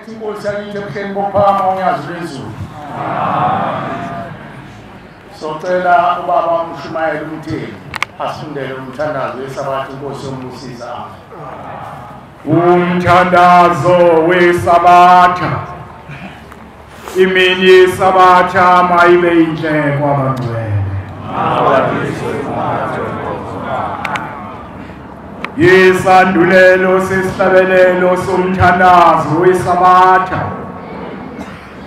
Ithi inkosi yakithi ebuhleni bokuphakama uNyazi lwezulu. Socela ubaba uMshumayeli uMthembu asifundele umthandazo weSabatha, inkosi yombusisa. Umthandazo weSabatha. Imini yeSabatha mayibe inhle kwabangcwele. Yisandulelo sesihlabelelo somthandazo weSabatha,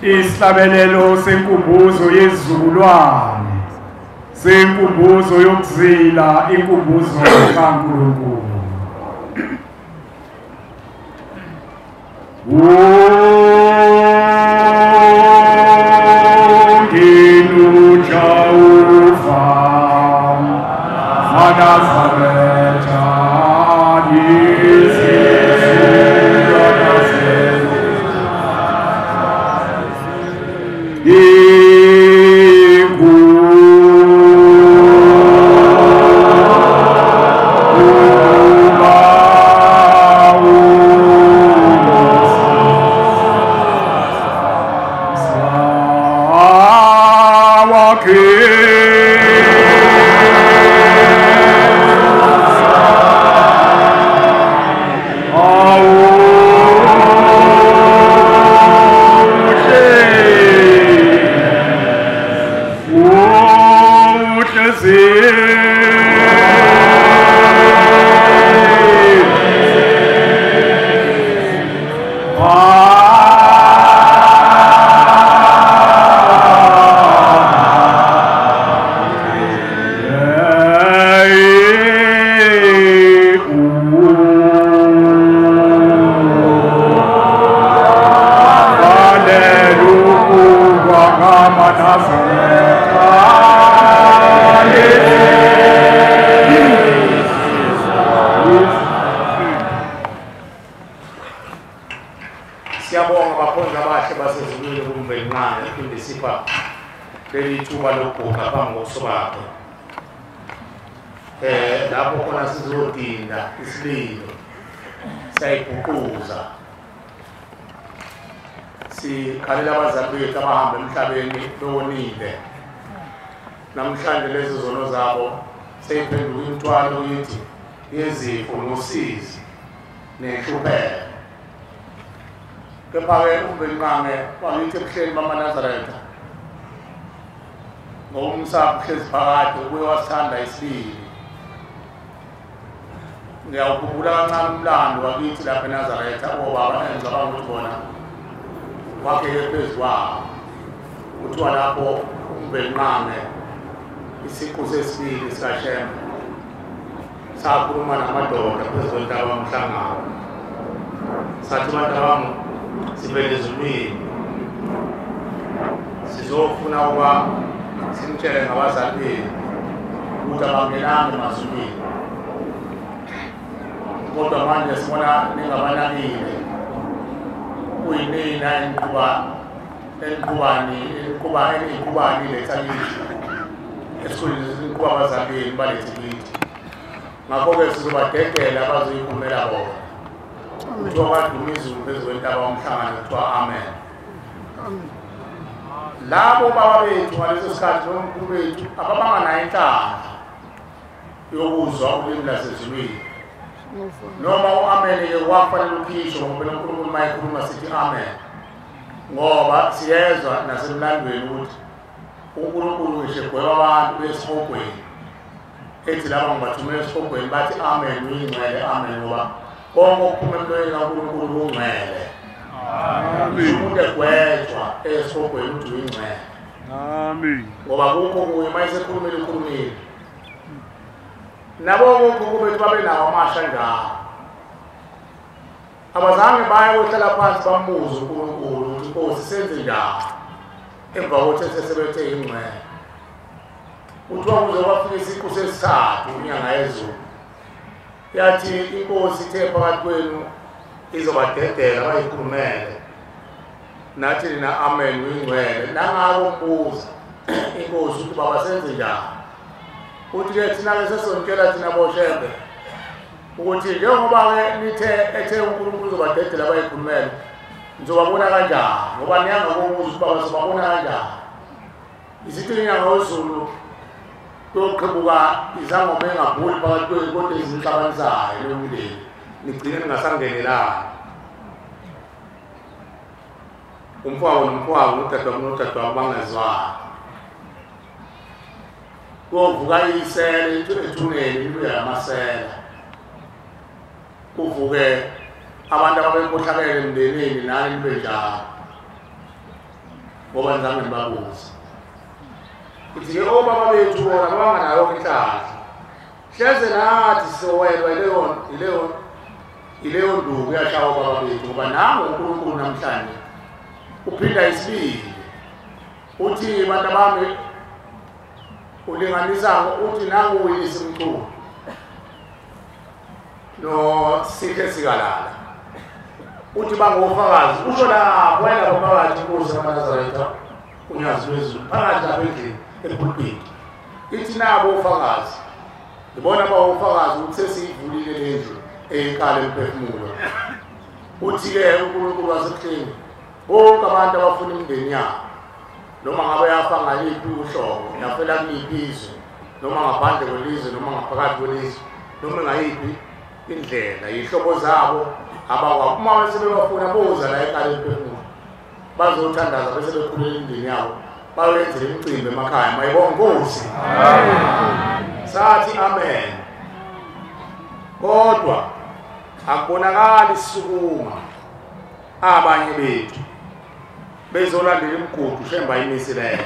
isihlabelelo senkumbuzo yezizukulwane, senkumbuzo yokuzila, inkumbuzo kaNkulunkulu. Unginujauva Manazaretha Siyabonga bakhonzi abahle basezulwini kuMvelinqangi ephinde sipha leli thuba lokuguqa phambi kobuso bakhe. Lapho khona sizodinda isililo, siyayibhuquza, sikhalela abazali bethu abahamba emhlabeni bewonile. Namhlanje lezi zono zabo seyiphenduka imithwalo kithi yezifo nosizi nenhlupheko. Kepha-ke uMvelinqangi wangithi ebuhleni bamaNazaretha ngokumsapho uhlezi phakade ubuye wasithanda isibili. Ngiyawukhumbula kancane umlando wakithi lapha eNazaretha, obaba engicabanga ukuthi bona wakheke phezu kwawo. Kuthiwa lapho uMvelinqangi isiqu sesibili sikaShembe sakhuluma namadoda phezu kwentaba yomhlangano, sathi bantu bami sivele ezulwini sizofuna ukuba simtshele ngabazali benu ukuthi abangenanga emazulwini, kodwa manje sibona ningabanakile, kuyinina eniqhubani letha kithi esikhulile, niqhuba abazali benu balethe kithi. Ngakho-ke sizobadedela abazoyikhulumela bona. Kuthiwa kwaduma izulu phezu kwentaba yomhlangano, kuthiwa amen. Labo baba bethu ngaleso sikhathi nomkhulu bethu ababanga nayo inhlanhla yokuzwa ulimi lasezulwini, noma u-amen-ke kwakufanele ukhishwe, ngoba uNkulunkulu uma ekhuluma sithi amen, ngoba siyezwa nasemlandweni ukuthi uNkulunkulu ngisho egweba abantu besihogweni, ethi laba ngibathumela esihogweni bathi amen, uyingcwele, amen, ngoba konke okuphuma emlonyeni kaNkulunkulu kungcwele. Umuntu egwetshwa esihogweni uthi uyingcwele, ngoba kukho kuye uma esekhulumile ukhulumile. Nabo okhokho bethu babenawo amasha njalo, abazange baye kohlala phansi bambuze uNkulunkulu ukuthi Nkosi senze njani emva kokuthi sesebethe ingcwele. Kuthiwa kuze kwafika isiqu sesithathu inyanga yezulu, yathi inkosi ithe phakathi kwenu izobadedela bayikhulumele, nathi nina amen uyingcwele. Nangako mbuza inkosi ukuthi baba senze njani, uthi-ke thina-ke sesonitshela thina boShembe ukuthi njengoba-ke nithe ethe uNkulunkulu uzobadedela bayikhulumele, Nizobabona kanjani? Ngoba niyanga komuzi ubaba sobabona kanjani? Isithi inyanga yoZulu kuyoqhebuka izangoma engaguli phakathi kwenu kodwa ezinhlabanisayo leyo mndeni nigcine ningasangenelani. Umfowabo nomfowabo nodadewabo nodadewabo bangezwani. Kuyovuka isele ethuneni libuye amasela. Kuvuke abantu ababekhohlakele emndenini nani nibe njalo ngoba nizange nibabuze. Ithi-ke obaba bethu bona babanganayo inhlanhla, hleze nathi sowelwa ileyo nduku yashaya obaba bethu, ngoba nangu uNkulunkulu namhlanje uphinda isibili uthi bantu bami ulinganisa uthi nangu uyise Mchunu no Sihle Sikalala uthi bangofakazi usho lapho wena phakathi inkosi yamaNazaretha uNyazi lweZulu phakathi lapha endlini epulpiti ithi nabo ofakazi ngibona bawofakazi ukuthi sesiyivulile le ndlu eyiqala emphefumulo. Uthi-ke uNkulunkulu wasebuhleni bonke abantu abafuna imindeni yabo noma ngabe yafa ngaliphi uhlobo yafela kuliphi izwe noma ngaphandle kwelizwe noma ngaphakathi kwelizwe noma ngayiphi indlela yihlobo zabo abakwa uma sebebafuna boza la eqala emphefumulo bazothandaza bese bekhulela imindeni yabo bayenzele imicimbi emakhaya. Mayibonge Nkosi. Sathi amen. Kodwa akubonakali sisukuma abanye bethu bezolandela imigudu shemba imisileyo.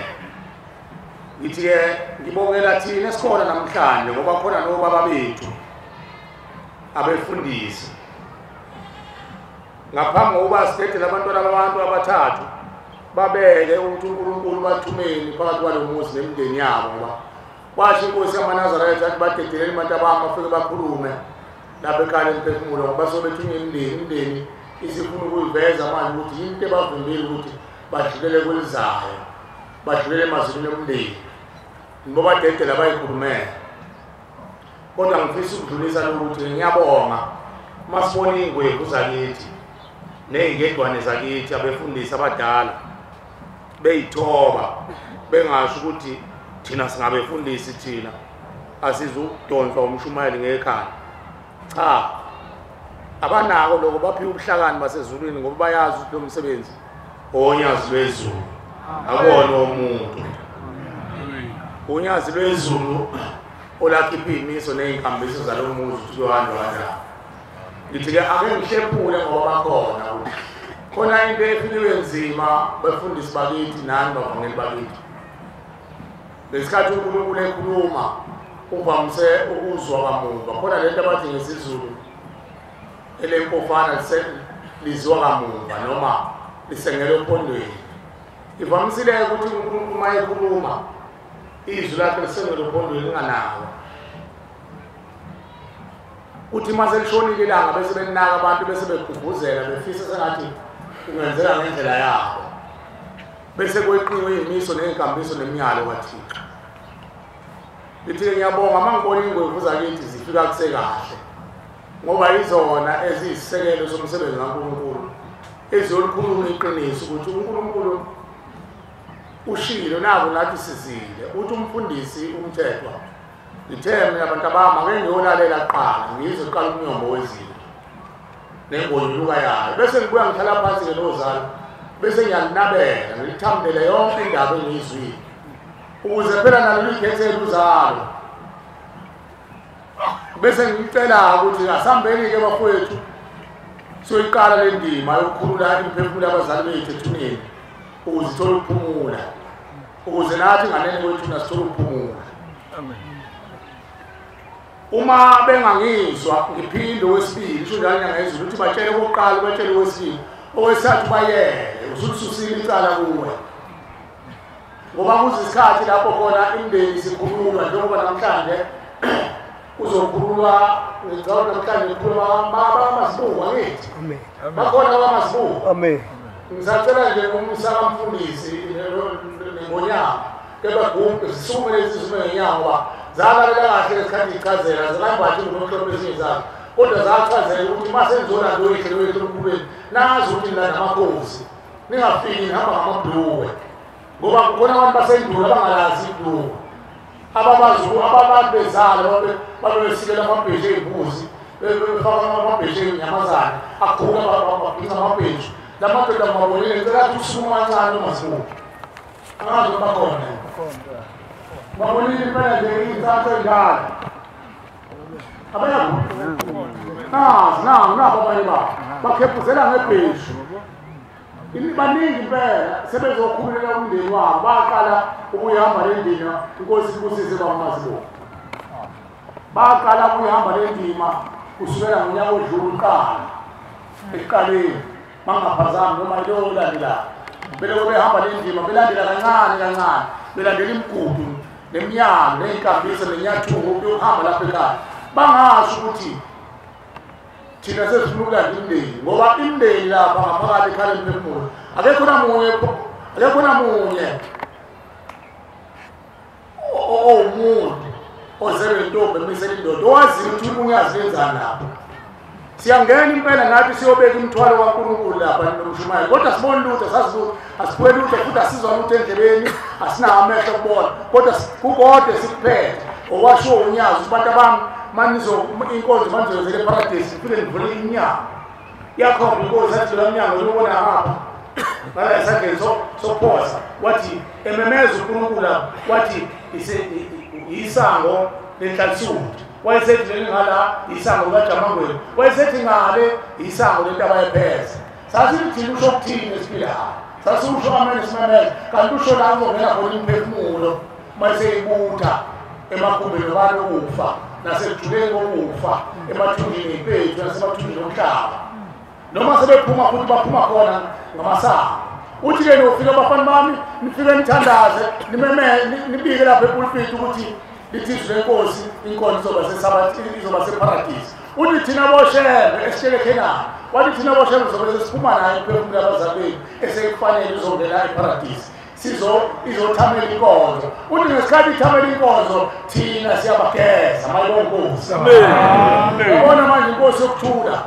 Ngithi-ke ngibongela thina esikhona namhlanje ngoba khona nobaba bethu abefundisi ngaphambi kokuba sidedele abantwana babantu abathathu babeke ukuthi uNkulunkulu bathumeni phakathi kwalo muzi nemindeni yabo, ngoba kwasho inkosi yamaNazaretha athi badedeleni abantu abami bafike bakhulume lapha ekhaya emphefumulo ngoba sobethunywa imindeni isifuna ukuyiveza manje ukuthi yini into ebavimbile ukuthi badlulele kwelizayo badlulele emazulwini omndeni ngibobadedela bayikhulumele. Kodwa ngifisa ukudlulisa ukuthi ngiyabonga masibona iy'ngwevu zakithi ney'ngedwane zakithi abefundisi abadala beyithoba bengasho ukuthi thina singabefundisi thina asizukudonswa umshumayeli ngekhaya. Cha, abanako lokho, baphiwe ubuhlakani basezulwini ngoba bayazi ukuthi lo msebenzi oNyazi lweZulu akona umuntu. UNyazi lweZulu olakhipha iy'miso ney'nkambiso zalo muzi ukuthi kuyohanjwa kanjani. Ngithi-ke ake ngihlephule ngoba bakhona khona into efike nzima befundisi bakithi nani bavangeli bakithi. Ngesikhathi uNkulunkulu ekhuluma uvamise ukuzwa kamuva khona lento abathi ngesiZulu elempofana lizwa kamuva noma lisengele ophondweni. Ivamisile ukuthi uNkulunkulu uma ekhuluma izwi lakhe lisengele ophondweni linganawo. Uthi uma selishonile ilanga bese benaka abantu bese begubhuzela befisa sengathi kungenzeka ngendlela yabo bese kweqiwe iy'miso ney'nkambiso nemiyalo kaThixo. Ngithi-ke ngiyabonga uma ngibona iy'ngwevu zakithi zifika kusekahle ngoba izona eziyisisekelo somsebenzi kaNkulunkulu eziyolikhuluma iqiniso ukuthi uNkulunkulu ushilo nabo nathi sizile. Uthi umfundisi uMthethwa ngithe mina abantu abami ake ngiyolalela kuqala ngizwe kuqala umnyombo wezinto nengonyuluka yayo bese ngibuya ngihlala phansi-ke nozalo bese ngiyalinabela ngilithamdele yonke indaba engiyizwile ukuze phela nalo luyikhethele uzalo. Bese ngicela ukuthi asihambeni-ke bafowethu siyoyiqala le ndima yokukhulula imiphefumulo yabazali bethu ethuneni ukuze ithole ukuphumula, ukuze nathi nganeni kwethuna sithole ukuphumula. Uma bengangizwa ngiphinde okwesibili isho njalo inyanga yezulu ukuthi batshele okokuqala batshele okwesibili okwesithathu bayeke usulisusile icala kuwe ngoba kuze isikhathi lapho khona imindeni isikhululwa njengoba namhlanje kuzokhululwa ngicabanga namhlanje kukhuluma bamazibuko angithi bakhona abamazibuko. Amen. Ngisacela nje umsa kamfundisi nengonyama kepha gumbi zisukume lezi zisukume ngenyawo ngoba zalalela kahle ngesikhathi ichazela zilambathi ngomhlophe ezinye zazo Kodwa zachazela ukuthi uma senizona loyihle loyihle omkhulweni nazi ukuthi nilanda amakhosi, ningafiki nihamba ngamabhulukwe, ngoba kukhona abantu basendulo abangalazi ibhulukwe, ababazi bezala babebesikela amabheshu ey'mbuzi, befaka amabheshu ey'nyamazane, akhula babhinca amabheshu. La madoda ngibabonile ngicela athi usukuma kancane uma sibuka. Angazi noma bakhona. Babonile impela nje iy'nsathu ey'ndala. Abayakho? Nazi, nangu, nabo abanye babo. Bakhephuzela ngebheshu. Baningi impela sebezokhululela umndeni wabo, baqala ukuyihamba le ndima, inkosi ibusise baba Mazibuko. Baqala ukuyihamba le ndima kusukela ngonyaka odlule uqala. Ekuqaleni bangaphazami noma yilowo olandelayo. Belokhu behamba le ndima belandela kancane kancane, belandela imigudu nemiyalo ney'nkambiso nenyathuko yokuhamba lapha ekhaya. Bangasho ukuthi thina sesifuna ukulanda imindeni, ngoba imindeni lapha ngaphakathi ekhala emphefumulo akekho namunye, akekho namunye owumuntu ozelwe intombi emisela indoda owaziyo ukuthi unyazi lenzani lapha. Siyangena impela nathi siyobeka imithwalo kaNkulunkulu lapha nomshumayeli, kodwa sibone lutho, sazi lutho, asiphuwe lutho, futhi asizwa lutho endlebeni, asinawo amehlo okubona, kodwa kukodwa sikuphethe okwashiwo unyazi ukuthi bantu abami manizo inkonzo manizoyenzela eparadesi, nifike nivule iminyango. Iyakhomba inkosi athi lo mnyango lubona ngapha ngala esandleni sokuphosa, wathi ememeza uNkulunkulu lapha, wathi isango lenhlansudu, wayesethi leli ngala isango likaJamangweni, wayesethi ngale isango lentaba yepheza. Sasithi usho ukuthini esiphilayo, sasiusho amene simemeza, kanti usho la kuzongena khona imphefumulo mayiseyibutha emagumbini abantu okufa nasekujuleni kokufa, emathunjini empethu nasemathunjini omhlaba. Noma sebephuma futhi baphuma khona ngamasango. Uthi-ke niyofika abafana bami, nifike nithandaze, nimeme, nibike lapha epulpit ukuthi lithi izwi lenkosi inkonzo izoba separadisi. Uthi thina boshembe esitshele Khenani, wathi thina boshembe sizobe sesiphuma naye imphefumulo yabazali bethu esekufanele izongena eparadisi, izothamela inkonzo. Uthi ngesikhathi ithamela inkonzo thina siyabageza mayibonkosi. Yabona manje inkosi yokuthula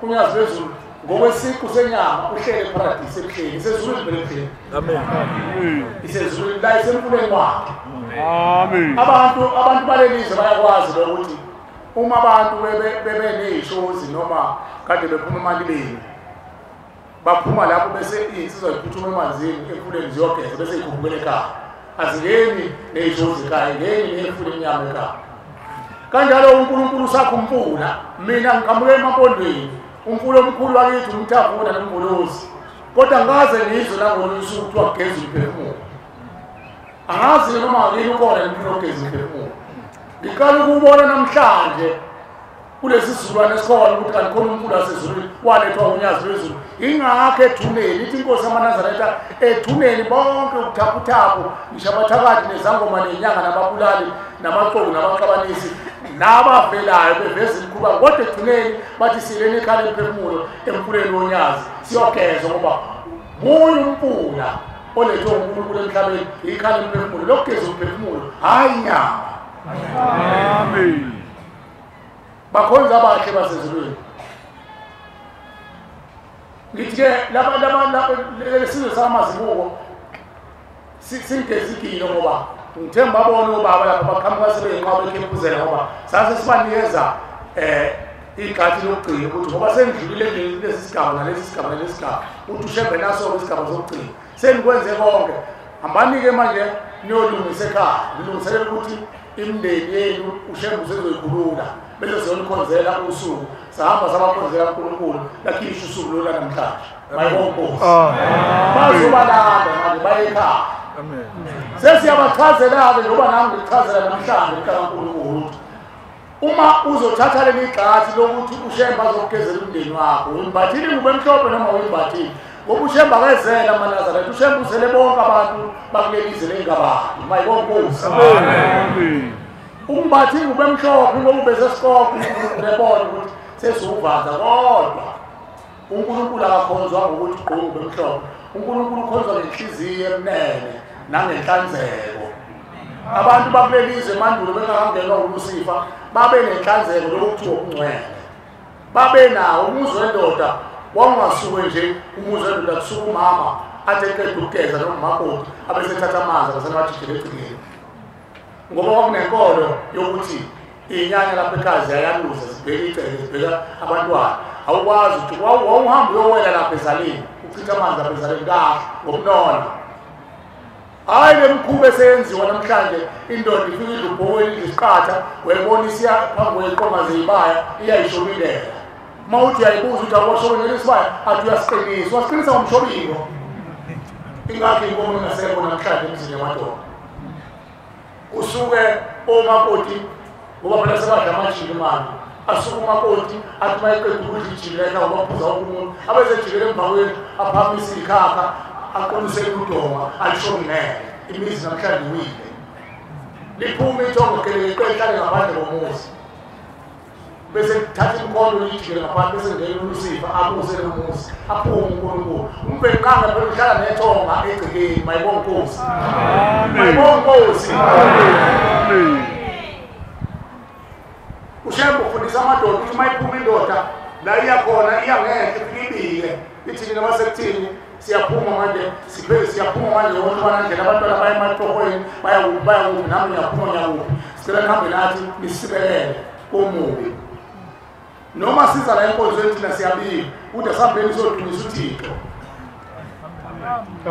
unyazi lwezulu ngokwesiqu senyama uhlele eparadisi ebuhleni, isezulwini vele ebuhleni. Amen. Isezulwini la isemfuleni wakhe. Amen. Abantu balelizwe bayakwazi lokuthi uma abantu bebe ney'shozi noma kade bephuma emalibeni, baphuma lapho bese iy'nsizwa ziphuthuma emanzini emfuleni ziyogeza bese y'khuphukela ekhaya. Azingeni ney'shozi ekhaya, ingeni ney'mfula emnyama ekhaya. Kanjalo uNkulunkulu usakha umfula. Mina ngiqhamuke emampondweni, umfula omkhulu wakithi umthafuna nomvolozi, kodwa ngikaze ngizwe nangolunye usuku kuthiwa kugeza umphefumulo. Angazi noma ngakini ukhona umfula ogeza umphefumulo. Ngiqala ukuwubona namhlanje kulesi sizukulwane esikhona ukuthi kanti khona umfula wasezulwini walethwa unyazi lwezulu. Ingakho ethuneni ithi inkosi yamaNazaretha ethuneni bonke ubuthaphuthaphu, ngisho abathakathi nezangoma nenyanga nababulali namaxoku nabaxabanisi nabavelayo beveza imikhuba, kodwa ethuneni bathi sileni ekhala emphefumulo emfuleni wonyazi siyogezwa, ngoba munye umfula olethwe uNkulunkulu emhlabeni ikhala emphefumulo. Lokugeza umphefumulo hhayi inyama. Amen. Bakhonza abahle basezulwini. Ngithi-ke lesizwe samazibuko singezigilo, ngoba ngithemba babone obaba lapha baqhamuka sebeyinqwaba ekhemphuzela, ngoba sase sibanikeza igxathi lokugcina ukuthi ngoba sengidlulile lesi sigaba nalesi sigaba nalesi sigaba, uthi ushembe naso-ke isigaba sokugcina, senikwenze konke, hambani-ke manje niyolungisa ekhaya, nilungiselela ukuthi imindeni yenu ushembe usezoyikhulula bese siyonikhonzela usuku. Sahamba sabakhonzela uNkulunkulu lakhishwa usuku lolu namhlanje. Mayibonkosi bazobalanda manje baye ekhaya. Sesiyabachazela-ke njengoba nami ngikuchazela namhlanje mntakaNkulunkulu ukuthi uma uzothatha leli gxathi lokuthi ushembe azokugezela umndeni wakho, uyimbathile ingubo emhlophe noma uyimbathile, ngoba ushembe akezele amaNazaretha, ushembe uzele bonke abantu bakuleli izwe lengabadi. Mayibonkosi. Umbathi ingubo emhlophe ngoba ubesesiqoqo uNkulunkulu ebona ukuthi sesiwuvaza, kodwa uNkulunkulu akakhonzwa ngokuthi ugqoke ingubo emhlophe. uNkulunkulu ukhonzwa ngenhliziyo emnene nangenhlanzeko. Abantu bakuleli izwe mandulo bengakangenwa uLusifa babe nenhlanzeko lokuthiwa okungcwele. Babe nawo umuzi wendoda wawungasuke nje umuzi wendoda kusuka umama athi eqeda ukugeza noma umakoti abesethatha amanzi abasenawajijela egcekeni. Ngoba kwakunenkolo yokuthi iy'nyanya lapha ekhaya ziyayaluza zibheka igceke zibheka abantwana. Awukwazi ukuthi wawuhamba uyowela lapha ezaleni uchitha amanzi lapha ezaleni kahle ngobunono. Hayi le mkhuba eseyenziwa namhlanje indoda ifika idla ubhoweni idla isiqatha uyayibona isiya phambi kweqoma zeyibaya iyayishobilela. Uma uthi uyayibuza ukuthi awuwashobinela isibaya athi uyasiqinisa, wasiqinisa ngomshobingo. Ingakho inkomo ingasekho namhlanje emzini yamadoda. Kusuke omakoti ngoba phela sebadla amajiki manje. Asuke umakoti athi uma eqeda ukudla ijiki la ekhaya ubaphuza wonke umuntu abesejikela emva kwethu aphakamisa ikhakha aqondisele udonga alishonele. Imizi namhlanje iwile. Liphume ithongo gelekeqe lihlale ngaphandle komuzi. Bese kuthatha imikhondo lijikele ngaphandle bese ngena uLusifa abuse lo muzi aphume uNkulunkulu. Umbhenqanga phela uhlala nethonga egcekeni. Mayibonge Nkosi. Mayibonge Nkosi. Amen. uShembe ufundisa amadoda ukuthi uma iphuma indoda la iya khona iya ngenhla ifike ibike ithi nina basekuthini siyaphuma manje siphele siyaphuma manje wonke ubana ndlela abantwana baya ematohweni baya kuphi baya kuphi nami ngiyaphuma ngiyakuphi sicela nihambe nathi nisibelele komubi. Noma siza la enkonzweni thina siyabika ukuthi asihambeni siyodumisa uThixo.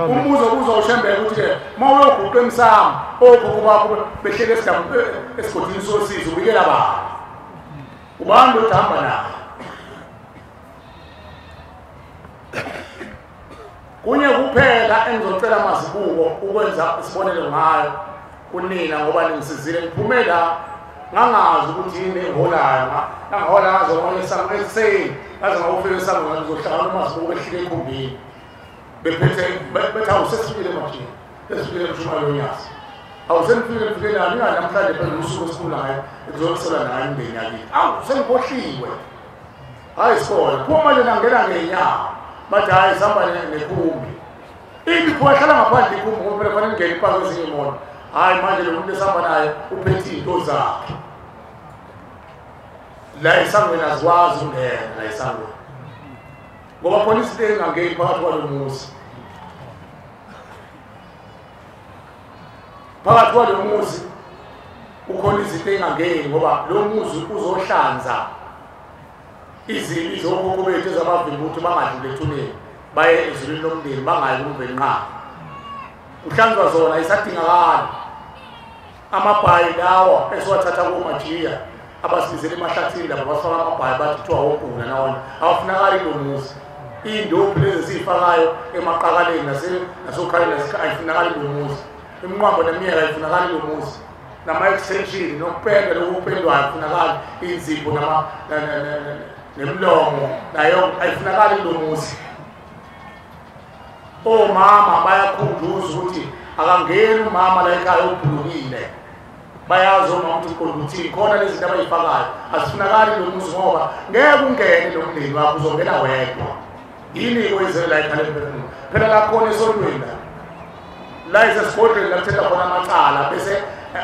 Umbuzo obuzwa uShembe ukuthi-ke uma uyoguqa emsamo okhokho bakho behleli esigodini sosizo ubikela bani? Ubani lo hamba naye? Kunye kuphela engizocela mazibuko ukwenza isibonelo ngayo kunina ngoba ningisizile ngiphume la ngangazi ukuthi yini engiholayo ngangihola ngaze ngona ekuseni ngaze ngawufika esangweni ngizohlangana umazibuko ehlike ekhumbini bephethe bethi awusesifikile emajini sesifikile emshumayelo yonyazi awusenifike nifikelani ingani namhlanje phela usuku esikhulu ngayo ekuzokusela nayo imindeni yakithi. Awu sengikhohliwe. Hhayi sikole phuma manje nangena ngey'nyawo bathi hhayi sihamba nekhumbi. Ibi pho hlala ngaphandle ikhumbi ngoba phela kufanele ingene ipake ezinye iy'moto. Hhayi manje lo muntu esihamba naye uphethe iy'nto zakhe. La esangweni azikwazi ukungena la esangweni ngoba khona izinto ey'ngangeni phakathi kwalo muzi. Phakathi kwalo muzi kukhona izinto ey'ngangeni ngoba lo muzi uzohlanza izibi zokhokho bethu ezabavimba ukuthi bangadluli ethuneni baye ezulwini lomndeni bangayi kumvelinqaba. Kuhlanzwa zona isadingakala. Amabhayi lawa esiwathatha komajiya abasibizela emahlathini laba basifaka amabhayi bathi kuthiwa wogula nawona awafunakali kulo muzi. Iy'ndophi lezi esiy'fakayo emaqakaleni nasokhaleni ayifunakali kulo muzi. Iminqwambo nemiyeka ayifunakali kulo muzi. Nama-extension nokupenda lokhu okupendwayo ayifunakali. Iy'nzipho nemlomo nayo ayifunakali kulo muzi. Omama bayakhunjuzwa ukuthi akangeni umama la ekhaya ophulukile. Bayazi omama ukuthi uqonda uthini khona lezi zinto abayifakayo azifunakali kulo muzi ngoba ngeke ungene lo mndeni wakho uzongena wedwa. Yini oyizele la ekhaya lemphefumulo? Phela la khona esontweni la isesigodlweni la kuthetha khona amacala bese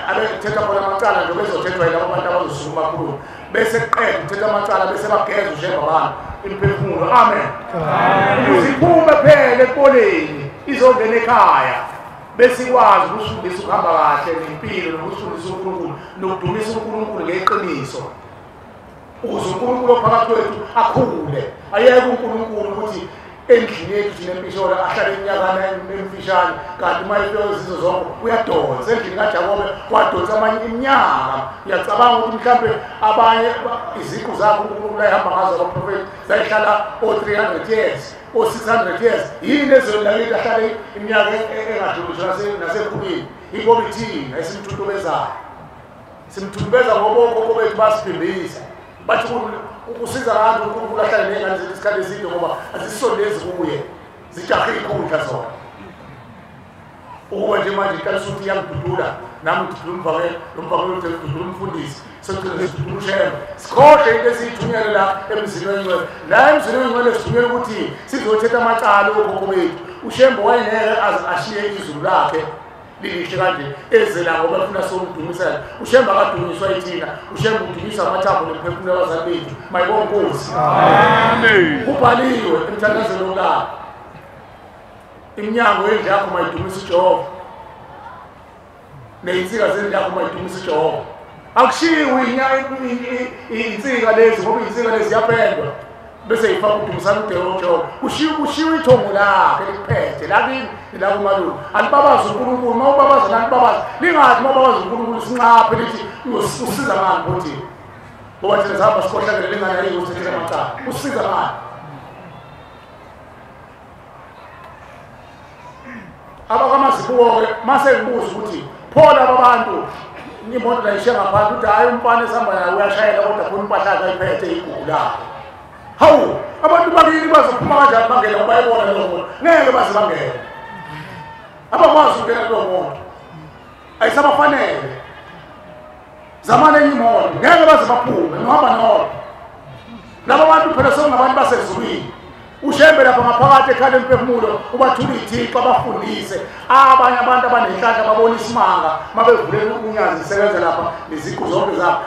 abethetha khona amacala nje bezothethwa yilabo bantu abazosukuma kakhulu bese kuqeda ukuthetha amacala bese bageza uShembe abantu imphefumulo. Amen. Ukuze iphume phela ekoleni izongena ekhaya bese ikwazi ukusifundisa ukuhamba kahle nempilo nokusifundisa uNkulunkulu nokudumisa uNkulunkulu ngeqiniso ukuze uNkulunkulu ophakathi kwethu akhule. Ayeke uNkulunkulu ukuthi endlini yethu thina empisholo ahlale iminyakana emfishane kanti uma ifika izizwe zonke uyadonsa. Endlini kaJakobe wadonsa amanye iminyaka. Ngiyacabanga ukuthi mhlampe abanye iziqu zakho uNkulunkulu ayihamba ngazo abaprofethi zayihlala o-300 years o-600 years. Yini ezweni lakithi ahlale iminyaka engadluli nasekhulwini? Ingoba ithina esimthuntubezayo simthuntubeza ngoba okhokho bethu basiphimbisa bathi ukusiza ngabantu uNkulunkulu ahlale ney'ngane zethu isikhathi eside ngoba azisondezi kuye zijahe iy'khundla zona. Ukuba nje manje iqalisa ukuthi iyangidudula nami ngidudula umvangeli lo mvangeli uthi ngidudula umfundisi sogcina sidudula uShembe. Sikhohle into esiyithunyelwe la emzini oyingcwele. La emzini oyingcwele sithunyelwe ukuthi sizothetha amacala okhokho bethu. uShembe wayengeke ashiye izulu lakhe Lilihle kanje ezela ngoba efuna somdumisela. UShembe akadunyiswa yithina, uShembe udunyiswa amathambo nemphefumulo yabazali bethu. Mayibonge Nkosi. Amen. Kubhaliwe emthandazweni wokulala. Iminyango yendlu yakho mayidumise uJehova. Nezinsika zendlu yakho mayidumise uJehova. Akushiwo insika lezi ngoba insika lezi ziyapendwa. Bese ifaka udumisana uJehova. Kushiwo ithongo lakhe likuphethe lakini lakumalume. Alibabaza uNkulunkulu, mawubabaza nalibabaza. Lingathi mawubabaza uNkulunkulu sinqaphe lithi usiza ngani futhi. Ngoba thina sihamba sikhohlakele linganayi ukuthi amacala. Usiza ngani? Abakamazibuko ke mase ngibuza ukuthi pho laba bantu imoto la ishiya ngaphandle uthi hayi umfana esihamba naye uyashayela kodwa khona impahla yakhe ayiphethe igugu lakhe. Hawu, abantu bakini bazophuma kanjani bangena ngoba bayibona leyo moto? Ngeke baze bangene. Abakwazi ukungena kuleyo moto. Ayisabafanele. Zamane enye imoto, ngeke baze baphume, nohamba nodwa. Laba bantu phela sekungabantu basezulwini. uShembe lapha ngaphakathi ekhala emphefumulo ubathula ithixo abafundise. Abanye abantu abanenhlanhla babona isimanga mabevulela unyazi isebenza lapha neziqu zonke zabo.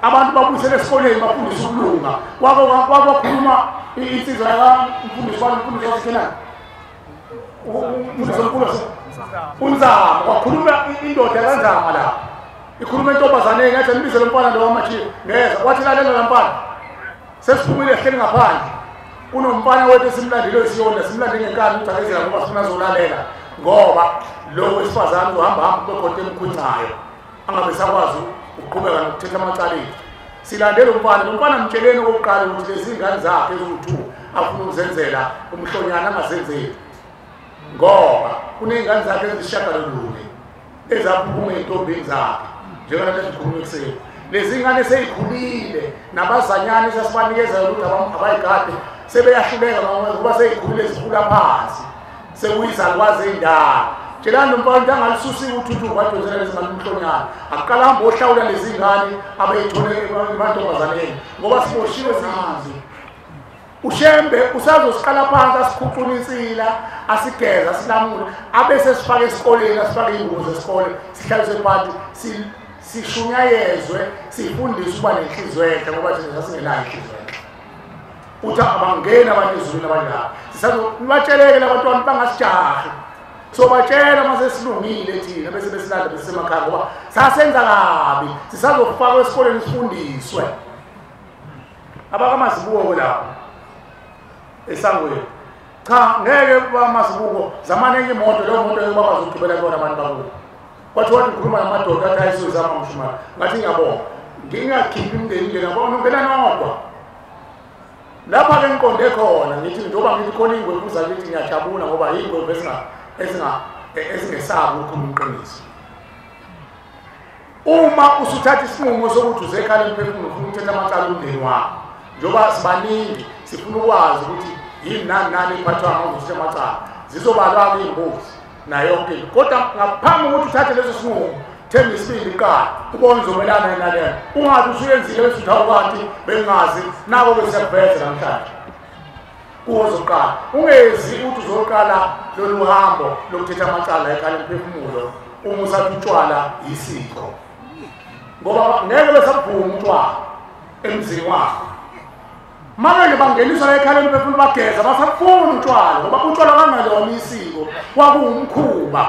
Abantu babuyisele esikoleni bafundise ukulunga. Kwakhuluma insizwa yakamfundisi wami, umfundisi waseKhenani. Umfundisi omkhulu uNzama, kwakhuluma indoda kaNzama lapha. Ikhuluma intombazaneni yathi nibize lo mfana lo wamachiya. Ngeza wathi lalela la mfana. Sesiphumile ehleli ngaphandle. Kunomfana wethu esimlandile esiyona, simlande ngenkani ukuthi akezela ngoba sifuna azolalela. Ngoba lo wesifazane uhamba hamba kube khona emkhuncayo. Angabe sakwazi ukuqhubeka nokuthetha amacala ethu. Silandele umfana, lo mfana mtsheleni okokuqala ukuthi lezi ngane zakhe eziwu-2 afuna ukuzenzela umhlonyana angazenzeli. Ngoba kuney'ngane zakhe eziyisishiyagalolunye ezaphuma ey'ntombini zakhe njengoba nathi sikhuluma ekuseni. Lezi ngane seyikhulile nabazanyana esasibanikeza ukuthi abayigade sebeyahluleka ngoba seyikhulile zikhula phansi sekuyizalukwazi ey'ndala. Tshelani lo mfana ukuthi angalisusi uthuthuva adonsela lezi ngane umhlonyana. Akuqala hambe ohlawula lezi ngane abayithole emantombazaneni ngoba siboshiwe zingazi. uShembe usazosiqala phansi asikhuqula insila asigeza asilamule abese sifake esikoleni asifake iy'ngubo zesikole sihlaliswe phansi sishunyayezwe sifundiswe ukuba nenhliziyo enhle ngoba thina sasingenayo inhliziyo enhle. Uthi abangeni abantu ezulwini abanjalo. Sisazobatsheleke labantwana bangasijahi. Sobatshela mase silungile thina bese besilanda besemakhaya ngoba sasenza kabi. Sisazofakwa esikoleni sifundiswe. Abakamazibuko lapho esangweni. Cha ngeke bamazibuko zamane enye imoto leyo moto yobakwazi ukugibela kuyona abantu bakubo. Kwathi wathi ngikhuluma namadoda athi ayisuzama mshumala. Ngathi ngiyabonga. Ngingakhiphi imndeni ngena ngoba ngena nodwa. Lapha ke ngiqonde khona ngithi njengoba ngithi khona ingwevu zakithi ngiyajabula ngoba ingwevu ezingesabi ukukhuluma iqiniso. Uma usuthatha isinqumo sokuthi uze ekhala emphefumulo ufuna ukuthetha amacala omndeni wakho, njengoba sibaningi sifuna ukwazi ukuthi yini nani nani iphathwa ngokuthetha amacala, zizobalwa-ke iy'mbuzi nayo yonke into. Kodwa ngaphambi kokuthi uthathe leso sinqumo, thenga isibindi kuqala, ubone uzomelana nalena. Ungathi usuyenzile bese uthi hawu kanti bengingazi, nako-ke siyakuveza namhlanje. Kuwo ozoqala. Ungezi ukuthi uzoqala lolu hambo lokuthetha amacala ekhala emphefumulo uma usathi utshwala yisiko. Ngoba ngeke besakuvuma utshwala emzini wakho. Manje bangeniswa la ekhala emphefumulo bageza basafuna utshwala ngoba utshwala kangelona isiko, kwakuwumkhuba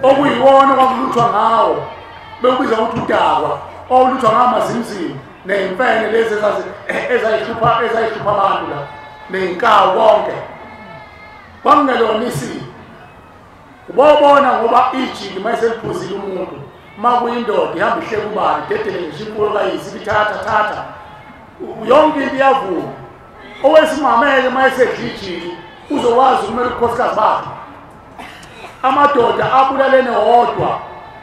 okuyiwona kwakuluthwa ngawo bewubiza ukuthi udakwa, owuluthwa ngamazimzimu ney'mfene lezi ezayihlupha abantu la ney'nkawu konke. Kwakungelona isiko. Ubobona ngoba ijiki uma seliphuzile umuntu, uma kuyindoda ihamba ihleka ubani, idedele ngisho imfuyo kayise ibithatha thatha yonke into iyavuma. Owesimame-ke uma esedla ijiki uzokwazi ukumela ubukhosikazi bakhe. Amadoda abulalene wodwa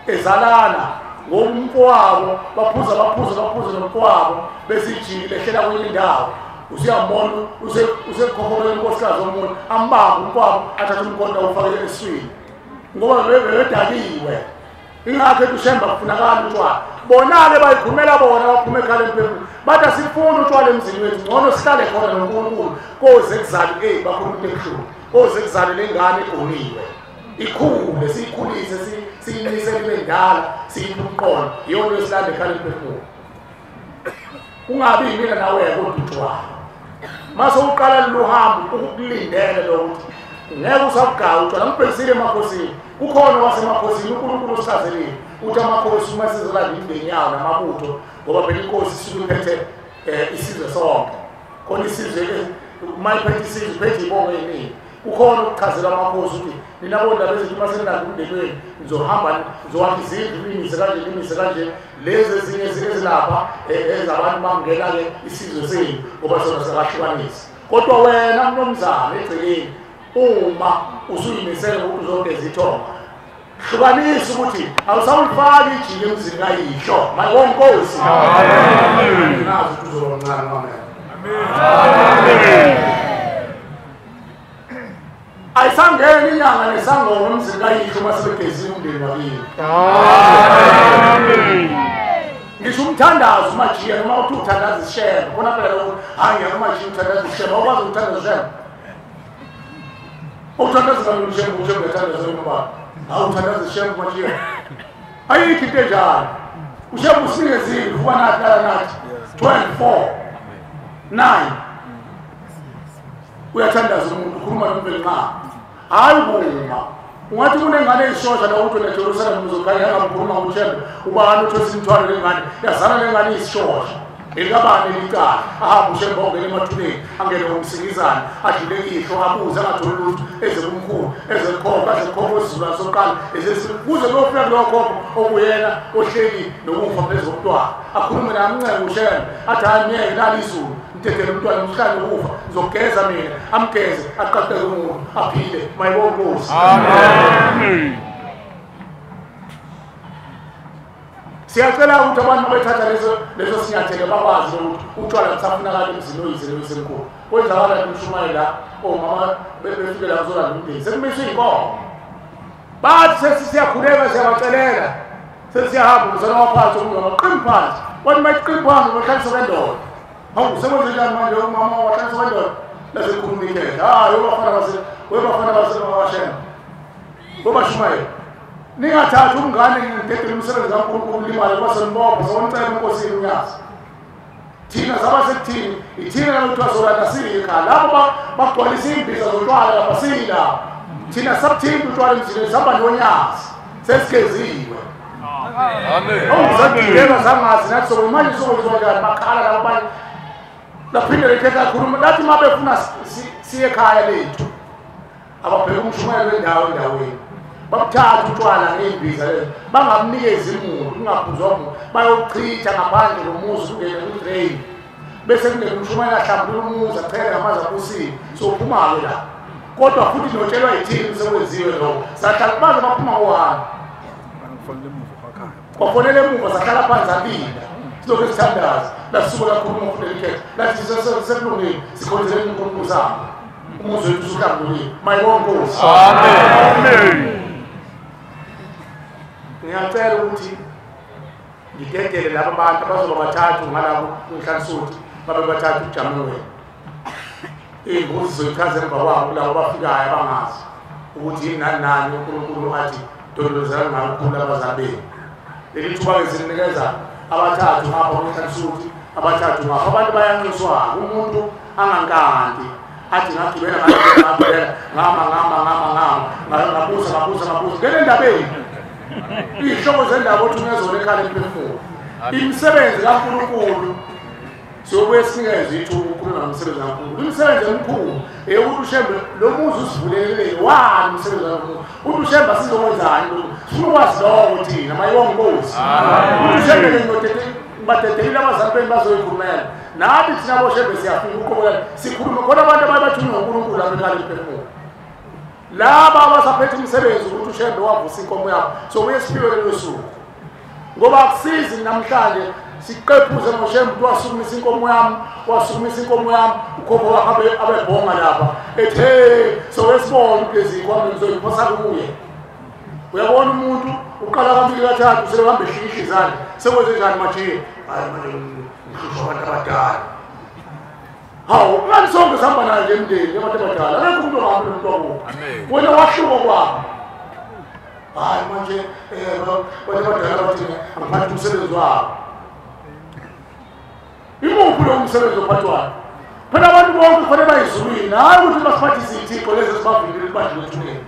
ezalana ngomfowabo, baphuza baphuza baphuza nomfowabo bese ijiki lehlela kwenye indawo. Usuyambona usekhokhobela unkosikazi womuntu, ambambe umfowabo athathe umkhonto awufake esiswini ngoba bebedakiwe. Ingakho ethi uShembe akufunakali utshwala. Bona-ke bayikhulumela bona baphuma ekhala emphefumulo bathi asifuni utshwala emzini wethu, ngcono sihlale khona noNkulunkulu koze kuzale bakhuluma into ebuhlungu, koze kuzale le ngane egoniwe. Ikhule siyikhulise siyimise ibe ndala siyiphe umqondo iyona esilanda ekhala emphefumulo. Kungabi yimina nawe kodwa utshwala. Mase uqala lolu hambo ukukulindele lokuthi ngeke usabugaya utshwala. Ngibhekisile emakhosini, kukhona kwasemakhosini uNkulunkulu usichazelile ukuthi amakhosi uma sizolanda imindeni yawo namabutho, ngoba phela inkosi isuke iphethe isizwe sonke. Khona isizwe uma iphethe isizwe iphethe ibongo eningi. Kukhona ukuchazela amakhosi ukuthi nina bondaba ezinto uma senilanda umndeni wenu nizohamba nizowakha izindlu nimise kanje nimise kanje, lezi ezinye ezilapha ezabantu bangena-ke isizwe senu ngoba sona sakahlukanisi. Kodwa wena mnumzane egcekeni uma usuyimisele ukuthi uzogeza ithonga, hlukanisa ukuthi awusawulifaki ijinga emzini kayihlo. Mayibonke Nkosi. Ngazi ukuthi uzoba mncane. Amen. Ayisangeni inyanga nesangoma emzini kayihlo uma sebegezile umndeni wakini. Ngisho umthandazo umajiya noma uthi uthandaza isishembe, khona phela lokho hayi ngeke umajiya uthandaza isishembe, awukwazi ukuthandaza isishembe. Uthandaza kanjani ushembe? Ushembe uyathandaza ubaba. Awuthandaza isishembe umajiya. Ayikho into enjalo. Ushembe usinikezile uvuka nathi lala nathi 12 4 9 uyathandaza umuntu ukhuluma noMvelinqangi. Hayi kuma ungathi kunengane eyishosha la uthi wena Jerusalem uzokhanya ngamkhuluma ngoShembe ubani uthwesa imithwalo lengane yazala lengane iyisishosha elikabani licala ahambe uShembe ongena emathuneni angene ngomsingizane adlule ihlo abuze angatholi lutho eze kumkhulu eze kukhomba eze kukhomba isizukulwane sokuqala kuze kuyofika kulowo khomba okuyena ohleli nokufa phezu komntwana akhulume naye amncenge uShembe athi hayi myeke nali izulu mdedele umntwana umhlane ukufa ngizogeza mina, amgeze aqaqeke umuntu aphile. Mayibonke Nkosi. Amen. Siyacela ukuthi abantu bethatha leso sinyathelo bakwazi ukuthi utshwala busafunakala emzini oyise noyisemkhulu. Kwenzakala umshumayeli la omama befike la kuzolanda umndeni sekumiswe iy'nkomo, bathi sesiyakhuleka siyabacelela sesiyahamba umzala waphansi omunye waqima phansi, wathi uma iqima phansi bahlalisa kwendoda. Hawu sekwenze njani manje umama wahlalisa kwendoda? Lasekhuluma ikhetha, hayi webafana basebashembe bobashumayeli ningathathi umngane ngidedele umsebenzi kaNkulunkulu limali ngoba senibopha sonicela iNkosini uNyazi. Thina saba sekuthini ithina lokuthiwa solanda siyikhaya lapho bagcwalisa iy'mbiza zotshwala lapha siyilapho thina sabuthinta utshwala emzileni sihamba noNyazi sesigeziwe. Awusadileka sangazi nathi sokuthi manje sokwenziwa njani bakhala laba abanye laphinde lekhetha kakhuluma lathi uma befuna siye ekhaya lethu ababheke umshumayelo wendawo endaweni babuthatha utshwala ngey'mbiza lezo bangamnikezi muntu kungaphuzwa muntu bayochitha ngaphandle komuzi kungene kwi-drain bese kungene umshumayelo ahlambulula umuzi achele ngamanzi aphusile sophuma-ke la. Kodwa futhi notshelwa yithini sekwenziwe lokho sahlala baze baphuma ngohamba bafonela emuva sahlala phansi alinda silokhu sithandaza lasuke lakhuluma futhi lelikhetha lathi sekulungile sikhonzeleni uNkulunkulu sami umuzi wethu usuhlambulukile. Mayibonke Nkosi. Amen. Ngiyacela ukuthi ngidedele laba bantu abazoba bathathu ngalabo kunhlansuthi babe bathathu kujamuwe iy'mbuzi zoyichaza emva kwabo kulabo abafikayo abangazi ukuthi yini nani nani uNkulunkulu athi dondolozela ngayo ukhulu abazali benu. Leli thuba-ke silinikeza abathathu ngapha kunhlansuthi abathathu ngapha. Abantu bayanxuswa umuntu angankanti athi ngagibela ngagibela ngama ngama ngama ngama ngabuza ngabuza ngabuza ngene endabeni iy'hloko zendaba othi ungezona ekhala emphefumulo. Imisebenzi kaNkulunkulu siyobuye sinikeze ithuba ukukhuluma ngomsebenzi kaNkulunkulu. Imisebenzi emikhulu eyokuthi uShembe lo muzi usivulelele wani umsebenzi kaNkulunkulu uthi uShembe asizokwenzani lokhu sifuna ukwazi lokho thina mayibonke Nkosi. Uthi uShembe-ke ngibadedelile abazali benu bazoyikhulumela nathi thina boShembe siyafika uqobolela sikhulume khona abantu abaye bathunywe nguNkulunkulu lapha ekhala emphefumulo laba abasaphethe umsebenzi ukuthi uShembe wavusa inkomo yabo sobuye siphiwe lelo suku ngoba akusizi namhlanje siqephuze ngoShembe ukuthi wasukumisa inkomo yami wasukumisa inkomo yami ukhokho wakhe abebhonga lapha ethi hey soke sibone kulezi kwami ngizoyiphosa kuye. Uyabona umuntu uqala kabili kathathu selehamba ehlikihla izandla sekwenze njani manje hayi manje ngihlushwa abantu abadala. Hawu ngani sonke sihamba naye nje emndeni abantu abadala akekho umuntu ongahambi nomuntu wakubo wena wahluka kwakho. Hayi manje abantu abadala bathi angiphathi umsebenzi wabo. Imuphi lo msebenzi ophathwayo? Phela abantu bonke kufanele bayezulwini, hayi ukuthi basiphathise iy'thixo lezi ezibavimbile badlule ethuneni.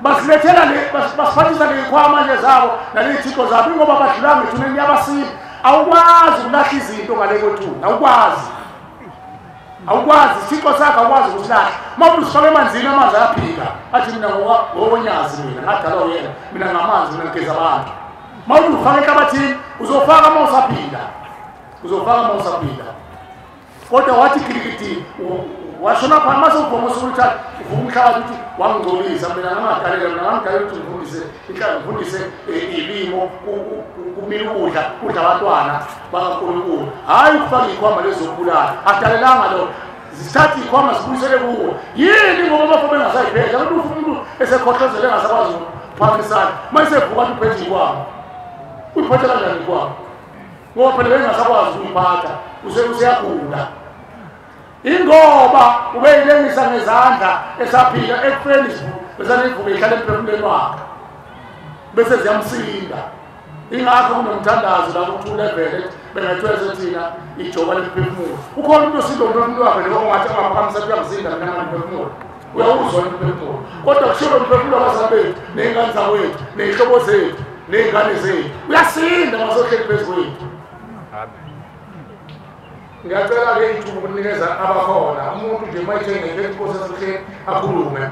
Basilethela le, basiphathisa ney'khwama nje zabo naley'thixo zabo, ingoba badlulanga ethuneni iyabasiza. Awukwazi ukulahla izinto ngale kwethuna, awukwazi. Awukwazi, isithixo sakho awukwazi ukusilahla. Uma usifaka emanzini amanzi ayaphika. Athi mina ngokonyazi mina, ngadalwa uyena, mina ngamanzi, mina ngigeza abantu. Uma ufaka enhlabathini, uzofaka uma usaphila. Uzofaka uma usaphila. Kodwa wathi kirikiti, washona phansi mase uvuma usuku uvuma umhlabathi ukuthi wangingcolisa mina ngangadalela mina ngangidalela ukuthi ngifundise ngifundise ilimo kumila ukudla kudla abantwana bakaNkulunkulu. Hhayi ukufaka iy'khwama lezokubulala, adalelanga lo. Zithathe iy'khwama zibuyisele kuwo. Yini ngoba abafo bengasayiphethe? Abantu umuntu esekhohlozele engasakwazi ukuphakamisana, uma esevuka athi uphethe iy'khwama. Uyiphathe kanjani iy'khwama? Ngoba phela bengasakwazi ukuyiphatha, useyagula. Ingoba ubeyilengisa ngezandla esaphila ekufeni besanivuke ihlale emphefumulweni wakhe bese ziyamsinda. Ingakho kunomthandazo la ku-2 level bengethwese thina ijoba lemphefumulo. Ukhona umuntu osinda umphefumulo wakhe noma ungathi angaphakamisa uyamsinda mina ngamphefumulo. Uyawuzwa umphefumulo. Kodwa kusho lo mphefumulo wabazali bethu ney'ngane zakwethu ney'hlobo zethu ney'ngane zethu. Uyasinda masohleli phezu kwethu. Ngiyacela-ke ithuba ukunikeza abakhona umuntu nje uma ithengekhe inkosi yasehleni akhulume.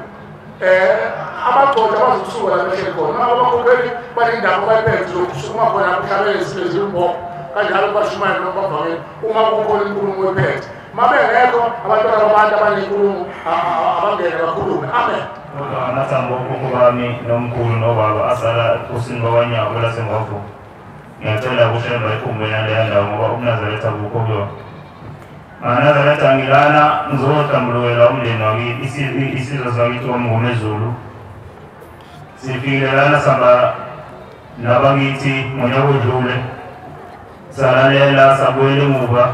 Abagcotshi abazokusuka la behleli khona, abakhokheli banendaba abayiphethe zokusukuma khona kuhlabele izimbopho kanjalo bashumayele noma bavangele uma kukhona inkulumo oyiphethe. Uma bengekho abantwana babantu abanenkulumo abangene bakhulume. Amen. Kodwa amathambo okhokho bami nomkhulu nobaba asala ebukhosini bakwaNyawo laseNgwavuma. Ngiyacela kuShembe ayikhumbule naleya ndawo ngoba ubuNazaretha bukho kuyona. MaNazaretha ngilana ngizohlambulukela umndeni wakithi, isizwe sakithi kwaMngomezulu. Sifikile lana saba nabakithi ngonyaka odlule, salalela sabuyela emuva,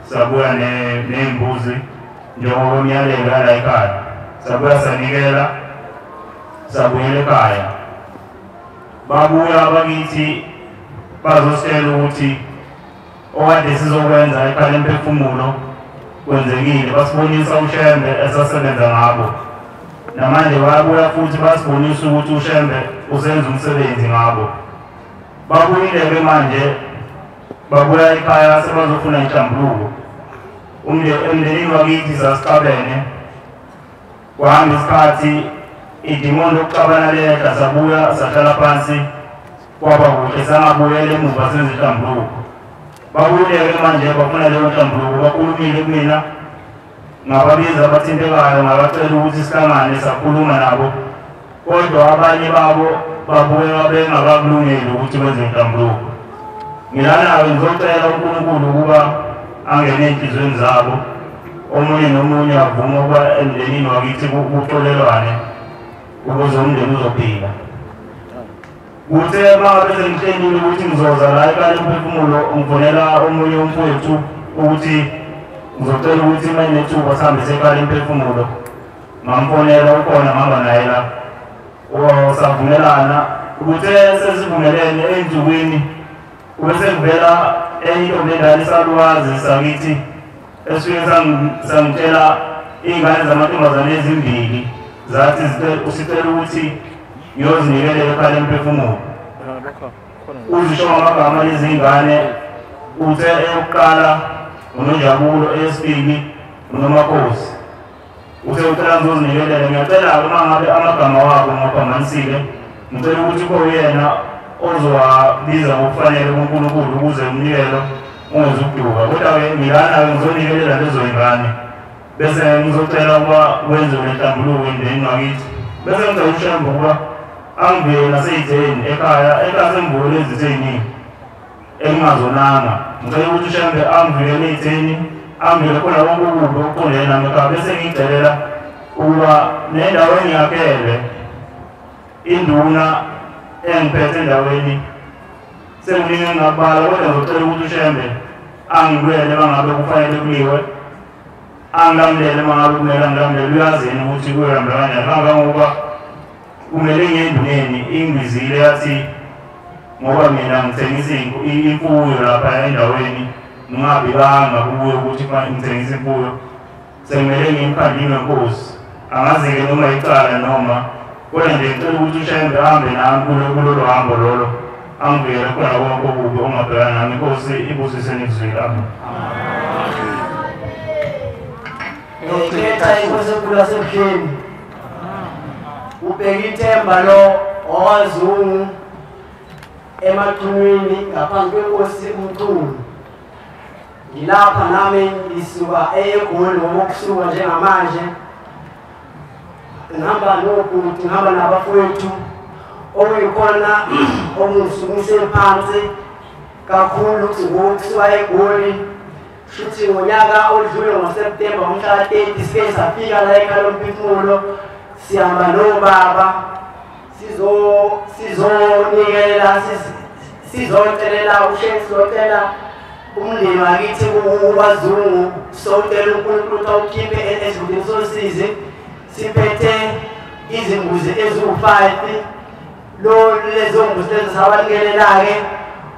sabuya ney'mbuzi njengoba umyalelo yala ekhaya. Sabuya sanikela, sabuyela ekhaya. Babuya abakithi bazositshela ukuthi okade sizokwenza ekhaya lemphefumulo kwenzekile. Basibonisa uShembe esasebenza ngabo. Namanje bayabuya futhi basibonisa ukuthi uShembe usenza umsebenzi ngabo. Babuyile-ke manje, babuya ekhaya sebazofuna inhlambuluko. Emndenini wakithi sasixabene, kwahamba isikhathi idimoni lokuxabana lehla, sabuya sahlala phansi kwaba kuhle, sangabuyela emuva senza inhlambuluko. Babuyile-ke manje bafuna leyo nhlambuluko. Bakhulumile kumina, ngababiza abathintekayo, ngabacela ukuthi sihlangane, sakhuluma nabo. Kodwa abanye babo babuye bengabakulungeli ukuthi benze inhlambuluko. Ngilana-ke ngizocela uNkulunkulu ukuba angene ey'nhliziyweni zabo, omunye nomunye avume ukuba emndenini wakithi kuxolelwane ukuze umndeni uzophila. Kuthe uma ngabe sengihlelile ukuthi ngizoza la ekhaya lemphefumulo, ngifonela omunye umfowethu ukuthi ngizocela ukuthi uma nginethuba sihambe siye ekhaya lemphefumulo. Ngamfonela ukhona, ngihamba naye la, savumelana. Kuthe sesivumelene ey'nsukwini kube sekuvela enye intombi endala isalukazi sakithi esifike sangitshela iy'ngane zamantombazane ezimbili, zathi usicela ukuthi ngiyozinikelela ekhaya lemphefumulo. Uzisho ngamagama lezi ngane, uthe eyokuqala uNonjabulo, eyesibili uNomakhosi. Uthe ucela ngizozinikelela. Ngiyacela-ke uma ngabe amagama wabo ngiwaphambanisile, ngicela ukuthi kube uyena ozowabiza ngokufanele kuNkulunkulu ukuze umnikelo ungezukuduka. Kodwa-ke ngilana-ke ngizonikelela lezo y'ngane, bese ngizocela ukuba kwenziwe lenhlambuluko emndenini wakithi. Bese ngicela uShembe ukuba angivele nasey'theni ekhaya, ekhaya sengivule izitha ey'ningi engingazonanga. Ngicela ukuthi uShembe angivikele ey'theni, angivikele khona konke okubi okuqondene nami ekhaya. Bese ngiyicelela ukuba nendawo engiyakhele induna engiphethe endaweni sekuningi engingakubala, kodwa ngizocela ukuthi uShembe angilwele uma ngabe kufanele kuliwe, angilamulele uma ngabe kumele angilamulele. Uyazi yena ukuthi kuyohamba kanjani, kangangokuba Kumele ngiye enduneni ingibizile yathi ngoba mina ngithengisa imfuyo lapha endaweni ngingabikanga kuyo ukuthi ngithengisa imfuyo sekumele ngiyimkhandlini wenkosi. Angazi-ke noma icala noma kodwa nje ngicela ukuthi uShembe ahambe nami kulolu hambo lolo angivikele khona konke okubi ongabhekana nami. Inkosi ibusise nikuzwile. Amen. Khetha inkosi enkulu yasebuhleni ubheka ithemba lo owazungu emathunwini ngaphansi kwenkosi uMchunu. Ngilapha nami ngisuka eGoli ngokusuka njengamanje ngihamba nobhuti ngihamba nabafowethu okuyikhona okungisukumise phansi kakhulu ukuthi ngokusuka eGoli shuthi ngonyaka odlule ngoSeptemba ngomhla ka-30 sike safika la ekhaya lomphefumulo sihamba nobaba sizonikela sizocelela uShembe sizocela umndeni wakithi kuKwaZungu socela uNkulunkulu ukuthi awukhiphe esigodini sosizi. Siphethe izimbuzi eziwu-5 lezo mbuzi lezo sabanikelela-ke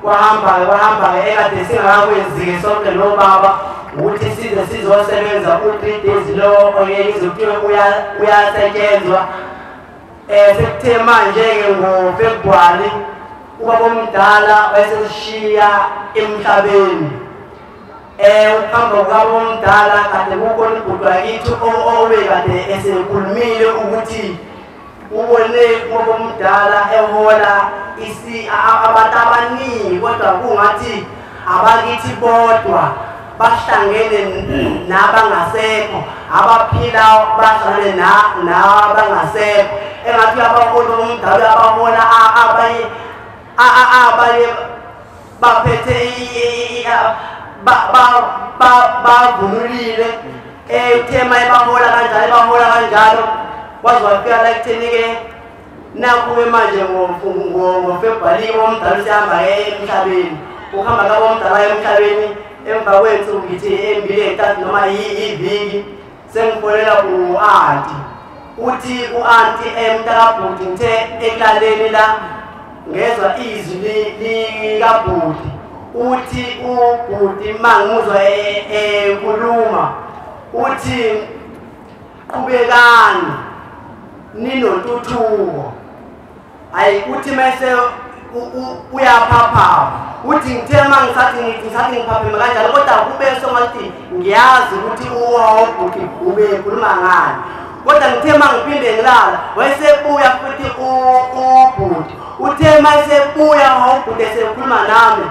kwahamba-ke ekade singakakwenzi-ke sonke nobaba ukuthi size sizosebenza u-3 days lo ongeke kuthiwe uyasetshenzwa. Sekuthe manje-ke ngoFebruwari ubaba omdala wayesesishiya emhlabeni. Ukuhamba kukababa omdala kade kukhona ubhuti wakithi obekade esekhulumile ukuthi ubone ubaba omdala ehola abantu abaningi kodwa kungathi abakithi bodwa bahlangene nabangasekho abaphila bahlangene nabangasekho engathi uyabahola umdala uyabahola abanye abanye baphethe bavunulile ethema ebahola kanjalo kwaze wafika la ekutheni-ke nakhu-ke manje ngoFebruwari omdala usehamba emhlabeni. Ukuhamba kabo omdala emhlabeni emva kwethu ngithi embili ey'ntathu noma iviki sengifonela u-anti. Uthi u-anti emntakabhuti ngithe ekulaleni la ngezwa izwi likabhuti. Uthi ubhuti mangimuzwa ekhuluma uthi qhubekani ninontuthuko. Hayi uthi mase uyaphaphama uthi ngithe mangisathi ngiphapheme kanjalo kodwa kube songathi ngiyazi ukuthi ubhuti ubekhuluma ngani kodwa ngithe mangiphinde ngilala wayesebuya futhi ubhuti. Uthe mayesebuya ubhuti esekhuluma nami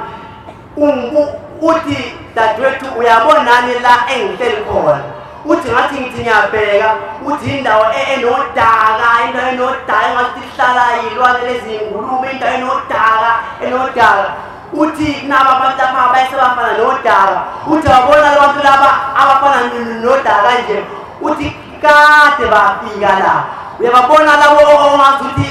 uthi dadewethu uyabonani la engihleli khona. Uthi ngathi ngithi ngiyabheka uthi indawo enodaka indawo enodaka engathi ihlala iy'lwane lezingulube indawo enodaka. Uthi naba abantu abayesebafana nodaka. Uthi wabona abantu laba abafana nodaka nje uthi kade bafika la uyababona labo ongathi uthi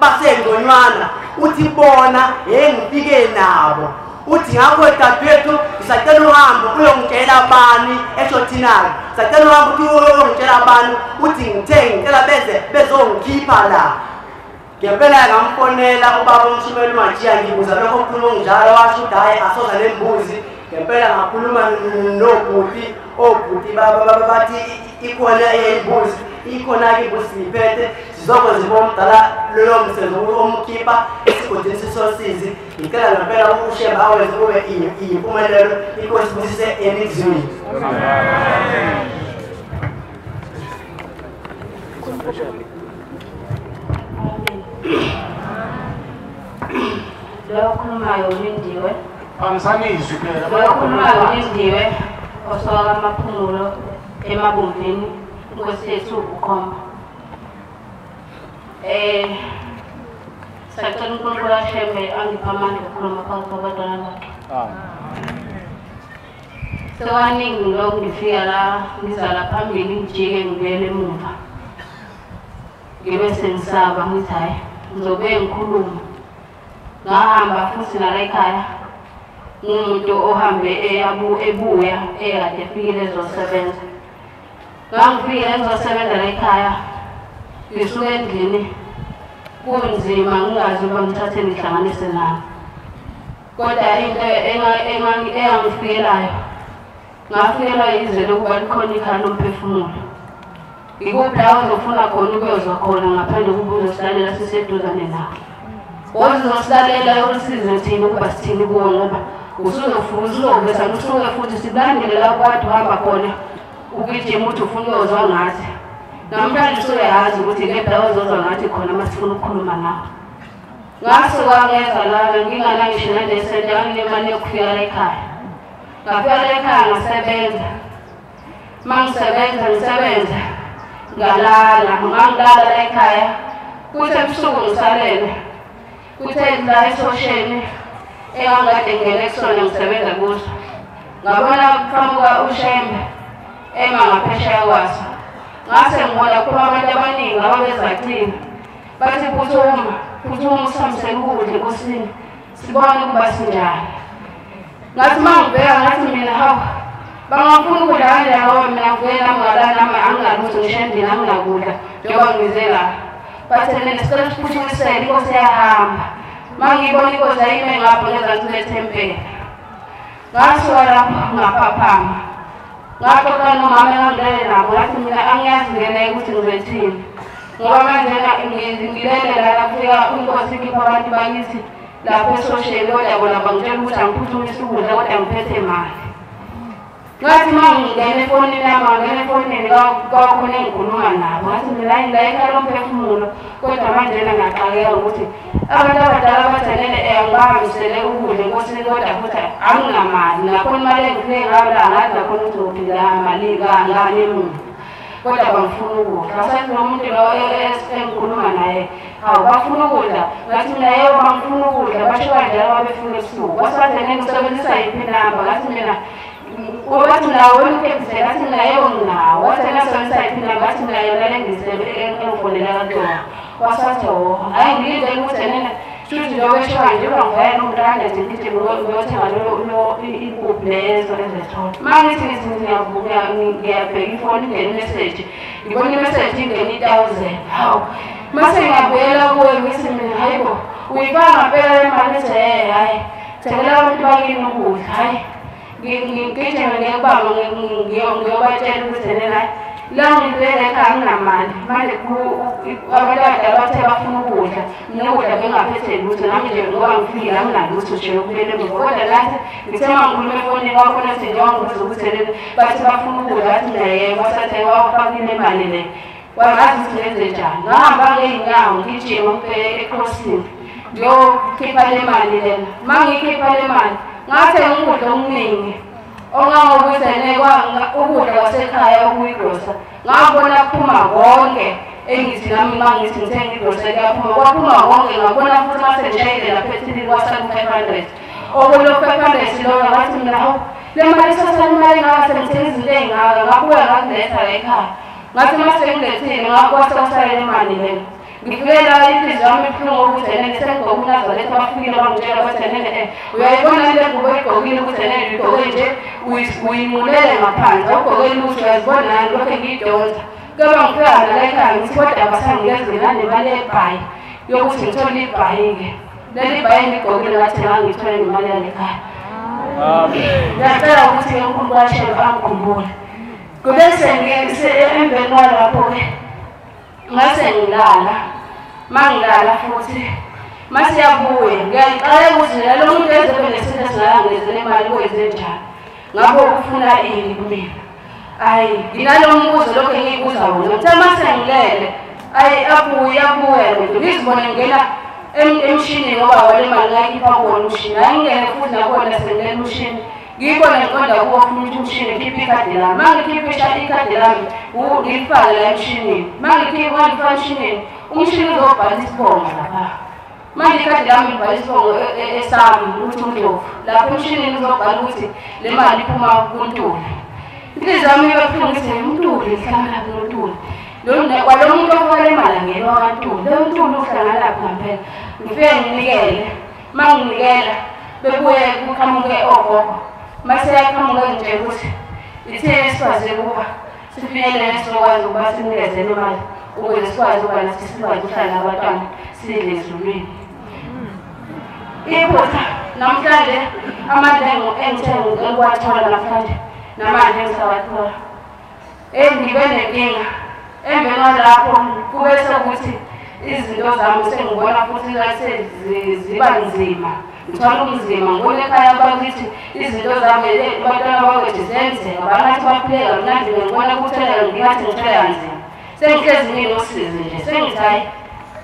basengconywana uthi bona ngifike nabo. Uthi ngakho dadewethu ngisacela uhambe uyongitshela bani esho thina-ke ngisacela uhambe uthi uyongitshela bani uthi ngithe ngicela beze bezongikhipha la. Ngempela ngamfonela ubaba uMshumeli uMajiya ngibuza lokho okukhuluma njalo washo ukuthi hhayi asoza nembuzi. Ngempela ngakhuluma nobhuti obhuti bathi ikhona imbuzi ikhona-ke imbuzi siyiphethe sizokwenza ubomdala loyo msebenzi omkhipha esigodini sisosizi. Ngicela ngempela uShembe awenze kube iyimpumelelo inkosi ibusise eningizimu. Lo okhulumayo uLindiwe. Angisanizwi phela. Lo okhulumayo uLindiwe osoka kaMaphumulo eMabomvini inkosi yethu ukhomba. Sacela uNkulunkulu aShembe angiphe amandla okukhuluma phakathi kwabantwana bakhe. Sekaningi ngilokhu ngifika la ngizala phambili ngijike ngibuyele emuva. Ngibe sengisaba ngithi hhayi ngizobuye ngikhulume. Ngahamba futhi nala ekhaya ngumuntu ohambe ebuya ekade efikile ezosebenza. Ngangifikile ngizosebenza la ekhaya ngisuka endlini Kunzima ngingazi ukuba ngithathe ngihlanganise nami. Kodwa into engangifikelayo, ngafikelwa izwe lokuba likhona ikhaya lomphefumulo. Ikuphi la ozofuna khona ukuyozwa khona ngaphandle kokuba uzosilalela siseduzane nawe. Wozosilalela usize thina ukuba sithini kuwo ngoba usuzovesa usuke futhi silandele lapho kade uhamba khona ugijima uthi ufuna ukuyozwa ngathi. Namhlanje usuyazi ukuthi kephi la ozozwa ngathi khona uma sifuna ukukhuluma nawe. Ngasuka ngeza la ngingana ngisho nanesente nganginemali yokufika la ekhaya. Ngafika la ekhaya ngasebenza. Uma ngisebenza ngisebenza ngalala, ngangilala la ekhaya. Kuthe ebusuku ngisalele. Kuthe la esosheni engangikade ngingene kusona ngisebenza kuso. Ngabona kuqhamuka uShembe ema ngaphesheya kwaso. Ngase ngibona kuphuma abantu abaningi ababezacile. Bathi phuthuma, phuthuma usihambisele ukudla enkosini. Sibone ukuba sinjani. Ngathi uma ngibheka ngathi mina hawu bangafuna ukudla kanjani ngoba mina ngivele nami ngalala nami anginalutho ngisho endlini anginakudla njengoba ngize la. Bathi mina sicela siphuthumisele inkosi iyahamba. Uma ngiyibona inkosi ayime ngapha ngezansi lethempeli. Ngasuka lapho ngaphaphama. Ngaxoxa nomama engangilele nabo ngathi mina angiyazi ngene ukuthi ngizothini. Ngoba manje ngilele la kufika inkosi ikhipha abantu bakithi lapho esosheni kodwa bona bangitshela ukuthi angiphuthumise ukudla kodwa ngiphethe imali. Ngathi uma ngingena efonini yami ngangena efonini kwakhona engikhuluma nabo ngathi mina hayi la ekhaya lomphefumulo kodwa manje ngiyaxakeka ukuthi abantu abadala bathenele angibahambisele ukudla enkosini kodwa futhi anginamali nakhona imali engifike ngayo la ngathi nakhona ukuthi ngiphila mali ngani emuva kodwa bangifuna ukudla. Ngasathi nomuntu lo engikhuluma naye hawu bafuna ukudla ngathi mina yebo bangifuna ukudla basho kanjalo babefuna ebusuku. Wasathi ngisebenzisa yiphi inamba ngathi mina wathi nawo uMkhephise ngathi mina yebo nginawo. Wathi ngisebenzisa yiphi inamba ngathi mina yona le engifonela kuyona. Wasathi ho hayi ngilindele ukuthi nina shuthi njengoba esho kanje ngivele nomntwana nje ngigijime ngiyothenga lo impuphu lezo ezithola. Uma ngithi ngithi ngiyavuka ngiyabheka ifoni ingene imeseji ngibona imeseji ingene i-1000. Hawu mase ngiyabuyela kuwe ngithi mina hayibo uyifaka ngampela imali ethi hhayi thengela abantu bakini ukudla hhayi ngigijime ngiyokubamba ngiyobatshela ukuthi nena hhayi la ngilele ekhaya anginamali manje abantu abadala bathe bafuna ukudla mina ukudla bengingaphethe lutho nami nje ngoba ngifikile anginalutho nje lokubuyela emuva kodwa nathi ngithe uma ngikhuluma efonini kwakhona ukuthi njengoba ngibuza ukuthi nena bathi bafuna ukudla ngathi mina yebo wasathi wawufakile imali le wangazi ukuthi ngenze njani. Ngahamba ngey'nyawo ngigijima ngibheke ecrossing ngiyokhipha le mali lena. Uma ngiyikhipha le mali ngathenga ukudla okuningi ongangokuthi ukudla kwasekhaya okuyigrosa. Ngabona kuphuma konke engithi nami uma ngithi ngithenga igrosa kuyaphuma kwaphuma konke ngabona futhi mase ngishayile lapha ethilini kwasala u-500. Okulo 500 loyo ngathi mina hawu le mali isasala imali engaka sengithenga izinto ey'ngaka ngabuya ngakuletha la ekhaya. Ngathi uma sengilethile ngakwase kwasala le mali lena. Ngifike la inhliziyo yami ibuhlungu ukuthi nene sengigqoke uMnazaretha bafikile bangitshela bathi nene uyayibona le ngubo oyigqokile ukuthi nene uyigqoke nje uyinqunele ngaphansi awugqoke lutho uyazibona nani lokho engiyidonsa. Kepha ngifika nala ekhaya ngithi kodwa abasangikezeli nanemali yebhayi yokuthi ngithole ibhayi-ke. Leli bhayi engigqokile ngathi ngangithole ngemali yale ekhaya. Ngiyacela ukuthi uNkulunkulu kaShembe angikhumbule. Kube emveni kwalapho-ke ngase ngilala. Uma ngilala futhi masiyabuya ngiyaxakeka ukuthi nalo muntu ezebe nesinto esingakangilezele imali kwenze njani ngakho ufuna ini kumina. Ayi nginalo mbuzo lokho engiyibuza wona ngithe uma sengilele ayi abuye abuye ngizibone ngingena emshinini ngoba wale mali ngayikhipha kuwona umshini. Hayi ngingene futhi nakuwona sengilele umshini ngiyibone ngiqonda kuwo funa ukuthi umshini ngikhiphe ikhadi lami. Uma ngikhiphe ikhadi lami ngilifake la emshinini. Uma ngikhipha ngilifake emshinini umshini uzobhala isibongo lapha. Manje ikhadi lami libhala isibongo esami ukuthi uNdlovu. Lapho emshinini uzobhala ukuthi le mali iphuma kuNtuli. Inhliziyo yami ibe buhlungu ngithi uNtuli ngihlangana noNtuli. Kwalo muntu ofaka le mali angenwa kaNtuli. Lo Ntuli uhlangana lapha ngempela. Ngifike nginikele. Uma nginikela bebuye kuqhamuke ogogo. Mase yaqhamuka nje ukuthi ithe sikwazile ukuba sifinyelele sizokwazi ukuba sinikezele imali. Ukuze sikwazi ukuba nathi sikwazi ukuhlala nabantwana sidle ezulwini. Iphutha namhlanje amandla engithe ngiwathola namhlanje namanje ngisawathola. Ngibe nenkinga emveni kwalapho kube sekuthi izinto zami sengibona futhi ziba nzima. Ngithola ubunzima ngibona ekhaya bakithi izinto zami abantwana bakwethu zenzeka bangathi baphileka mnandi ngibona kutheleka ngingathi ngithwele kanzima. Sengihlezi nginosizi nje sengithi hhayi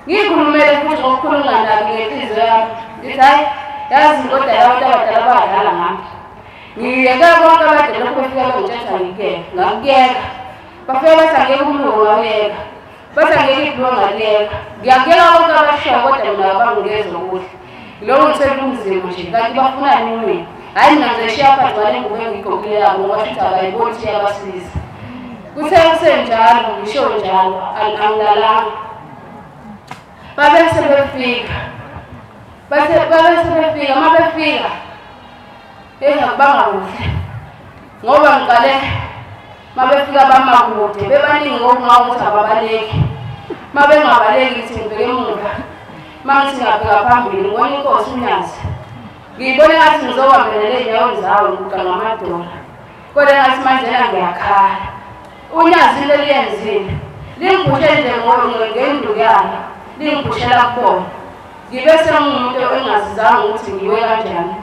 ngiyikhulumele futhi ngokukhuluma nami ngenhliziyo yami ngithi hhayi yazi kodwa abantu abadala bayadlala ngami. Ngiyeka bonke abade lokhu befika bengitshela ngikuyeka ngakuyeka. Bafika bathi angeke umlungu ngawuyeka. Bathi angeke ibhulukwe ngaliyeka. Ngiyakuyeka konke abashoyo kodwa mina abangingezwa kuhle. Lokho ngithwele ubunzima nje kanti bafunani kumina. Hhayi mina ngizoshiya phansi ngale ngubo engiyigqokile yabo ngoba shuthi abayiboni ukuthi iyabasiza. Kuthe kusenjalo ngisho njalo angilalanga. Babe sebefika. Babe sebefika uma befika akubanga kuhle ngoba ngiqale mabefika bama kude bebaningi ngokungathi ababaleki. Mabengabaleki ngithi ngibheke emuva. Mangithi ngabheka phambili ngibona inkosi uNyazi. Ngiyibona ngathi ngizobambelela ey'nyaweni zawo ngiguqa ngamadola. Kodwa ngathi manje ngiyakhala. UNyazi leli yenzile lingibhushe nje ngenduku yalo lingibhushela kubona. Ngibe sengumuntu engazizanga ukuthi ngiwe kanjani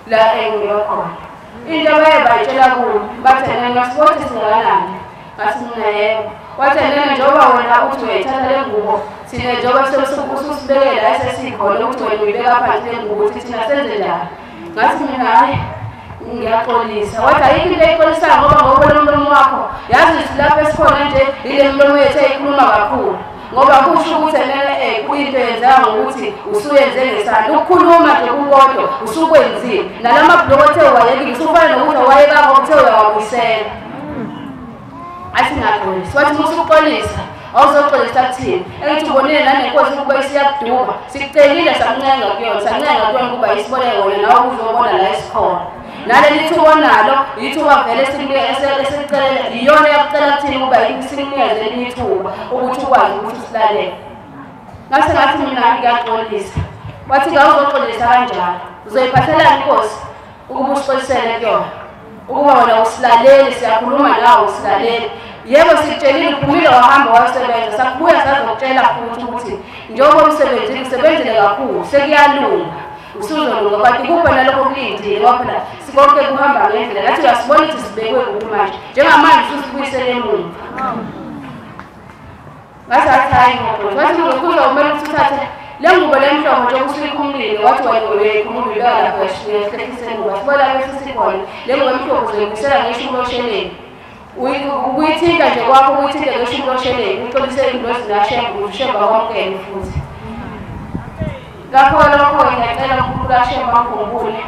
la engiwe khona. Into abaye bayitshela kuyo bathe nena sibothi singakanani ngathi mina yebo. Wathi nena njengoba wena uthi uyayithatha le ngubo thina njengoba ususibeke la esesikhona ukuthi wena uyibeka phansi le ngubo ukuthi thina senze njani. Ngathi mina hhayi ngiyaxolisa. Wathi ayikho into eyixolisayo ngoba ngokubona umlomo wakho yazi ukuthi lapho esikhona nje ile milomo yethu eyikhuluma kakhulu. Ngoba kusho ukuthi nene kuyinto eyenzeka ngokuthi usuyenze ngesandla ukukhuluma nje kukodwa usukwenzile nalamabhuloko othe uwayekile usufana nokuthi awayekanga okuthe uyawabuyisela. Athi ngiyaxolisa. Wathi uma usuxolisa awuzoxolisa kuthini? Engithi ubonile nanenkosi ukuba isiyakuduba sikucelile sakuncenga kuyona sancenga kuyona ukuba isiboleke wena nawe uzobona la esikhona. Naleli thuba nalo ithuba vele esikucelele iyona eyakucela kuthini ukuba sikunikeze elinye ithuba ukuthi ukwazi ukuthi usilalele. Ngase ngathi mina ngiyaxolisa. Wathi ngawuzoxolisa kanjalo uzoyiphathelani inkosi ukuba usixolisele kuyona ukuba wena usilaleli siyakhuluma nawe usilaleli. Yebo sikutshelile uphumile wahamba wasebenza sakubuya sazokutshela futhi ukuthi njengoba umsebenzile usebenzile kakhulu sekuyalunga usuzolunga kanti kuphi nalokho kulindile ngoba phela konke kuhamba ngendlela nathi uyasibona ukuthi sibekwe kuphi manje njengamanje ususibuyisele emuva. Ngathi hayi ngiyaxolisa. Wathi kuzomele ukuthi uthathe le ngubo lemhlobo nje usuyikhumulile wathi wena uyayikhumula uyibeka lapho uyahlehlisa ingubo sibona lapho sesikhona le ngubo emhlophe uzoyibuyisela ngeshumi losheleni. Ukuyithinta nje kwakho ukuyithinta ngeshumi losheleni uxolise ingozi nashembe ushemba kwamukele futhi. Ngakho lokho ngiyacela uNkulunkulu ashembe angikhumbule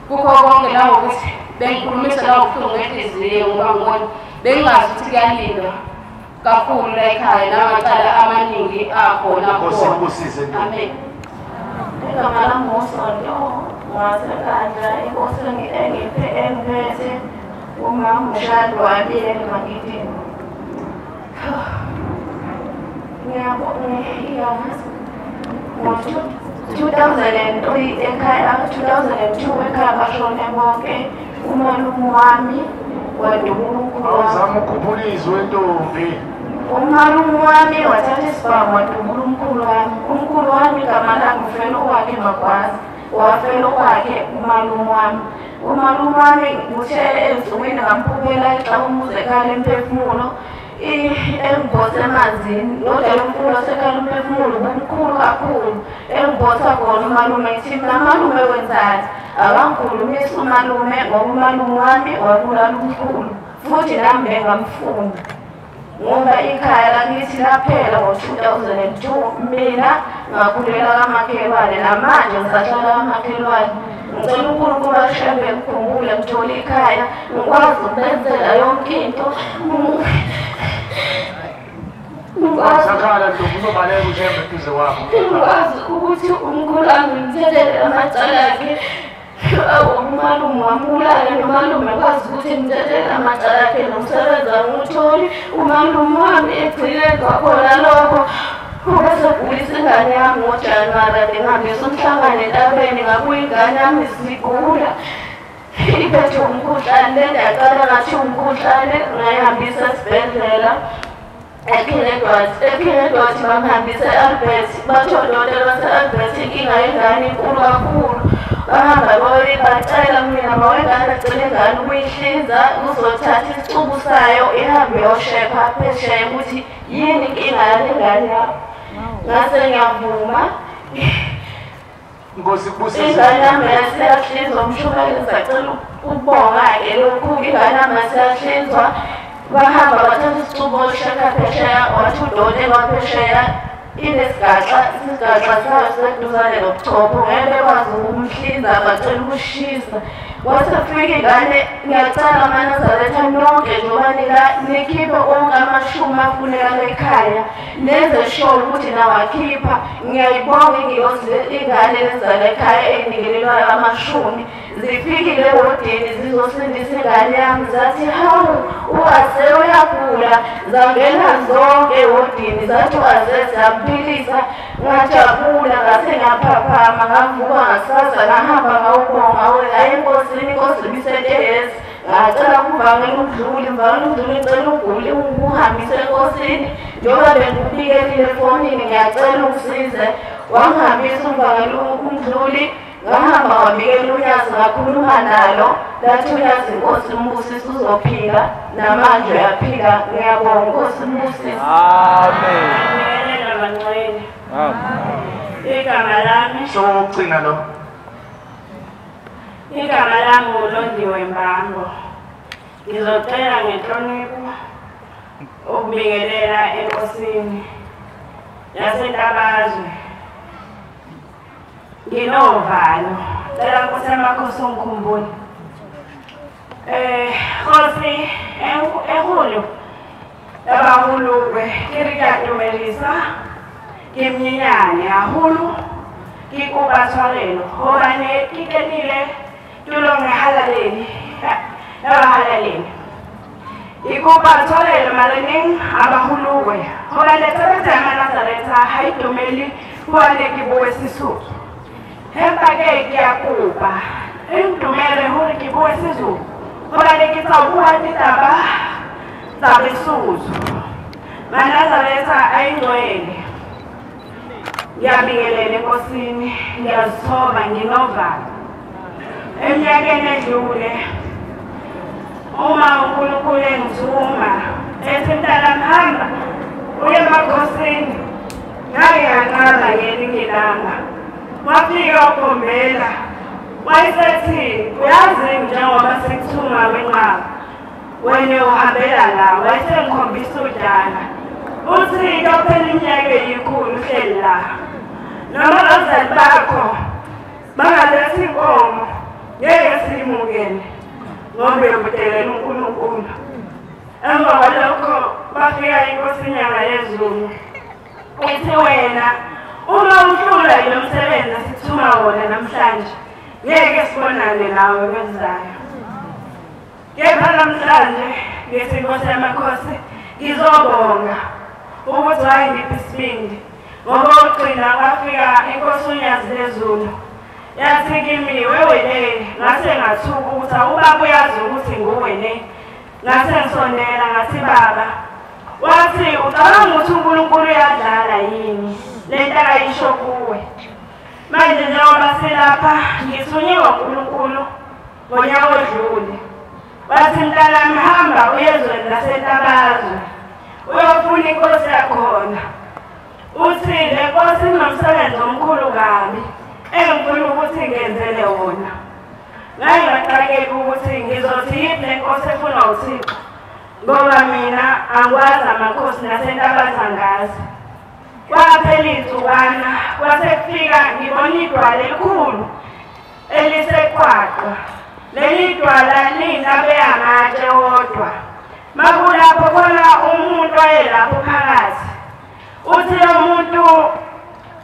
kukho konke nangokuthi bengikhulumisa nangobuhlungu ngenhliziyo ngoba ngibona bengingazi ukuthi kuyalindwa kakhulu la ekhaya namacala amaningi akhona khona. Amen. Igama lami nguSonto waseKandla inkosi engiphe engiphethe umama umshado wabiyela ngakithi. Ngiyabonga ngo-2003 ekhaya 2002 ekhaya bashone bonke umalume wami wadubula umkhulu wami. Awuzama ukukhuphula izwi ntombi. Umalume wami wathatha isibhamu wadubula umkhulu wami. Umkhulu wami igama lakhe ufela okwakhe Magwaza, wafela okwakhe umalume wami. Umalume wami uthe ensukwini ngamphuphela xa umuzi ekhala emphefumulo engibhose emanzini. Lodwa lo mkhulu osekhala umphefumulo ubumkhulu kakhulu. Engibhosa khona umalume ngithi mina malume wenzani? Akangikhulumisi umalume ngoba umalume wami wabulala umkhulu futhi nami bengamfuni. Ngoba ikhaya lakithi laphela ngo-2002 mina ngakhulela kamakhelwane namanje ngisahlala kamakhelwane. Ngicela uNkulunkulu ashembe ngikhumbule ngithole ikhaya ngikwazi ukubenzela yonke into. Sakhala ntombi uzobaleka ushembe eduze kwakho. Ngikwazi ukuthi umkhulu wami ngimthethelele amacala akhe. Umalume wambulala nomalume kwazi ukuthi ngithathela amacala akhe nomsebenzi angiwutholi. Umalume wami egcine kwakhona lokho. Ubesegulisa ingane yami ngoJanuwari ade ngihambisa umhlangano entabeni ngabuya ingane yami isigula. Iphethwe umkhuhlane, yaqala ngathi umkhuhlane ngayihambisa esibhedlela. Eking Edward bamhambisa e-Albert, bathi odokotela base-Albert inkinga yengane inkulu kakhulu. Bahamba bacela mina mawengane acela ingane ukuyihlinza uzothatha isicubu sayo ihambe iyoshepha phesheya ukuthi yini inkinga yale ngane yakho. Ngase ngiyavuma. Nkosi kubusise. Ingane yami yaseyahlinzwa umshumeli ngisacela ukubonga-ke lokhu ingane yami yaseyahlinzwa. Bahamba bathatha isicubu osheka phesheya wathi udokotela waphesheya inesigaxa isigaxa sayo siseduzane nobuchopho ngeke bekwazi ukumhlinza bacela ukushisa. Kwase kufika ingane ngiyacela amaNazaretha nonke njengoba nikhiphe onke amashumi afuneka ekhaya nenze sure ukuthi nawakhipha. Ngiyayibonga ingilosi ingane lezala ekhaya eyinikelelwayo amashumi zifikile ewodini zizosindisa ingane yami zathi hawu u-Aze uyagula. Zangena zonke ewodini zathi u-Aze siyamphilisa. Ngajabula ngase ngaphaphama ngavuka ngakusasa ngahamba ngawubonga hayi enkosini inkosi ibisentehezi. Ngacela kuvangela umdluli mvangela umdluli ngicela ugule ukuhambise enkosini njengoba bengikubikelile efonini ngiyacela ungisize. Wangihambisa umvangela umdluli ngahamba wabikela uNyazi ngakhuluma nalo lathi uNyazi inkosi umbusise uzophila namanje uyaphila. Ngiyabonga inkosi umbusise. Amen. Amen. Igama lami sokugcina lo igama lami uLondiwe Mbambo. Ngizocela ngenhlonipho ukubingelela enkosini yaseNtabazwe. Nginovalo. Cela Nkosi yamakhosi ungikhumbule. Nkosi enkulu yabahulukwe ke re ke a tumelisa ke mnyenyane haholo ke kopa tshwarelo hobane ke kenile tulong ya halaleli ya bahalaleli. Ikopa tshwarelo mareneng a bahulukwe hobane tshebetso ya Manazaretha ha e tumele hobane ke bue Sesotho. Empa ke ke a kopa e ntumele hore ke bue Sezulu hobane ke tla bua ditaba tsa Besotho. Manazaretha a ingcwele. Ngiyabingelela enkosini, ngiyazithoba nginovalo. Eminyakeni edlule uma uNkulunkulu engithuma ethi mntanami hamba uye emakhosini, ngake nganqaba ngelinye ilanga. Wafika ukhombela wayesethi uyazi njengoba sekuthuma wenqaba wena uhambela la. Wayesengikhombisa udala uthi kuyophela iminyaka eyikhulu uhleli la noma abazali bakho bangaletha inkomo ngeke siyimukele ngoba uyobudelela uNkulunkulu. Emva kwalokho bafika inkosi iNyanga yeZulu ethi wena uma uhlulwa yilo msebenzi esithuma wona namhlanje ngeke sibonane nawe kwezayo. Kepha namhlanje ngithi Nkosi yamakhosi ngizobonga ukuthi wayengipha isibindi ngoba ugcina kwafika inkosi uNyazi lezulu yathi kimi wewele. Ngase ngathuka ukuthi ubaba uyazi ukuthi nguwele. Ngase ngisondela ngathi baba. Wathi ucabanga ukuthi uNkulunkulu uyadlala yini lento akayisho kuwe? Manje njengoba silapha ngithunyiwe uNkulunkulu ngonyaka odlule. Wathi mntanami hamba uye ezweni laseNtabazwe uyofuna inkosi yakhona. Uthi le nkosi inomsebenzi omkhulu kabi engifuna ukuthi ngenzele wona. Ngake ngaqakeka ukuthi ngizothi yiphi le nkosi efunwa uThixo ngoba mina angikwazi amakhosi naseNtabazwe angazi. Kwaphela iy'nsukwana kwase kufika ngibona idwala elikhulu eliseqwaqwa. Leli dwala liyindabe yamatshe wodwa. Makulapho khona umuntu wayelapho phakathi. Uthi lo muntu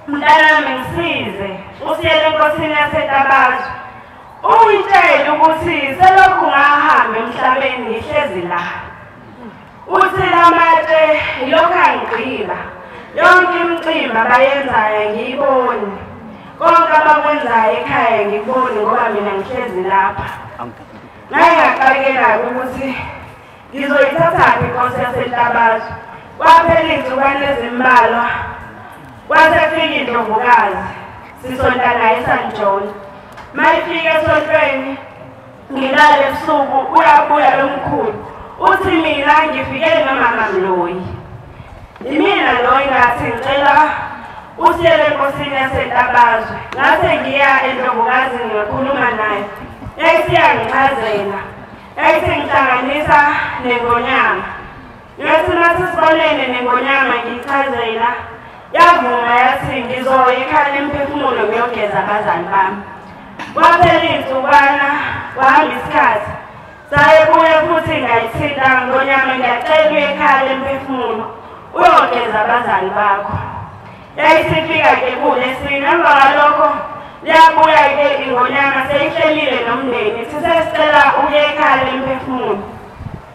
mntanami ngisize usiyele enkosini yaseNtabazwe. Ungitshele ukuthi selokhu ngahamba emhlabeni ngihlezi la. Uthi lamatshe yilokhu angigqiba. Yonke imicimbi abayenzayo ngiyiboni. Konke abakwenzayo ekhaya ngikuboni ngoba mina ngihlezi lapha. Ngake ngaqalekela ukuthi ngizoyithathaphi inkosi yaseNtabazwe. Kwaphela iy'nsukwana ezimbalwa kwase kufika indlovukazi sisonta naye eSan John. Mayifika esontweni ngilala ebusuku uyabuya lo mkhulu uthi mina ngifike nomama Mloyi. Imina lo ngathi ngicela usiyele enkosini yaseNtabazwe. Ngase ngiya endlovukazini ngikhuluma naye. Yayisiyangichazela. Yayisingihlanganisa nengonyama. Ngathi mase sibonene nengonyama ngiyichazela. Yavuma yathi ngizoya ekhaya lemphefumulo ngiyogeza abazali bami. Kwaphela iy'nsukwana kwahamba isikhathi. Sayebuya futhi ngayithinta ngonyama ngiyacela uye ekhaya lemphefumulo uyogeza abazali bakho. Yayisifika-ke kulesine. Emva kwalokho liyabuya-ke ingonyama seyihlelile nomndeni ithi sesicela uye ekhaya lemphefumulo.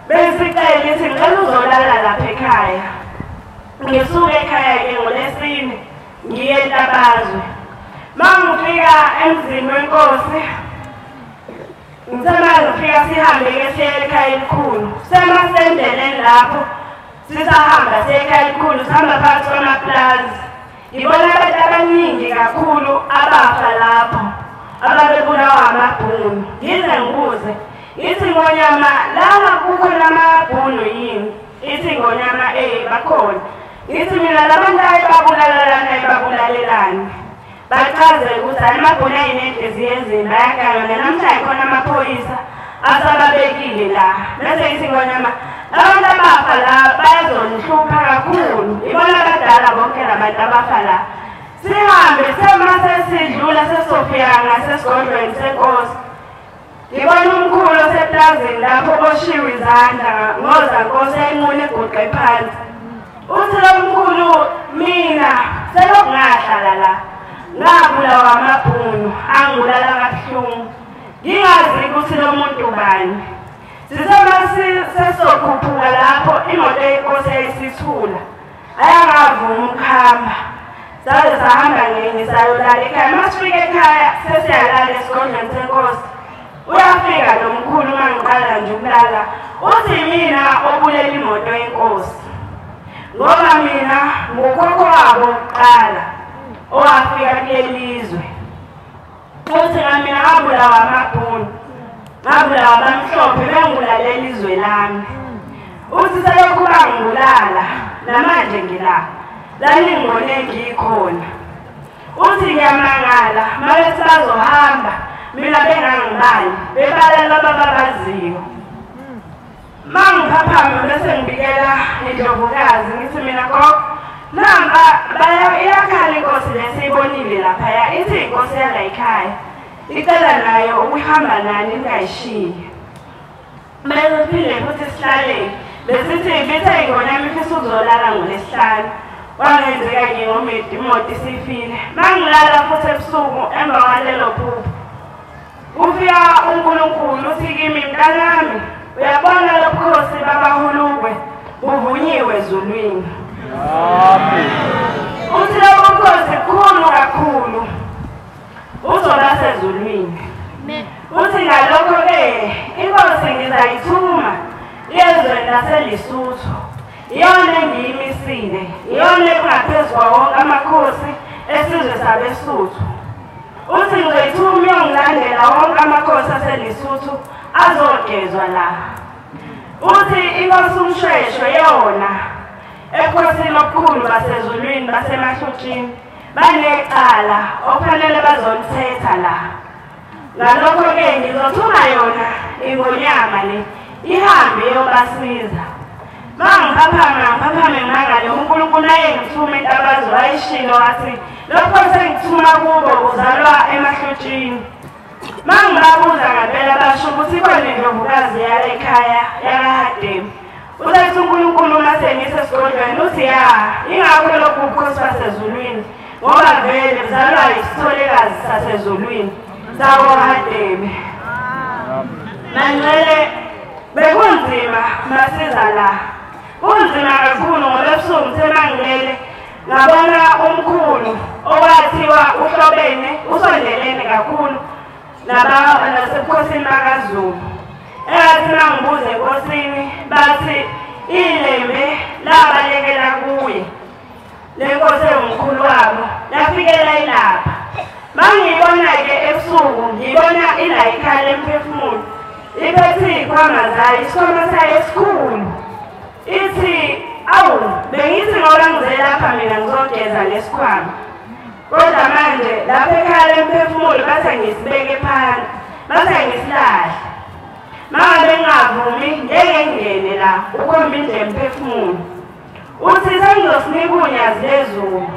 Besicela ithi ngicela uzolala lapha ekhaya. Ngisuke ekhaya-ke ngolesine ngiye eNtabazwe. Mangifika emzini wenkosi ngithe ngifika sihambe-ke siye ekhaya elikhulu. Semasendleleni lapho sisahamba siye ekhaya elikhulu sihamba phakathi kwamaplazi. Ngibona abantu abaningi kakhulu abafa lapho ababebulawa amabhunu. Ngize ngibuze ngithi ngonyama lana kukhona amabhunu yini? Ithi ngonyama bakhona. Ngithi mina labantu ababulalana babulalelani. Bachaze ukuthi amabhunu ayinenhliziyo ezimbi ayaganga namhlanje khona amaphoyisa asababekile la. Bese ngithi ngonyama abantu abafa la bayazonihlupha kakhulu. Ibona abadala bonke labantu abafa la. Sihambe sema sesidlula sesofika ngasesigodlweni senkosi. Ngibona umkhulu oseplazini lapho boshiwe izandla ngoza nkosi enqune eguqe phansi. Uthi lo mkhulu mina selokhu ngahlala la ngabulawa amabhunu angibulala kabuhlungu. Ngingazi ukuthi lo muntu bani. Sisema sesokhuphuka lapho imoto yenkosi yayisithula. Ayangavuma ukuhamba. Saze sahamba ngenye sayolala ekhaya. Masifika ekhaya sesiyalala esigodlweni senkosi. Uyafika lo mkhulu uma ngiqala nje ukulala. Uthi mina obulela imoto yenkosi. Ngoba mina ngukhokho wabo kuqala owafika kuleli zwe. Uthi mina ngabulawa amabhunu. Ngabulawa abamhlophe bengibulalela izwe lami. Uthi selokhu bangibulala namanje ngila. Lalingone ngikhona. Uthi ngiyamangala mabethi bazohamba mina bengangibali bebala laba ababaziyo. Mangiphaphama bese ngibikela indlovukazi ngithi mina gogo namba iyakhala inkosi lesiyibonile laphaya ithi inkosi yala ekhaya icela nayo ukuhamba nani ningayishiyi. Bese siphinde futhi sihlale besithi bithe ingonyama ifisa ukuzolala ngolesihlanu. Kwangenzeka-ke ngomidi imoto isifile. Mangilala futhi ebusuku emva kwalelo phupho kufika uNkulunkulu uthi kimi mntanami uyabona lobukhosi babahulukwe buvunyiwe ezulwini. Amen. Uthi lobukhosi bukhulu kakhulu uzoba sezulwini. Uthi ngalokho-ke inkosi ngizayithuma iyezweni laseLesotho. Iyona engiyimisile, iyona ekungaphezu kwawo wonke amakhosi esizwe sabeSuthu. Uthi ngizoyithuma iyongilandela wonke amakhosi aseLesotho azogezwa la. Uthi inkosi uMshweshwe yona ebukhosini obukhulu basezulwini basemahlutshini banecala okufanele bazolithetha la. Ngalokho-ke ngizothuma yona ingonyama le ihambe iyobasiza. Mangiphaphama ngiphaphame ngimangale uNkulunkulu ayengithume eNtabazwe wayishilo wathi lokho sengithuma kubo kuzalwa emahlutshini. Mangibabuza ngempela basho ukuthi ikhona indlovukazi yala ekhaya yakaHademu. Usethi uNkulunkulu uma sengisesigodlweni uthi ya ingakho lokhu bukhosi basezulwini ngoba vele buzalwa yisitholekazi sasezulwini. sakoHadebe. Mangcwele bekunzima masiza la, kunzima kakhulu ngoba ebusuku ngithe mangilele ngabona umkhulu owathiwa uhlobene usondelene kakhulu nasebukhosini bakaZulu. Engathi mangibuza enkosini bathi ilembe labalekela kuye le nkosi ewumkhulu wabo lafikela ilapha. Mangiyibona-ke ebusuku ngiyibona ila ikhaya lemphefumulo iphethe iy'khwama zayo, isikhwama sayo esikhulu. Ithi awu bengithi ngoba ngize lapha mina ngizogeza lesikhwama, kodwa manje lapha ekhaya lemphefumulo base ngisibeke phansi, base ngisilahle. Mangabe ngingavumi ngeke ngingene la, ukhomba indlu yemphefumulo. Uthi sengizosinika unyazi lezulu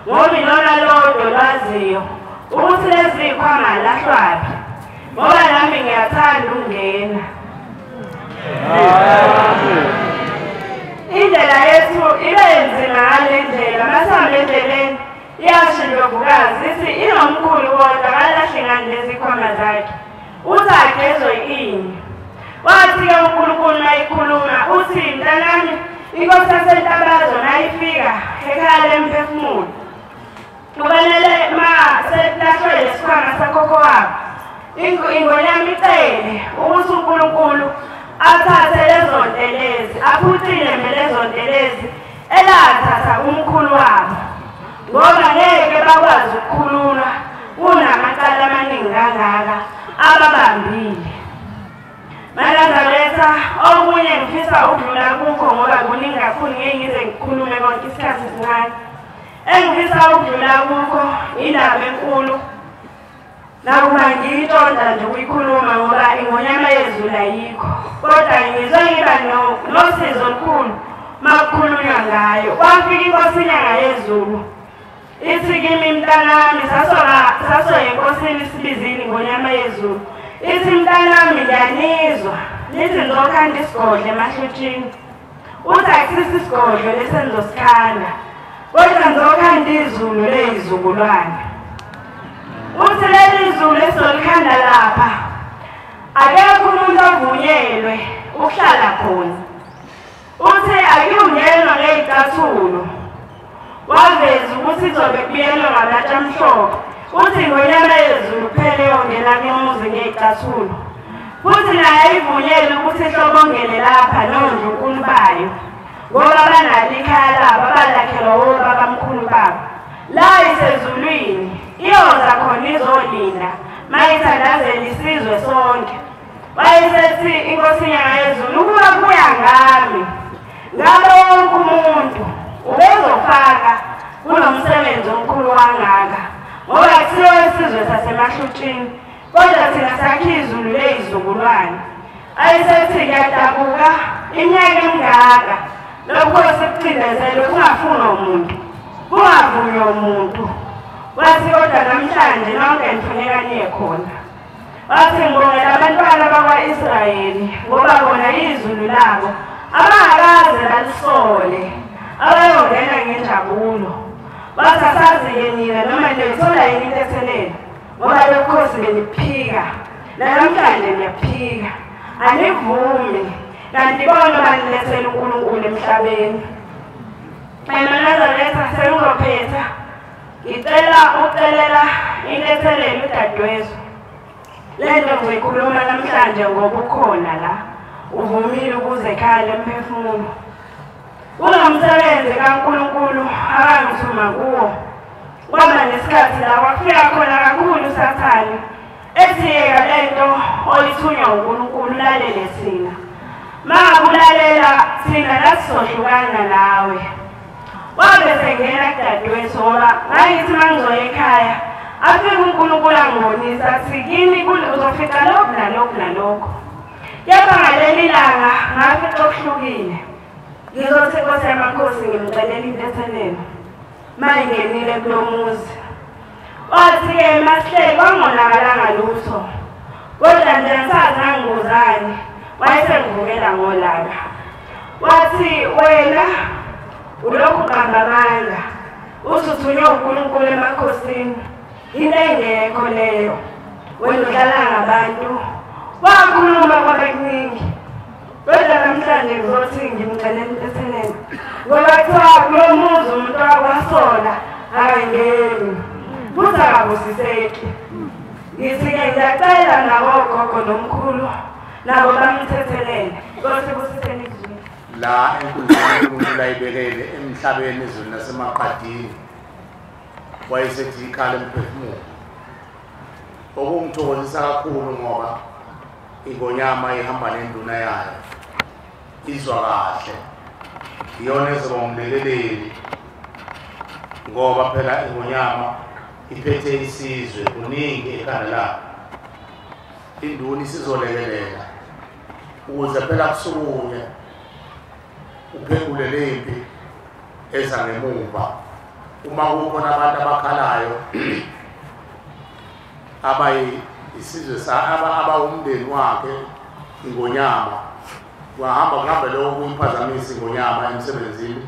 ngoba ilona lodwa olwaziyo ukuthi lezi y'khwama lahlwaphi, ngoba nami ngiyathanda ukungena. Indlela yethu ibe nzima ngale ndlela, masihamba endleleni iyasho indlovukazi ithi inomkhulu kodwa akalahle ngani lezi khwama zakhe, uthi agezwe ini. Wathi-ke uNkulunkulu mayikhuluma uthi mntanami inkosi yaseNtabazwe mayifika ekhaya lemphefumulo kufanele ma selahlwe lesikhwama sakhokho wabo ingonyama icele ukuthi uNkulunkulu athathe lezo ntelezi, aphuce ilembe lezo ntelezi elathatha umkhulu wabo, ngoba ngeke bakwazi ukukhululwa kunamacala amaningi kangaka ababambile. Manazaretha, okunye ngifisa ukudlula kukho ngoba kuningi kakhulu, ngeke ngize ngikhulume konke isikhathi sincane. Engifisa ukudlula kukho indaba enkulu, nakuba ngiyitshonda nje ukuyikhuluma ngoba ingonyama yezulu ayikho, kodwa ngizwe ngiba nosizo olukhulu makukhulunywa ngayo. Kwafika inkosi inyanga yezulu ithi kimi mntanami, sasoya enkosini sibizini ingonyama yezulu, ithi mntanami ngiyanizwa nithi ngizokhanda isigodlo emahlutshini. Uthi akusiso isigodlo lesi engizosikhanda, kodwa ngizokhanda izulu leyizukulwane. Uthi leli zulu esizolikhanda lapha akekho umuntu ovunyelwe ukuhlala khona. Uthi akuyungenwa ngey'cathulo, waveza ukuthi kuzobe kubiyelwe ngamatshe amhlophe. Uthi ingonyama yezulu kuphela eyongena kulo muzi ngey'cathulo, futhi naye ayivunyelwe ukuthi ihlobongele lapha nondlunkulu bayo, ngoba banalo ikhaya labo abalakhelwa obabamkhulu babo. La isezulwini iyoza khona izolinda mayithandazela isizwe sonke. Wayesethi inkosi inyanga yezulu, ukuba kuya ngami ngabe wonke umuntu ubezofaka kulo msebenzi omkhulu kangaka, ngoba kusiyo isizwe sasemahlutshini, kodwa thina sakhe izulu leyizukulwane. Ayesethi ngiyadabuka iminyaka emingaka lobukhosi bucindezelwe kungafunwa umuntu, kungavunywa umuntu. Wathi kodwa namhlanje nonke nifuneka niye khona. Wathi ngibongela abantwana bakwa-Israyeli ngoba bona izulu labo abangakaze balisole, abayongena ngenjabulo. Wathi asazi-ke nina noma niyothola yini intethelelo, ngoba lobukhosi beniphika nanamhlanje niyaphika, anivumi, kanti bona banilethela uNkulunkulu emhlabeni. MaNazaretha, sengizophetha ngicela ukucelela intethelelo udadewethu. Le nto ngizoyikhuluma namhlanje ngoba ukhona la, uvumile ukuze ekhaya lemphefumulo. Kunomsebenzi kaNkulunkulu akangithuma kuwo. Kwaba nesikhathi la kwafika khona kakhulu uSathane ethi yeka le nto oyithunywa uNkulunkulu, ulalele thina. Mangakulalela thina nathi sohlukana nawe. Wabe sengena kudadewethu ngoba ngangithi uma ngizoya ekhaya afike uNkulunkulu angibonisa athi kini uzofica lokhu nalokhu nalokhu. Kepha ngaleli langa ngafica okuhlukile. Ngizothi Nkosi yamakhosi ngimcelela intethelelo mayingenile kulo muzi. Wathi-ke masihleli kwangonakalanga lutho, kodwa nje angisazi ngangibuzani. Wayesengivukela ngolaka, wathi wena ulokhu uqamba amanga, uthi uthunywe uNkulunkulu emakhosini, into engekho leyo. Wena udlala ngabantu. Wakhuluma kwabe kuningi. Kodwa namhlanje ngizothi ngimcelela intethelelo. Ngoba kuthiwa kulo muzi umuntu wakwasola akangeni. Futhi akabusiseki. Ngithi-ke ngiyacela nabogogo nomkhulu nabo bamthethelele. Nkosi ibusiseni izulu. La enkundleni uNkulunkulu ayibekele emhlabeni ezweni nasemaqadini wayesethi ikhala emphefumulo. Okungithokozisa kakhulu ngoba ingonyama ihamba nenduna yayo izwa kahle, iyona ezoba umlekeleli ngoba phela ingonyama iphethe isizwe, kuningi ekhanda layo. Induna isizolekelela ukuze phela kusukunywe uphengule lempi eza ngemuva. Uma kukhona abantu abakhalayo abayisizwe abawumndeni wakhe ingonyama, wahamba kuhambe lokho kuyiphazamisa ingonyama emsebenzini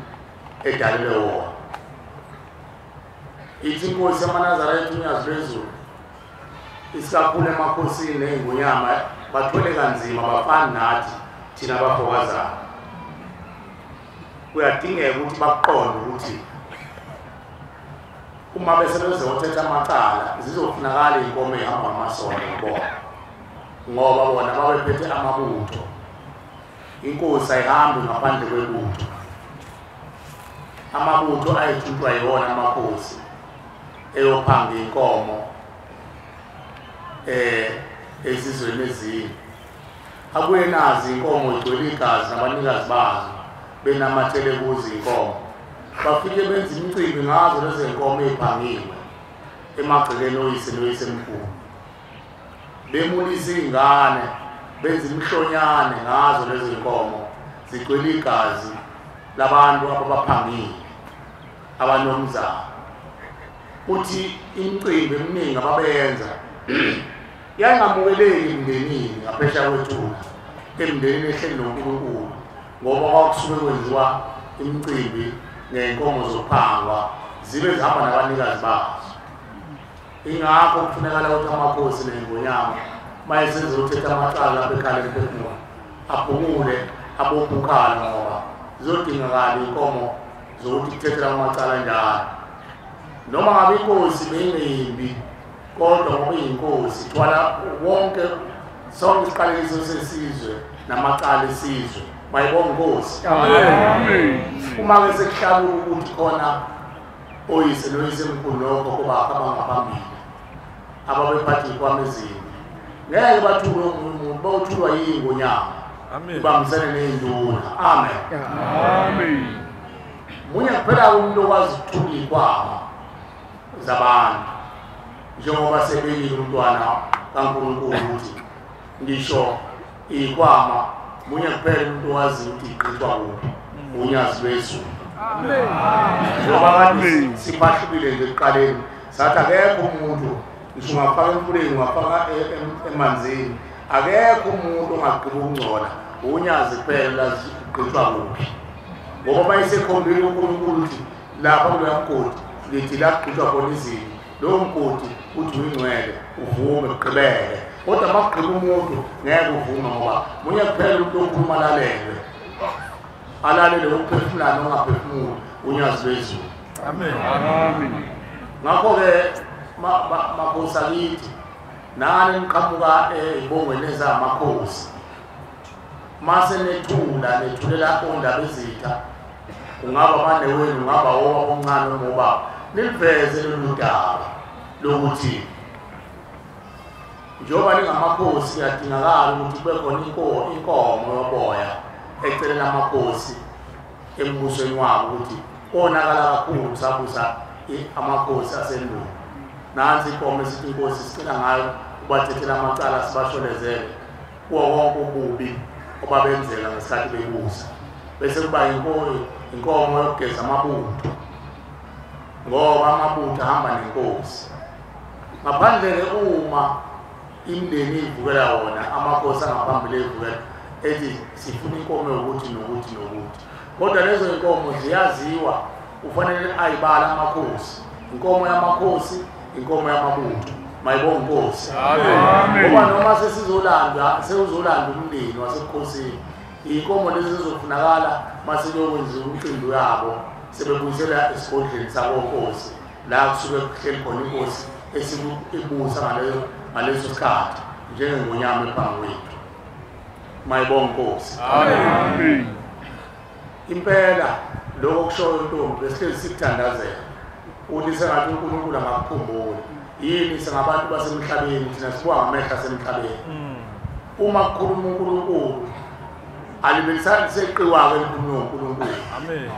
edalelwe wona. Ithi inkosi yamaNazaretha uNyazi lwezulu isikakhulu emakhosini ney'ngonyama bathwele kanzima, bafani nathi thina abafokazana. Kuyadingeka ukuthi bakuqonde ukuthi uma besebezothetha amacala zizofunakala iy'nkomo ey'hamba ngamasondo kubona, ngoba bona babephethe amabutho. Inkosi ayihambi ngaphandle kwebutho. Amabutho ayethuthwa yiwona amakhosi eyophanga inkomo ezizweni ezinye. Abuye nazi inkomo igcwele igazi nabanikazi bazo benamathele kuzo inkomo. Bafike benza imicimbi ngazo lezi nkomo ey'phangiwe emagcekeni oyise noyisemkhulu. Bemulisa iy'ngane benza imihlonyane ngazo lezi nkomo zigcwele igazi labantu ababaphangile abanomzana. Uthi imicimbi eminingi ababeyenza yayingamukeleki emndenini ngaphesheya kwethuna, emndenini ehleli noNkulunkulu, ngoba kwakusuke kwenziwa imicimbi ngey'nkomo zokuphangwa zibe zihamba nabanikazi bazo. Ingakho kufunekala ukuthi amakhosi ney'ngonyama uma esezothetha amacala lapha ekhala emphefumulo aphumule abophe ukhala, ngoba zizodingakala iy'nkomo zokuthi kuthethela amacala njalo. Noma ngabe inkosi beyingeyimbi, kodwa ngoba iyinkosi ithwala wonke sonke isiqalekiso sesizwe namacala esizwe. Mayibonge inkosi. Amen. Uma-ke sekuhlabuka ukuthi khona oyise noyisemkhulu nogogo bakhe abangaphambili ababephatha iy'nkwama ezimbi, ngeke bathulwe omunye umuntu, bawuthulwa yiy'ngonyama ibambisene ney'nduna. Amen. Amen. Munye kuphela umuntu okwazi ukuthula iy'nkwama zabantu, njengoba sebekile umntwana kaNkulunkulu ukuthi ngisho iy'nkwama munye kuphela umuntu owazi ukuthi igqithwa kuphi, uNyazi lwezulu. Njengoba kade siphahlukile nje ekuqaleni sathi akekho umuntu, ngisho ungafaka emfuleni ungafaka emanzini, akekho umuntu ongagqiba ukungcola, uNyazi kuphela lazi ugqithwa kuphi. Ngoba uma esekhombile uNkulunkulu ukuthi lapha kuloya mgodi ngithi la kugqithwa khona izinto, lowo mgodi uthi uyingcwele uvume kugqibele. Kodwa uma kugqiba umuntu ngeke uvume, ngoba munye kuphela umuntu okhuluma alalelwe, alalele ukuphefumula nongaphefumuli, uNyazi lwezulu. Amen. Amen. Ngakho-ke makhosi akithi nani niqhamuka ey'bongweni ezamakhosi, mase nethula nethulela ondaba ezitha, ungaba abanewenu, ungaba obaba omncane noma ubaba, niliveze lolu daba lokuthi njengoba ningamakhosi kuyadingakala ukuthi kube khona inkomo yoboya ecelela amakhosi embusweni wabo, ukuthi konakala kakhulu kusabusa amakhosi asendulo. Nansi inkomo esithi inkosi sicela ngayo ubathethela amacala sibasholezele kuwo wonke ububi obabenzeka ngesikhathi bebusa. Bese kuba inkomo yokugeza amabutho, ngoba amabutho ahamba nenkosi. Ngaphandle-ke uma imindeni ivukela wona, amakhosi angaphambili evukela ethi sifuna inkomo yokuthi nokuthi nokuthi, kodwa lezo inkomo ziyaziwa, ufanele ayibala amakhosi, inkomo yamakhosi, inkomo yamabutho. Mayibonge Nkosi. Amen. Ngoba noma sesizolanda sewuzolanda umndeni wasebukhosini, iy'nkomo lezi zizofunakala mase kuyokwenziwa umcimbi yabo sebebuyisela esigodleni sakonkosi la kusuke kuhleli khona inkosi esibusa ngaleso sikhathi njengengonyama ephambi kwethu. Mayibonge Nkosi. Amen. Impela lokho kushoyo ntombi besihlezi sikuthandazela ukuthi sengathi uNkulunkulu angakukhumbula. Yini singabantu basemhlabeni thina sibuka ngamehlo asemhlabeni. Uma kukhuluma uNkulunkulu alibelisani seqiwa-ke elikhulunywa uNkulunkulu. Amen.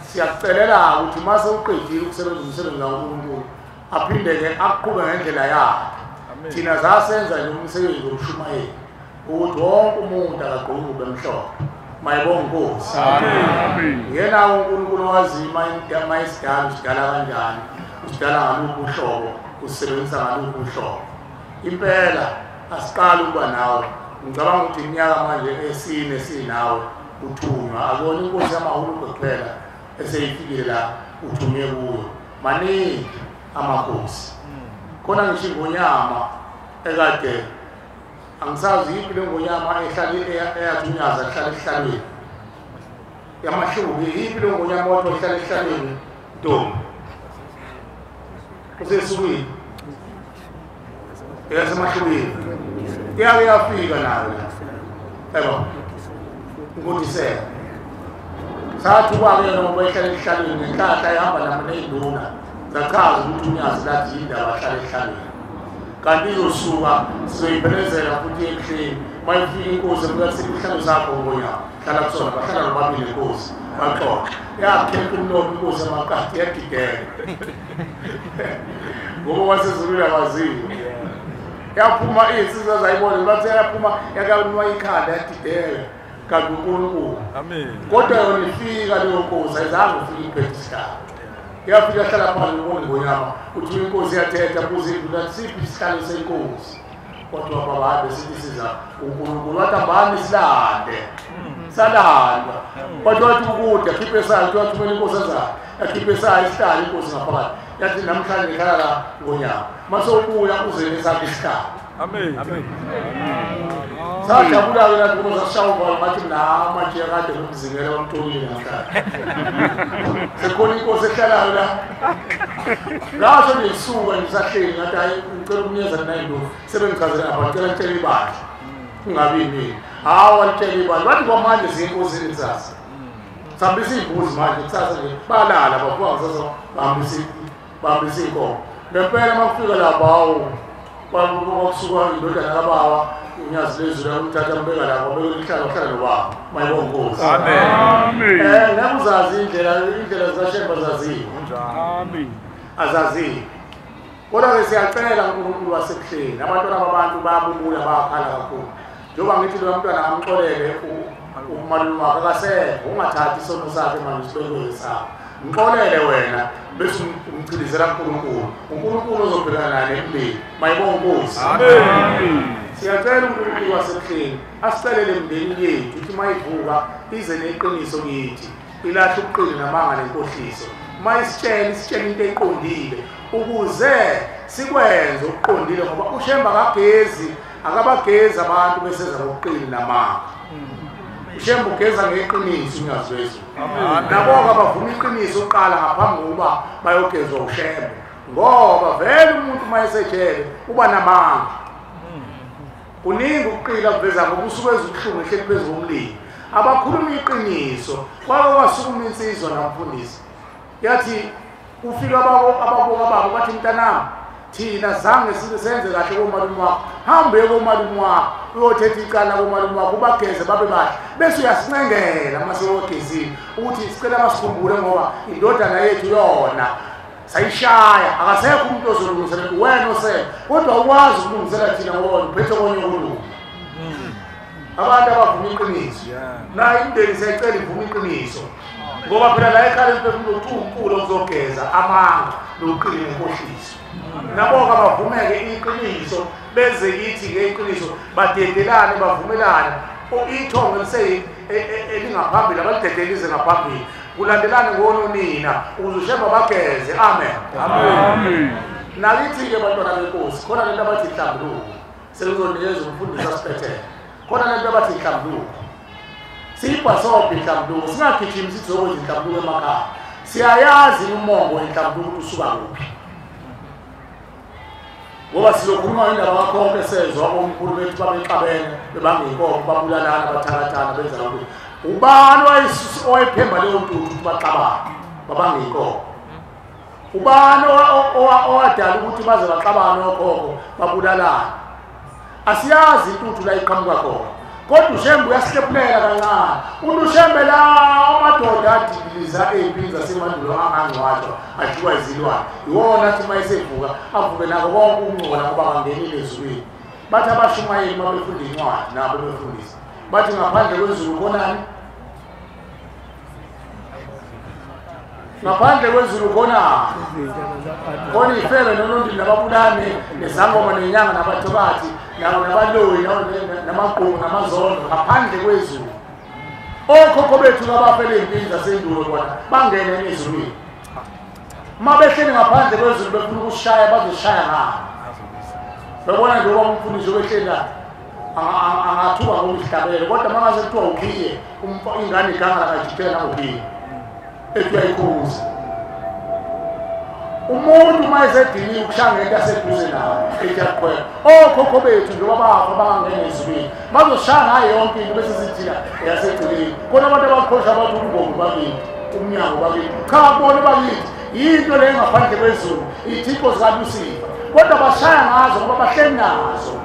Siyakucelela ukuthi uma sewuqedile ukusebenza umsebenzi kaNkulunkulu aphinde-ke akuqhube ngendlela yakhe. Thina zasenza nje umsebenzi wokushumayela ukuthi wonke umuntu akagqoke ingubo emhlophe. Mayibonge Nkosi. Amen. Yena uNkulunkulu wazi uma isidala usidala kanjani, usidala ngaluphi uhlobo, usebenzisa ngaluphi uhlobo. Impela asiqali ukuba nawe. Ngicabanga ukuthi iminyaka manje esine sinawe uthunywa. Akubona inkosi yamahulukwe kuphela eseyifikile la uthunywe kuyo. Maningi amakhosi. Khona ngisho ingonyama ekade angisazi yiphi le ngonyama ehlala eyathunyaza ehlala esihlalweni. Yamahlubi yiphi le ngonyama wathi ohlala esihlalweni ntombi. Usesukwini. Eyasemahlubini. Iyake yafika nayo la. Yebo. Ngudisela. Sathi kwake ngoba ehlala esihlalweni ngenhlahla ihamba nami nezinduna. Zachaza ukuthi unyazi lathi indaba ahlala esihlalweni. Kanti izosuka sizoyiphelezela futhi ebuhleni. Uma ifika inkosi efika sihlalo sakho ngonyama. Hlala kusona bahlala nobabili inkosi. Baxoxa. Yakhepha umlomo inkosi amaqadi yagideka. Ngoba wasezulwini abaziwe. Yaphuma insizwa zayibona bathi yaphuma yakanwa ikhanda yadideka kanti uNkulunkulu. Amen. Kodwa yona ifika leyo nkosi ayizange ufike iphethe isihlalo. Yafika hlala phansi ubona ngonyama uthi inkosi yathetha buza induna siphi isihlalo senkosi. Kodwa baba besithi siza uNkulunkulu wathi hambani silande. Salandwa. Kodwa wathi ukude khiphe sayo wathumela inkosi azakhe. Yakhiphe sayo isihlalo inkosi ngaphakathi. Yathi namhlanje ngihlala la ngonyama. Mase ubuya uze nesakhe isihlalo. Amen. Amen. Sajabula-ke nathi ngoba sasishaya uvalo ngathi mina manje kade ngimzingela bamtholile namhlanje. Sekukhona inkosi ehlalayo la. Ngasho nje ngisuka ngisahleli ngathi hayi ngicela ukunikeza mina induna. Sebengichazela apha ngicela ngitshele ibandla. Kungabi yimina. Hawu walitshela ibandla. Bathi kwamanje siye enkosini kusasa. Sihambisa iy'mbuzi manje kusasa nje balala bavuka kusasa bahambisa iy'nkomo. Ngempela uma kufika lapha hawu kwakusuka indodana kababa unyazi lezulu umthatha mbeka lapho beka ihlalo hlala nobaba. Mayibonge Nkosi. Amen. Ngeke uzazi indlela zikaShembe zaziwe. Amen. Azaziwe. Kodwa-ke siyacela uNkulunkulu wasebuhleni. Abantwana babantu bayabubula bayakhala kakhulu. Njengoba ngithi lo mntwana amxolele umalume wakhe akasekho, ungathathi isono sakhe manje usibeke sakho. Mxolele wena bese umchilizela uNkulunkulu. uNkulunkulu uzobhekana naye empilweni. Mayibonge Nkosi. Amen. Siyacela uNkulunkulu wasebuhleni asicelele emndenini yethu ukuthi mayivuka ize neqiniso kithi. Ilahle ubuqili namanga nenkohliso. Mayisitshela isitshela into eqondile ukuze sikwenze okuqondile ngoba uShembe akagezi, akabagezi abantu beseza ngobuqili namanga. uShembe ugeza ngeqiniso unyazi lwezulu. Nabo-ke abavuma iqiniso kuqala ngaphambi kokuba bayogezwa uShembe. Ngoba vele umuntu uma esejele uba namanga. Kuningi ukuqila kuveza ngoba usuke ezubuhlungu ehleli phezu komlilo. Abakhuluma iqiniso kwake kwasukuma insizwa namfundisi. Yathi ufika ababoka babo bathi mntanami thina zange senze kahle komalume wakho, hambe komalume wakho uyothetha icala komalume wakho ubageze babe bahle bese uyasincengela uma sewogezile ukuthi sicela basikhumbule ngoba indodana yethu yona sayishaya, akasekho umuntu ozolungisela wena osele kodwa ukwazi ukulungisela thina ngoba uphethe konye ukulunga. Abantu abavuma iqiniso nayo imindeni siyayicela ivume iqiniso ngoba phela la ekhaya emphefumulo unkulu ozogeza amanga nobuqili nenkohliso. Nabo-ke abavumeke iqiniso beze kithi ngeqiniso badedelane bavumelane. Ithongo elingaphambili abalidedelize ngaphambili kulandelane ngononina ukuze uShembe bageze. Amen. Amen. Nakithi-ke bantwana benkosi khona lento abathi inhlambuluko, sekuzonikeza umfundisi asiphethele. Khona lento abathi inhlambuluko, siyibhasobha inhlambuluko, singagijimi sithi sokwenza inhlambuluko emakhaya. Siyayazi umongo wenhlambuluko ukuthi usuka kuphi, ngoba sizokhuluma indaba kakhonke sezwa omkhulu bethu babexabene bebangeyinkomo babulalana bathakathana benza lokhu. Ubani owayephemba leyo ntuthu ukuthi baxabane babangeyinkomo? Ubani owadala ukuthi baze baxabane okhokho babulalane? Asiyazi intuthu la iqhamuka khona, kodwa uShembe uyasihlephulela kancane. UShembe la amadoda adiliza ey'mpini zasemandulo angangcwatshwa adliwa izilwane, iwona athi uma esevuka avuke nako konke ukungcola ngoba kangenile ezulwini. Bathi abashumayeli uma befunda incwadi nabo befundisa bathi ngaphandle kwezulu khonani? Ngaphandle kwezulu khonani? Khona ifebe nonondini nababulane nezangoma nenyanga nabathokathi nabaloyi namagqubu namazondo ngaphandle kwezulu. Okhokho bethu abafele ey'mpini zasendulo bona bangene ezulwini. Uma behleli ngaphandle kwezulu befuna ukushaya bazoshaya ngabo. Bebona nje uba umfundisi obehleli la angathuka ngokuzihlabela, kodwa uma ngase kuthiwa ukhiye ingane iganga lakajikela ngokhiye ethi uyayikhuza. Umuntu uma esediniwe ukushaya ngento aseduze nayo ethi yaqhweba. Okhokho bethu njengoba bafa bangangena ezulwini bazoshaya ngayo yonke into bese sithina eyaseceleni. Khona abantu abaqhosha abathi ubungozi bakithi, umnyango bakithi, cha bona bakithi yinto le engaphandle kwezulu, iy'thixo zikaLusifa, kodwa bashaya ngazo ngoba bahleli nazo.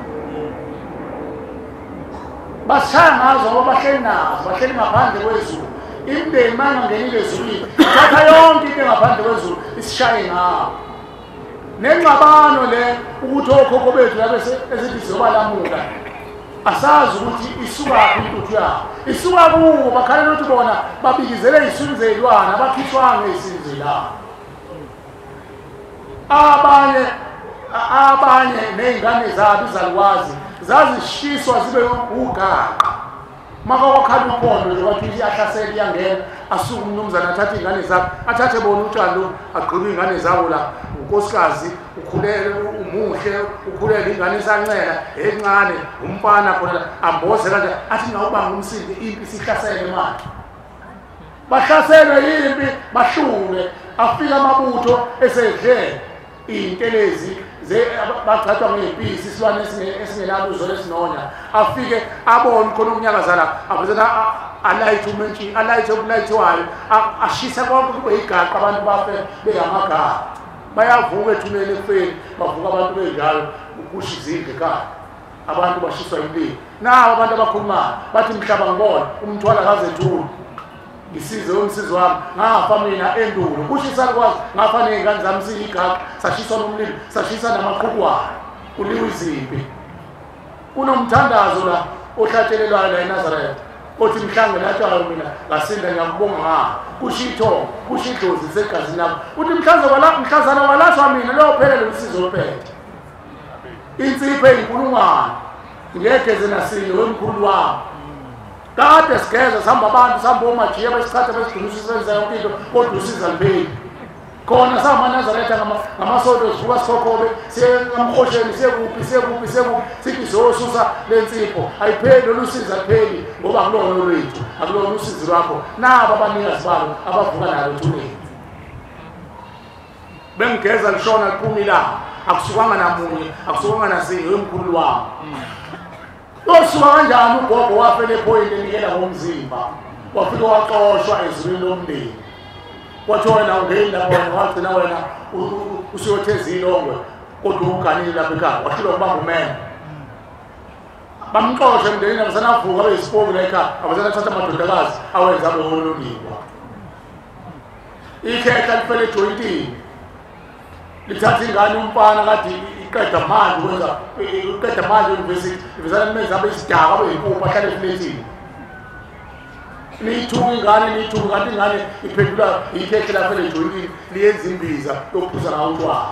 Bashaya ngazo ngoba bahleli nazo, bahleli ngaphandle kwezulu. Imindeni uma ingangenile ezulwini ithatha yonke into engaphandle kwezulu isishaye ngawo. Nengxabano le ukuthi okhokho bethu labe esithi sizobalamula, asazi ukuthi isukaphi intuthu yabo, isuka kubo. Bakhalela ukuthi bona babikizele iy'swini zey'lwane, abakhishwanga ey'swini zey'lwane. Abanye ney'ngane zabo izalukwazi zazishiswa zibe ugaqa. Maka wakhala uphondo nje wathi iyahlasela iyangena, asuke umnumzane athathe iy'ngane zakhe, athathe bona utshani lobu agqibe iy'ngane zabo la. Unkosikazi ukhulele umuhle, ukhulele ingane isancela encane, umfana khona la amboze kanje, athi ngawubanga umsindo impi sihlasele manje. Bahlaselwe yimpi bahlulwe, afika amabutho esedle iy'ntelezi bagcatshwa ngey'mpisi, isilwane esingenalo uzwelo esinonya. Afike abone khona ukunyakaza la, aveze alayithe umentshi, alayithe okulayithiwayo, ashise konke kube yigaqa, abantu bafe bengamagama. Bayavuka ethuneni ekufeni, bavuka abantu benjalo, kusho izindlu ekhaya, abantu bashiswa imlilo. Nabo abantu abakhulumayo bathi mhlaba ngibona umthwalo akazethuli, ngisize umsizi wami, ngafa mina endulo. Kusho isakwazi ngafa ney'ngane zami siyigaqa, sashiswa nomlilo, sashisa namaqhukwana, kuliwa izimpi. Kunomthandazo la ohlatshelelwayo la eNazaretha othi mhlange latshwayo mina ngasinda ngiyakubonga ngayo, kusho ithongo, kusho idlozi lisegazini lakho. Uthi mhlazana walashwa mina loyo phela lo msizi ophethe insipho eyinkulungwane ngegeze nasinye wemkhulu wami. Kade sigeza sihamba abantu, sihamba omajiya besichatha besidumisa senza yonke into, kodwa usiza lipheli. Khona samaNazaretha ngamasonto sivuka sikhokhobe siye emhosheni, siye kuphi siye kuphi siye kuphi, sithi sizosusa le nsipho. Ayipheli lolu siza lipheli ngoba akulona olwethu, akulona usizi lwakho. Nabo abanikazi balo abavuka nalo ethuneni bengigeza lishona liphuma ilanga, akusukanga namunye, akusukanga nasinye wemkhulu wami. Losuka kanjani ugogo wafela ephoyini enikela ngomzimba, wafike waxoshwa ezulwini lomndeni, kwathiwa wena ungeni lapho, wena wagcina wena usuyotheza ilongwe kodwa uganile lapha ekhaya, wahlulwa ukubamba umeme. Bamxosha emndenini, abasanavuka beyisipoki la ekhaya, abasanathatha amadodakazi awenza abe ololiwa. Ikhehla lifele ejoyintini, lithatha ingane umfana kade iqeda manje kwenza iqeda manje university, ivesana limenza abe isidaka abe yimpuphu ahlale efletini. Niyithuka ingane, niyithuka kanti ingane iphendula ikhehla lafele ejoyintini, liyenza imbiza yokuphuza ngawo utshwala.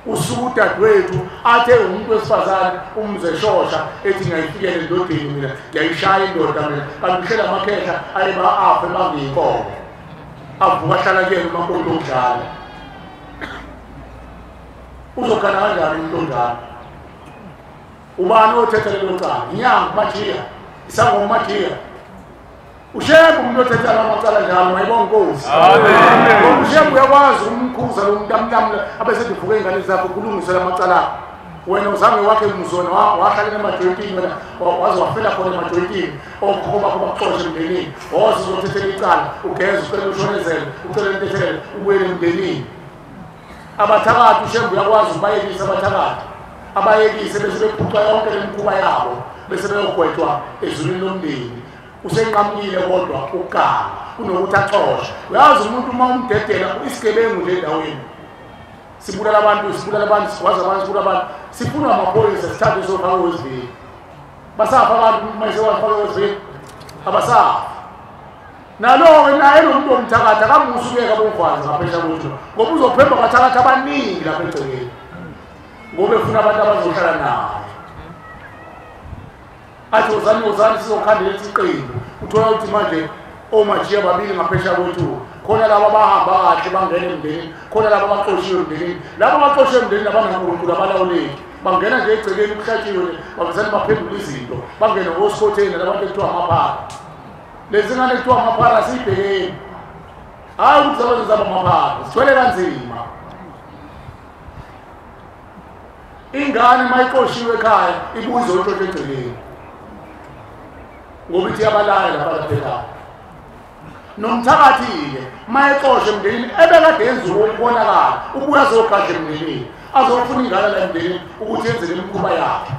Usuku udadewethu athe umuntu wesifazane umzeshosha ethi ngiyayifikela endodeni mina, ngiyayishaya indoda mina, kanti uhlela amakhehla aye afe bangiyinkomo. Avuka ahlala kuyena umakoti omdala. Uzogana kanjani umuntu onjalo? Ubani othetha lelo cala? Inyanga uMajiya, isangoma uMajiya. Ushembe umuntu othetha lamacala njalo, mayibonga inkosi. Amen. Ushembe uyakwazi ukumkhuza lo muntu amlamula abese evuka ingane zakho kulungiswe lamacala. Wena uzange wakhe umzona wahlala emajoyintini wena waze wafela khona emajoyintini okhokho bakho bakuxoshe emndenini. Woze uzothethela icala, ugeze ucele ushonezele, ucele intethelelo, ubuyele emndenini. Abathakathi ushembe uyakwazi ukubayekisa abathakathi. Abayekise bese bephuca yonke lemikhuba yabo bese beyogwetshwa ezulwini lomndeni. Usenqamukile kodwa ukuganga kunokuthi axoshwe. Uyazi umuntu uma umdedela isigebengu nje endaweni. Sibulala abantu, sibulala abantu, sigwaza abantu, sibulala abantu. Sifuna amaphoyisa sithathe sofaka wezivini. Basafa abantu uma sewafaka wezivini. Abasafa. Nalo-ke naye lo muntu omthakathi akamusa ukuyeka bomfazi ngaphesheya kwethu. Ngoba uzophemba abathakathi abaningi lapha egcekeni. Ngoba efuna abantu abazohlala naye. Athi wozani wozani sizokhandela iqembu. Uthola ukuthi manje omajiya babili ngaphesheya kwethu. Khona laba abahamba kahle bangena emndenini, khona laba abaxoshiwe emndenini. Laba abaxoshiwe emndenini abanaNkulunkulu abalawuleki. Bangena nje egcekeni kuhlatshiwe bavesane baphendula izinto. Bangene ngosikhotheni labantu ekuthiwa amaphara. Lezi ngane kuthiwa amaphara siyibhekeni. Hhayi ukuthi zabantu zaba amaphara, zithwele kanzima. Ingane uma ixoshiwe ekhaya ibuye izontshontsha egcekeni. Ngoba ithi iyabalaya lapha lapha ekhaya. Nomthakathi-ke uma exoshe emndenini ebekade yenza ukubonakala ubuye azogadla emndenini azofuna ingane la emndenini ukuthi yenze le mikhuba yakhe.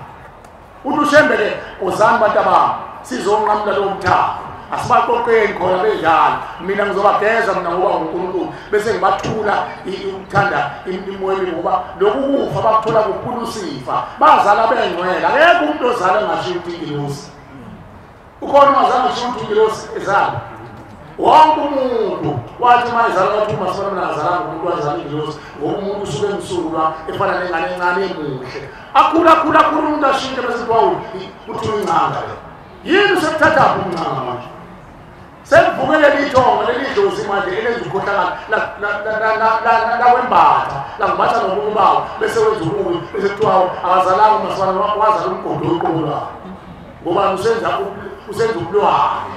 Uthi ushembe-ke ozani bantu abami sizonqamula lowo mthako. Asibaqoqeni khona benjalo. Mina ngizobageza mina ngoba nguNkulunkulu bese ngibathula ukuthanda imimoya emibi ngoba lokhu kufa bakuthola kuphulusifa. Bazala bengcwele. Akekho umuntu ozala engashiyi ukuthi ingilosi. Ukhona ongazange ushiye ukuthi ingilosi ezala. Wonke umuntu wathi uma ezala wathi uma sibona mina ngazalanga umuntu wazala ingilosi ngoba umuntu usuke emsulwa efana nengane encane emuhle. Akhula akhula akhula umuntu ashintshe bese kuthiwa uthi uyincanga le. Yini usekuthathaphi umncanga manje? Sekuvuke leli ithongo leli dlozi manje elenza ukukhohlakala lawembatha langibatha nobunye bawo bese wenza ububi bese kuthiwa akazalanga umasibana wazala umgodo oqobo lwawo. Ngoba usenza ubulwane.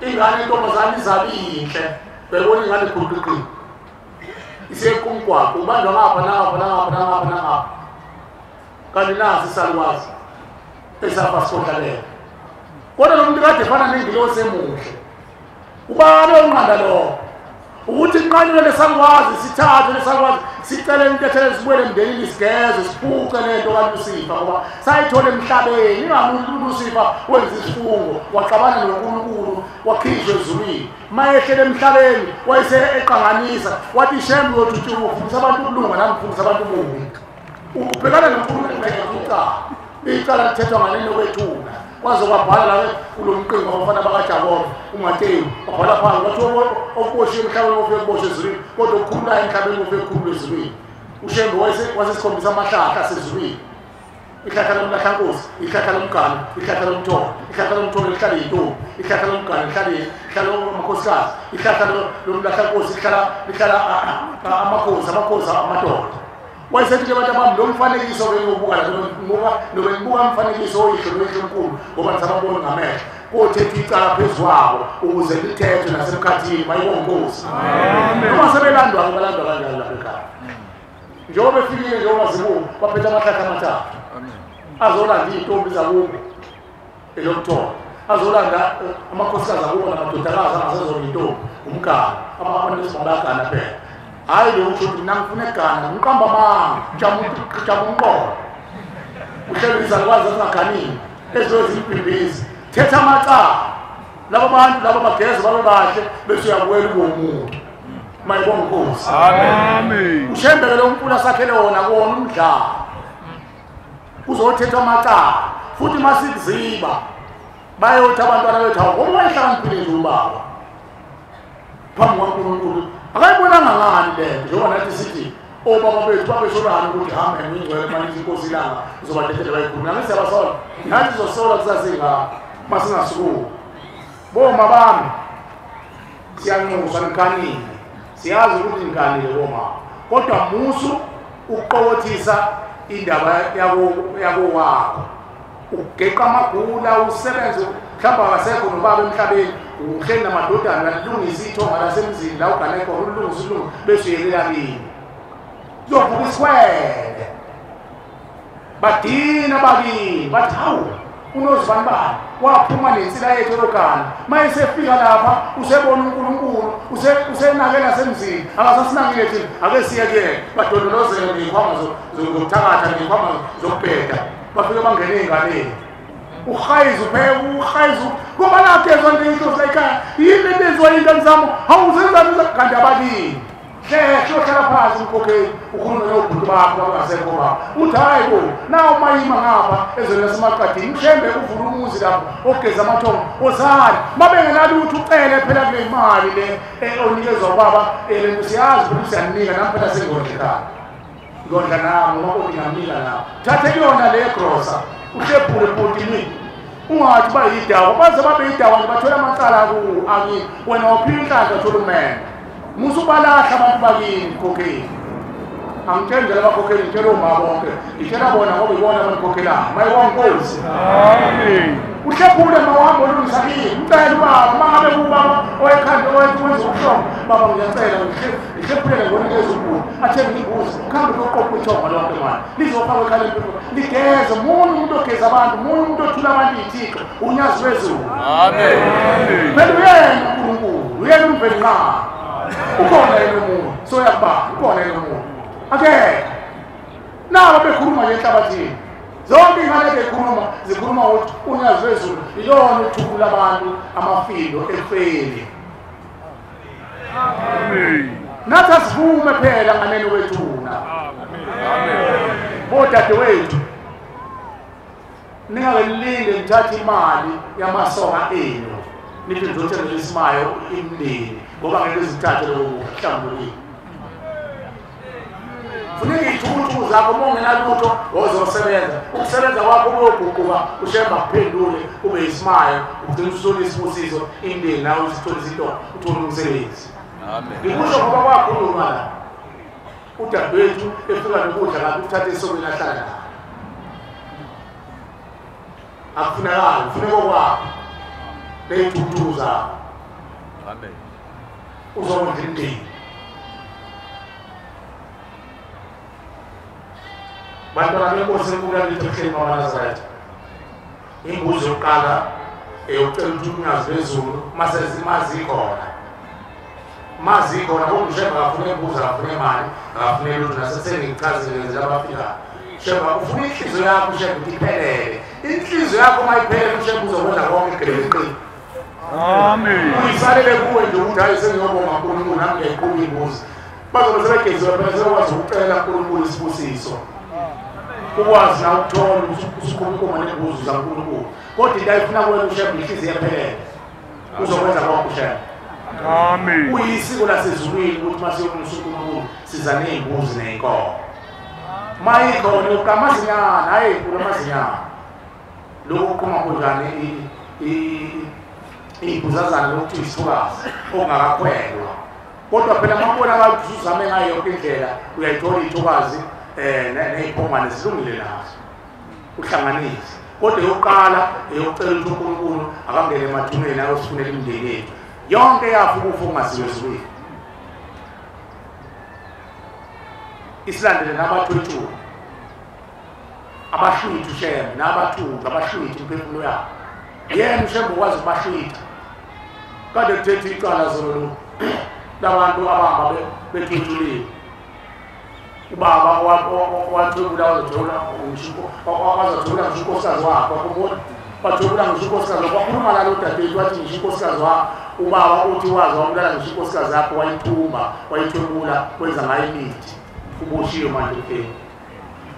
Ingane intombazane izabe inhle bebona ingane iqhuqiqi isekumgwaqo ubanjwa ngapha nangapha nangapha nangapha nangapha kanti nasi isalukazi esafa sikhohlalela. Kodwa lo muntu kade efana nengilosi emuhle. Ubani onqanda lokho? Ukuthi inqanyulwe lesalukazi sithathwe lesalukazi sicele intethelelo sibuyele emndenini sigeze siphuce lento kaLusifa ngoba sayithola emhlabeni. Ingamuntu uLusifa wenza isifungo waxabana noNkulunkulu wakhishwa ezulwini. Mayehlele emhlabeni wayese eqanganisa wathi shembe uyothi ufundisa abantu ukulunga nami ngifundisa abantu ububi. Ubhekana noNkulunkulu icala. Icala lithethwa nganeno kwethuna. Kwaze kwabhala la kulo mqingo wabafana bakaJakobe uMateyu wabhala phansi wathi okuboshiwe emhlabeni ofike kuboshwe ezulwini kodwa okukhululayo emhlabeni ofike kukhululwe ezulwini. Ushembe wasesikhombisa amahlahla asezulwini. Ihlahla lomlahlankosi, ihlahla lomgano, ihlahla lomtholo, ihlahla lomtholo lihlala iy'ntombi, ihlahla lomgano lihlala amakhosikazi, ihlahla lomlahlankosi lihlala amakhosi, amakhosi amadoda. Wayesethi abantu abami lo mfanekiso bengiwubuka la nobe ngibuka umfanekiso oyihlo noyihlo omkhulu ngoba nisababoni ngamehlo kothetha icala phezu kwabo ukuze lithethwe nasemkhathini bayibonga inkosi. Noma sebelandwa-ke balandwa kanjani lapha ekhaya. Njengoba befikile njengoba zibuka baphethe amahlahla amathathu azolanda iy'ntombi zakubo elomtholo, azolanda amakhosikazi akubo namadodakazi angasezona iy'ntombi umgano abantu besimabagana phela. Hhayi lo usho ukuthi mina ngifuna egana ngiqamba amanga jama umqolo uhlelo izalukazi ezingaganile ezizobe zimbhimbizi thetha amacala laba bantu laba bageze babe bahle bese uyabuyela ube umuntu. Mayibonga inkosi. Amen. Ushembeke lo mfula sakhele wona kuwona umdlalo uzothethwa amacala futhi masikuziba bayothi abantwana bethu awu ngoba wayehlakaniphile nje ubaba phambi kwaNkulunkulu akayibonanga ngani le nto njengoba nathi sithi obaba bethu babesholani ukuthi hambe ngingcwele manje inkosi ilanga uzobathethela bayikhuluma nami siyabasola nathi sizosola kusasingaka masingasukuki. Boma bami Siyanxusa nikanile. Siyazi ukuthi nikanile bomama. Kodwa musu ukuqokothisa indaba yakowakho. Ugeqa amagula usebenze mhlawumbe akasekho nobaba emhlabeni uhleli namadodana alungisa ithonga lasemzini la ugane khona ulungisa ulungu bese uyelela kini. Kuzovuka isikwele. Badina bakini bathi hawu unozibani bani waphuma nensila yethu yokugana mayesefika lapha usebona uNkulunkulu usenakela semzini akasasinakile thina ake siye kuyena badondolozele ngey'khwama zokuthakatha ngey'khwama zokubheda bafike bangene ey'nganeni uhayiza upheka uhayiza ngoba nagezwa nje inhloso layikhaya yini lento enziwa yinto mzamo hawu uzenzani kanti abakini hle uhlala phansi umkhokheli ukhulume nobhuti bakho abangasekho baba uthi hayi bo nawu mayima ngapha ezweni lasemaqadini mhlembe uvula umuzi lapho ogeza amathongo ozali mabengenalutho ucele phela kule mali le onikezwa ubaba lento siyazi ukuthi siyanika nami phela sengondla ekhaya ngondla nami noma ngingamnika nawe thathe kuyona le grosa uhlephule bhuti mina ungathi bayidawa baze babe yidawa nje bathola amacala akini wena waphila inhlanhla uthola umendo musubalahla abantu bakini mkhokheli angitsheli nje labakhokheli ngitshela omama bonke ngitshela bona ngoba ibona abanikhokhelayo mayiwankosi amen uhlephule mawuhambe olungisa kini ucele ubaba uma ngabe kubaba owekhanda owethi wenza ukuhlonga baba ngiyacela ngihlephulele ngonikeza ubhuti athenge imbuzi kuhambe kuyoqoqa ithonga lonke mani lizofakwa ekhaleni ligeze munye umuntu ogeza abantu munye umuntu othula abantu iy'thixo unyazi lwezulu amen phela uyena uNkulunkulu uyena uMvelinqangi ukhona yena umuntu soyakubala ukhona yena umuntu akekho nabo bekhuluma nje enhlabathini zonke iy'ngane ebekhuluma zikhuluma ukuthi unyazi lwezulu ilona oluthukula abantu amafindo efeni nathi asivume phela nganeni wethuna bodadewethu ningake nilinde nithathe imali yamasoka enu nithi nizothengela isimayo imndeni ngoba ngeke izithathe lokho kuhlambulukile funeka iy'thukuthuku zakho uma ungenalutho wozosebenza ukusebenza kwakho kuyoguquka ushemba kuphendule ube isimayo ugcine usuthola isibusiso imndeni nawe usithole izinto uthole umsebenzi ngikusho ngoba kwakhuluma la udadewethu efika nokudla kabi ukuthatha esokweni ahlala nayo akufunakali kufuneka okwakho ley'thukuthuku zakho uzokondla imndeni bantwana benkosi enkulu yakithi ebuhleni bamaNazaretha imbuzi yokuqala eyokucela ukuthi unyazi lwezulu mazikhona mazikhona kodwa ushemba akafune imbuzi akafune imali akafune lutho nasesengichazile ngenzela abafikayo shemba ufuna inhliziyo yakho ushemba ukuthi iphelele inhliziyo yakho uma iphelele ushemba uzokwenza konke igeleqile amen uyisalele kuwe nje ukuthi hayi sengiyobonga uNkulunkulu nami ngiyayiqhuba imbuzi bazobe sebegeziwe phela sebekwazi ukucela uNkulunkulu isibusiso ukwazi na ukuthola usukhuluma inkomo nembuzi zaNkulunkulu kodwa into ayifuna kuwena ushemba inhliziyo ephelele uzokwenza konke ushemba amen kuyisiko lasezulwini ukuthi masiyomusa uNkulunkulu siza ney'mbuzi ney'nkomo mayikhona yokuqamazinyana hhayi kula mazinyana lokhu kuqhuma kunjani iy'mbuzazana lokuthiwa isithukazi okungakakhwelwa kodwa phela mabonakala ukuthi usuzame ngayo yonke indlela uyayithola iy'thukazi ney'phongwane zilungile nazo uhlanganise kodwa eyokuqala eyokucela ukuthi uNkulunkulu akangene emathuneni ayosifunela imindeni yethu yonke yafa ukufa okungaziwa ezulwini isilandele nabathwethuka abahlwitha ushembe nabathunjwa abahlwitha imphefumulo yabo yena ushembe ukwazi ukubahlwitha kade kuthethe icala zolo lo labantu abahamba bethwethuliwe ubaba wathwebula wazothwebula ngisho unkosikazi wakhe wakubona bathwebula ngisho unkosikazi wakhe wakhuluma lalo dadewethu wathi ngisho unkosikazi wakhe ubaba uthi wazi wabulala ngisho unkosikazi yakho wayithumba wayithwebula wenza ngayo imithi uboshiwe manje ufeni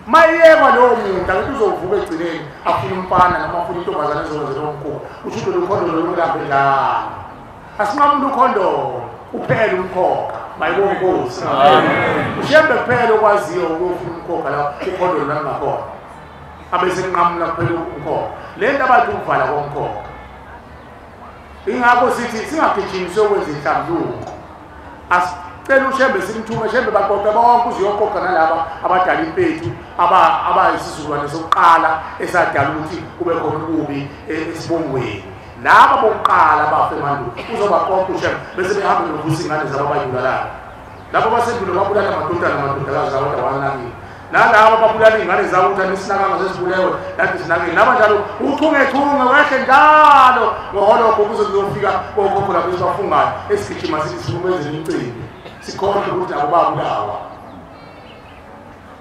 mayekwa lowo muntu angithi uzovuka egcineni afuna umfana noma afuna intombazane ezokwenza lowo mkhuba usho ukuthi lolu khondolo lolulambe njalo asinqamule ukhondolo uphele umkhokha mayibonkosi ushembe kuphela okwaziyo ukuyofuna umkhokha la ukhondolo langakhona abesenqamula kuphela umkhokha le nto abathi ukuvala komkhokha Ingakho sithi singagijimi siyokwenza inhlambuluko. Asicela uShembe simthume Shembe baqoqe bonke uziyoqoqa nalaba abadala impethu abayisizukulwane sokuqala esadala ukuthi kube khona ububi esibongweni. Laba bokuqala bafe mandulo uzobaqoqa uShembe bese behambe nokuvusa ingane zabo abayibulalayo. Labo basendulo babulala amadodana namadodakazi abo abawanakile. Nalabo babulala ingane zabo ukuthi anisinakanga sesibulewe nathi sinakile. Nabanjalo uchungechunge wehle njalo ngoholoko kuze kuyofika kokhokho lapho esibafungayo esigijima sithi sikumenzela imicimbi. Sikhohlwe ukuthi nabo babulawa.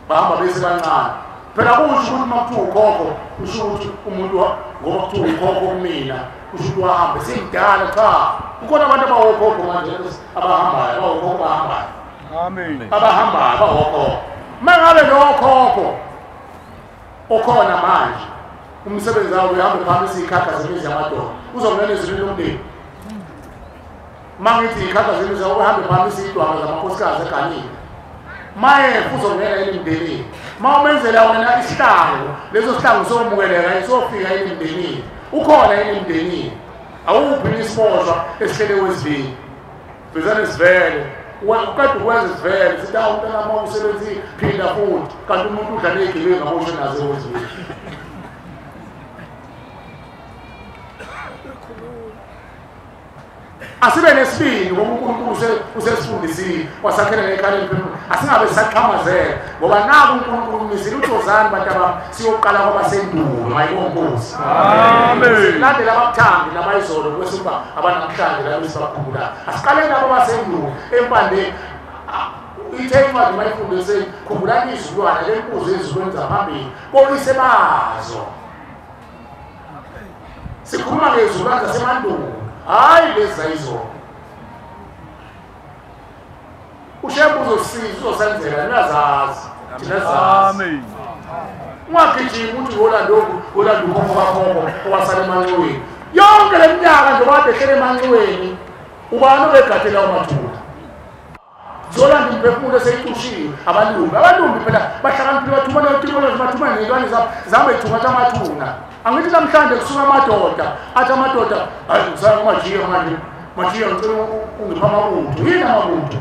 Bahamba bese bancane. Phela kusho ukuthi uma kuthiwa ukhokho kusho ukuthi umuntu ngoba kuthiwa ukhokho kumina kusho ukuthi wahambe sengidala. Cha, kukhona abantu abawokhokho manje abahambayo, abawokhokho bahambayo. Amen. Abahambayo abawokhokho. Mangabe lokhokho okhona manje umsebenzi wawo uyahamba uphakamisa izikhakha zemizi yamadoda uzongena ezulwini lomndeni. Mangithi izikhakha zemizi uhambe uphakamisa idwaba zamakhosikazi eganile. Maye uzongena emndenini. Ma umenzela wena isihlangu, leso sihlangu somukeleka isofika emndenini. Ukhona emndenini. Awuphi isiboshwa esihlele wezivini. Vezane sivele. Uqeda ukwenza isivele sithi awu umntana uma usebenzile phinda futhi kanti umuntu udla nezigebengu aboshwe nazo wezivini. Asibe nesibindi ngoba uNkulunkulu usesifundisile wasakhela ngekhala emphefumulweni. Asingabe sisaxhamazela ngoba naku uNkulunkulu umisile uthozani bantu abami siyoqala kwabasendulo mayibonkosi. Amen. Silandela abakuthandi nabayizolo kwesuka abanamhlanje labo esibakhumbulayo. Asiqale nabo abasendulo empandeni. Ithe incwadi mayifundise khumbulani izilwane lempuzo ezilweni zaphambili boyise bazo. Sikhuluma ngezilwane zasemandulo. Hayi lezi zayizolo. uShembe uzosiza uzosenzela niyazazi. Thina zazi. Amen. Ungagijimi uthi uyolanda lokhu, uyolanda ukhokho kakhokho owasala emanxiweni. Yonke le minyaka nje kade ehlele emanxiweni ubani obegadela lawo mathuna? Zolanda imphefumulo eseyicushiwe abalumbi. Abalumbi phela bahlakaniphile bathuma notikolozi bathuma ney'lwane zabo zihambe zithungatha amathuna. Angithi namhlanje kusuka amadoda athi amadoda hayi ngisaya kumajiya manje majiya ngicela ungipha amabutho. Yini amabutho?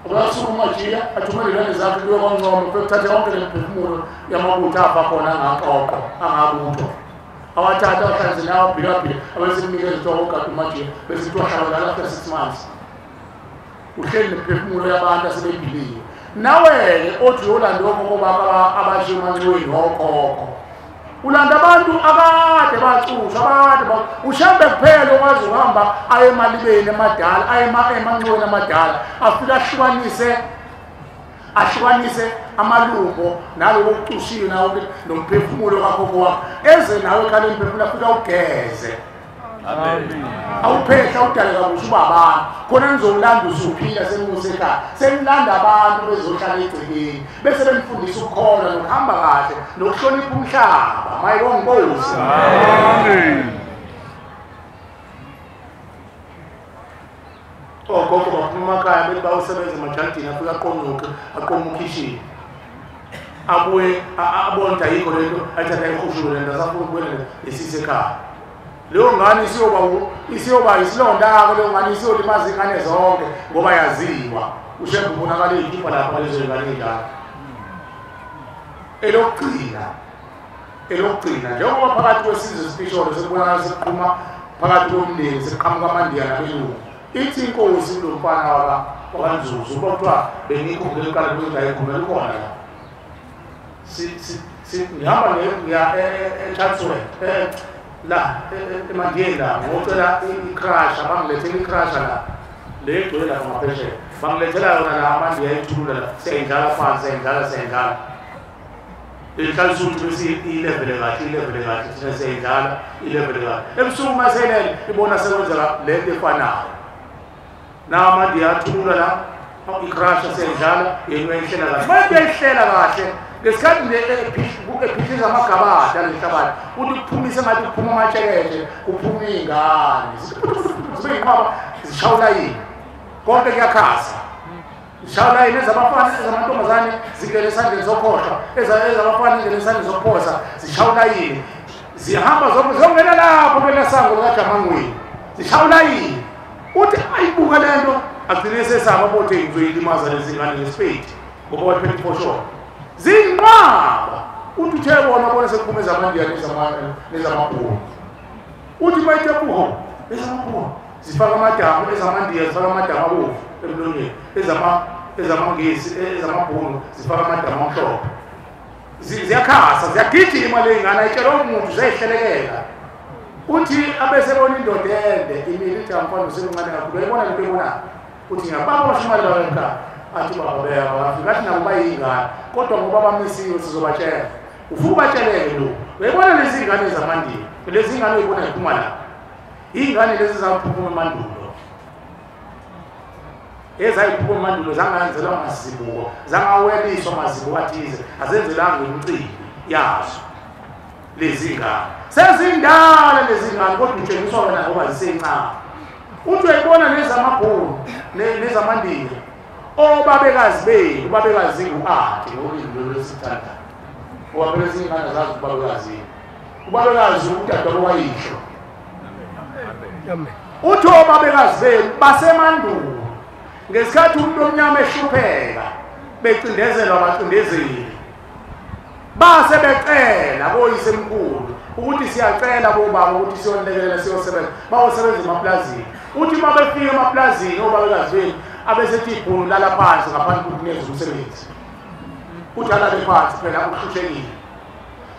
Ubasuka umajiya athumele iy'lwane zakhe kuye kwaNcoma kuthathe yonke le mphefumulo yamabutho afa khona angaqoqo angabutho. Awathatha awahlanze nawo abhilabhila abesemnikeza kuthiwa ogada umajiya bese kuthiwa hlala njalo after 6 months. Uhleli nemphefumulo yabantu asebephilile. Nawe-ke othi uyolanda okhokho bakho abashiye emanxiweni okhokho. Ulanda abantu akade bacushwa abakade uShembe kuphela okwazi ukuhamba aye emalibeni amadala aye emanxiweni amadala afike ahlukanise amalumbo naloko okucushiwe nawo nomphefumulo kakhokho wakho eze nawe ekhala emphefumulo afike awugeze. Amen. Awuphehla udale kabusha uba abantu khona nizowulanda usuphila semusekhaya senilanda abantu bezohlala egcekeni bese benifundisa ukukholwa nokuhamba kahle nokuhlonipha umhlaba. Mayibonkosi. Amen. Ogogo baphuma emakhaya bethi bayosebenza emajalidini afike aqomuke aqomuke ukhishini abuye abone ukuthi ayikho lento ayithatha ayikhushule lento asafuna ukubuyela nesise ekhaya. Leyo ngane isiyoba isilonda-ke leyo ngane isiyolimaza iy'ngane zonke ngoba yaziwa. uShembe ubonakala ey'khipha lapha ngalezo y'ngane ey'ndala. Elokugcina njengoba phakathi kwesizwe sipisholo sekubonakala sekuqhuma phakathi komndeni sekuqhamuka amaNdiya nabelungu. Ithi inkosi kulo mfana wakaNzuzu uba kuthiwa bengiyikhumbule kuqala ukuthi ayikhumbule ukhona la. Ngihamba ngiya eChatsworth la emandiyeni la ngocela ikrasha bangilethela ikrasha la le egcwele lapha ngaphesheya bangilethela yona la amandiya ayithulula la siyayindlala phansi siyayindlala ihlalisa ukuthi bese ilevele kahle thina siyayindlala ilevele kahle. Ebusuku uma seyilele ibona sekwenzeka le nto efanayo nawo amandiya athulula la ikrasha siyayindlala yena uyayihlela kahle. Manje uyayihlela kahle ngesikhathi nje ephihliza amagabade alehlabathi uthi kuphumise ngathi kuphuma amatsheketshe kuphuma iy'ngane zibe yinqwaba zishaya ulayini konke kuyakhasa zishaya ulayini ezabafana ezamantombazane zingene esandleni sokhohlwa ezabafana zingene esandleni sokuphosa zishaya ulayini zihamba zonke ziyongena lapho kwelasango likaJamangweni Zishaya ulayini. Uthi ayibuka lento agcine sesaba bothi ngizoyilimaza lezi ngane ngesipedi ngoba waphethe ifosholo. Zinqaba. Uthi uthe bona bona sekuphuma ezamandiya nezamabhunu. Uthi bayithe kuho ezamabhunu zifaka amadamu ezamandiya zifaka amadamu abovu emlonyeni ezamangisi ezamabhunu zifaka amadamu amhlophe. Ziyakhasa ziyagijima le ngane ayitshela umuntu ziyahlelekela. Uthi abesebona indoda ende imile ithi amfana usemncane kakhulu uyayibona lento ebona. Uthi ngiyababa bashumayela la ekhaya. Athi baba beka bafika athi nabo bayingane kodwa ngoba bamisiwe sizobatshela. Ufuna ubatsheleke lo. Uyayibona lezi ngane zamandiya lezi ngane uyibona ziphuma la. Ingane lezi zaphuma emandulo. Ezayiphuma emandulo zangayenzelwa mazibuko, zangaweliswa mazibuko athize, azenzelanga imicimbi yazo. Lezi ngane sezindala lezi ngane kodwa utshengiswa wena ngoba zisencane. Uthi uyayibona nezamabhunu nezamandiya obabekazi benu ubabekazi ngu-ati ngolimi lwesithatha ngoba phela ezinye ingane zazi ubabekazi ubabekazi udadewabo wayisho. Uthi obabekazi benu basemandulo ngesikhathi umuntu omnyama ehlupheka becindezelwa abacindezeli base becela koyisemkhulu ukuthi siyacela bobaba ukuthi siyonilekelela siyosebenza bayosebenza emaplazini. Uthi uma befika emaplazini obabekazi benu abesethi ibhunu lala phansi ngaphambi kokunikeza umsebenzi. Uthi alale phansi phela uhlushekile.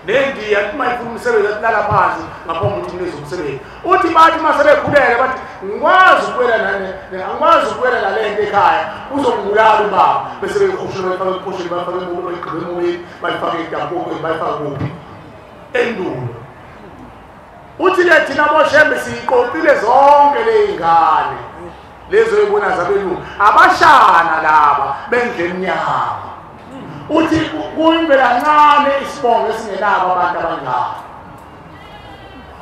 Nendiya uma ifuna umsebenzi athi lala phansi ngaphambi kokuthi unikeze umsebenzi. Uthi bathi uma sebekhulele bathi ngikwazi ukuwela angikwazi ukuwela nale nto ekhaya uzongibulala ubaba bese beyikhushula bayifake ekhosheni bayifake bayigqibe emoyeni bayifake edampokweni bayifake kuphi endulo. Uthi-ke thina boshembe siyiqoqile zonke ley'ngane lezo oyibona zabelungu abashana laba bendle emnyama. Uthi kuyimvela ncane isibongo esingenabo abantu abanjalo.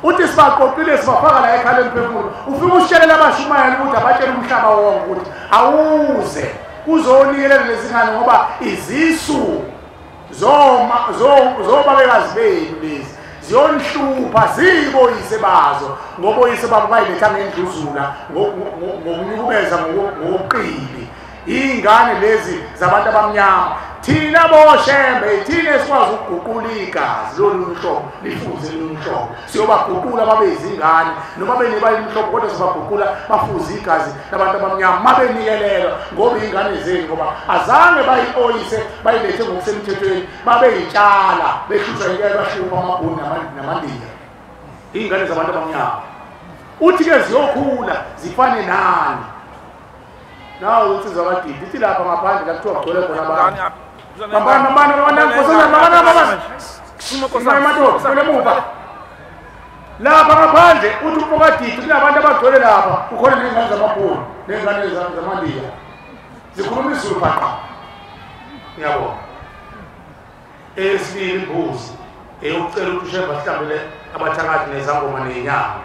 Uthi sibaqoqile sibafaka la ekhala emphefumulo. Ufike usitshelela abashumayela ukuthi abatshele umhlaba wonke ukuthi awuze uzonikelela lezi ngane ngoba izisu zobabekazi benu lezi ziyonihlupha ziboyise bazo ngoba oyise babo bayiletha ngendluzula ngokunyukubeza ngobuqili. Iy'ngane lezi zabantu abamnyama thina boshembe thina esikwazi ukuguqula igazi lolu hlobo lifuze lolu hlobo siyobaguqula babe izingane noma benebali limhlophe kodwa sibaguqula bafuze igazi labantu abamnyama mabenikelelwa ngoba iy'ngane zenu ngoba azange bayi-oyise bayilethe ngokusemthethweni babeyitshala behlushwa into bahlupha amabhunu namandiya iy'ngane zabantu abamnyama. Uthi-ke ziyokhula zifane nani. Nawu insizwa kadidi ithi lapha ngaphandle la kuthiwa kugcwele khona abantu. Lapha ngaphandle uthi umfokadidi kunabantu abagcwele lapha kukhona ney'ngane zamabhunu ney'ngane zamandiya zikhuluma isiZulu phaqa. Ngiyabonga. Eyesibili imbuzi eyokucela ukuthi ushembe asihlambele abathakathi nezangoma ney'nyanga.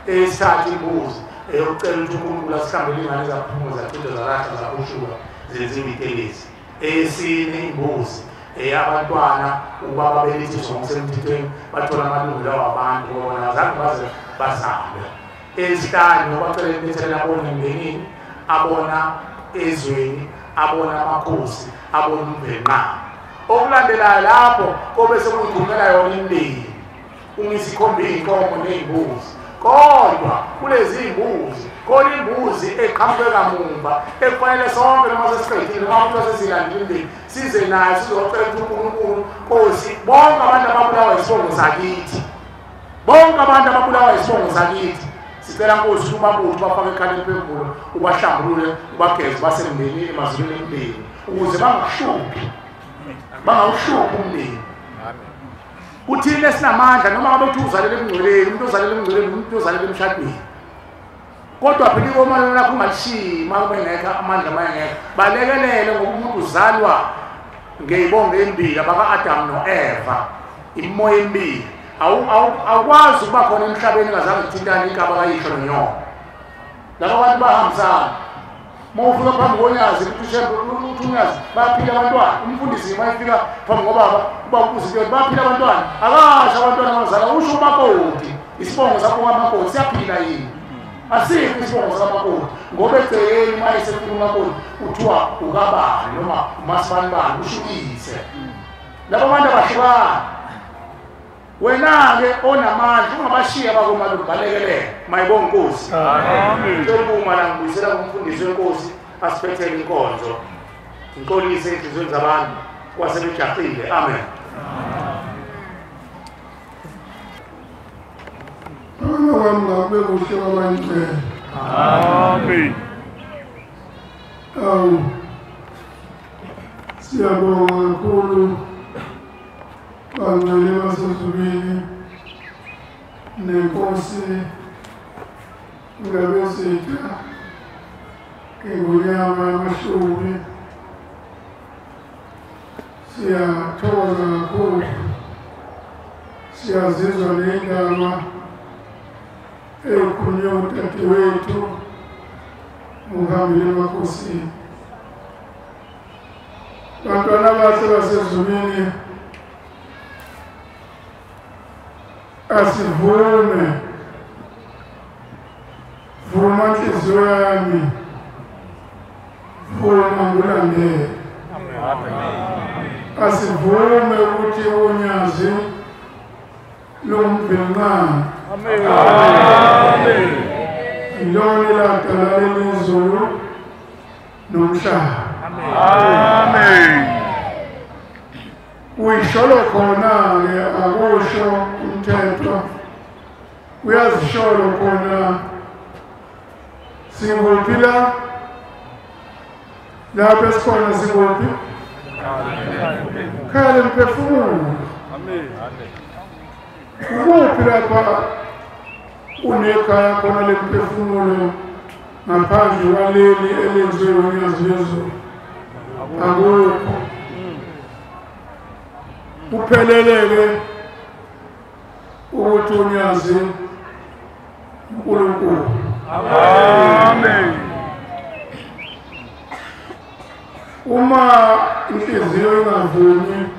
Eyesithathu imbuzi eyokucela ukuthi uNkulunkulu asihlambele iy'ngane zaphuma zachithwa zalahla zakhushuka zenziwa itelezi. Eyesine imbuzi eyabantwana ukuba babelethiswa ngokusemthethweni bathola amalungelo awabantu ngoba bona azange baze bazalwe. Eyesihlanu ngobacela intethelelo abona emndenini abona ezweni abona amakhosi abona umvenqaba. Okulandelayo lapho kobe sekuyikhulumela yona imindeni umisikhombe iy'nkomo ney'mbuzi. Kodwa kulezi imbuzi khona imbuzi eqhamuke kamumva ekufanele sonke noma sesiqedile noma kuthiwa sesilandile imindeni size nayo sizocela ukuthi uNkulunkulu Nkosi bonke abantu ababulawa isibongo sakithi bonke abantu ababulawa isibongo sakithi sicela Nkosi ubabuthe ubafake ekhala emphefumulo ubahlambulule ubageze basemndenini emazulwini emndeni ukuze bangahluphi bangawuhluphi umndeni. Uthini esinamandla noma ngabe uthi uzalele emngcweleni umuntu ozalele emngcweleni umuntu ozalele emshadweni kodwa phela ikomane lakho ungalishiyi uma bengekho amandla mayengekho balekelele ngoba umuntu uzalwa ngeyibongo embili abaka-Adam no-Eva imimoya emibili awukwazi ukuba khona emhlabeni ngazange kuthintane inkaba kayihlo nonyoka. Laba bantu bahambisana uma ufika phambi konyazi uthi unyazi bayaphila abantwana umfundisi uma efika phambi kobaba uba ubuza into bayaphila abantwana akasho abantwana abazala usho umakoti isibongo sakho kwamakoti siyaphila yini Asikho isibongo samakoti ngoba egcekeni uma esefuna umakoti kuthiwa ukabani noma umasibani kusho uyise. Labo bantu abahlukani. Wena-ke onamandla ungabashiya abakomalume balekelele. Mayibonge inkosi. Amen. Ngicela uma la ngibuyisela kumfundisi wenkosi asiphethele inkonzo. Ngixolise enhliziyweni zabantu kwasebejahile. Amen. Amen. Awu. Siyabonga kakhulu bangcwele basezulwini nenkosi ngabezitha ingonyama yamahlubi. Siyathokoza kakhulu, siyazizwa ney'ndaba ekhulunywe ngudadewethu ngokuhambile emakhosini. Bantwana abahle basezulwini, asivume, vuma nhliziyo yami, vuma ngulandele. Asivume ukuthi unyazi lomvinqane. Amen. Ilona ladala lelizulu nomhlaba. Amen. Uyisholo khona-ke, akusho umthetho, uyazisholo khona. Sikuphi la? Lapho esikhona sikuphi? Khaya lemphefumulo. Ukuphi lapha unekhaya khona lemphefumulo ngaphandle kwaleli elenziwe unyazi lwezulu? Akukho. Kupheleleke ukuthi unyazi uNkulunkulu. Amen. Uma inhliziyo ingavumi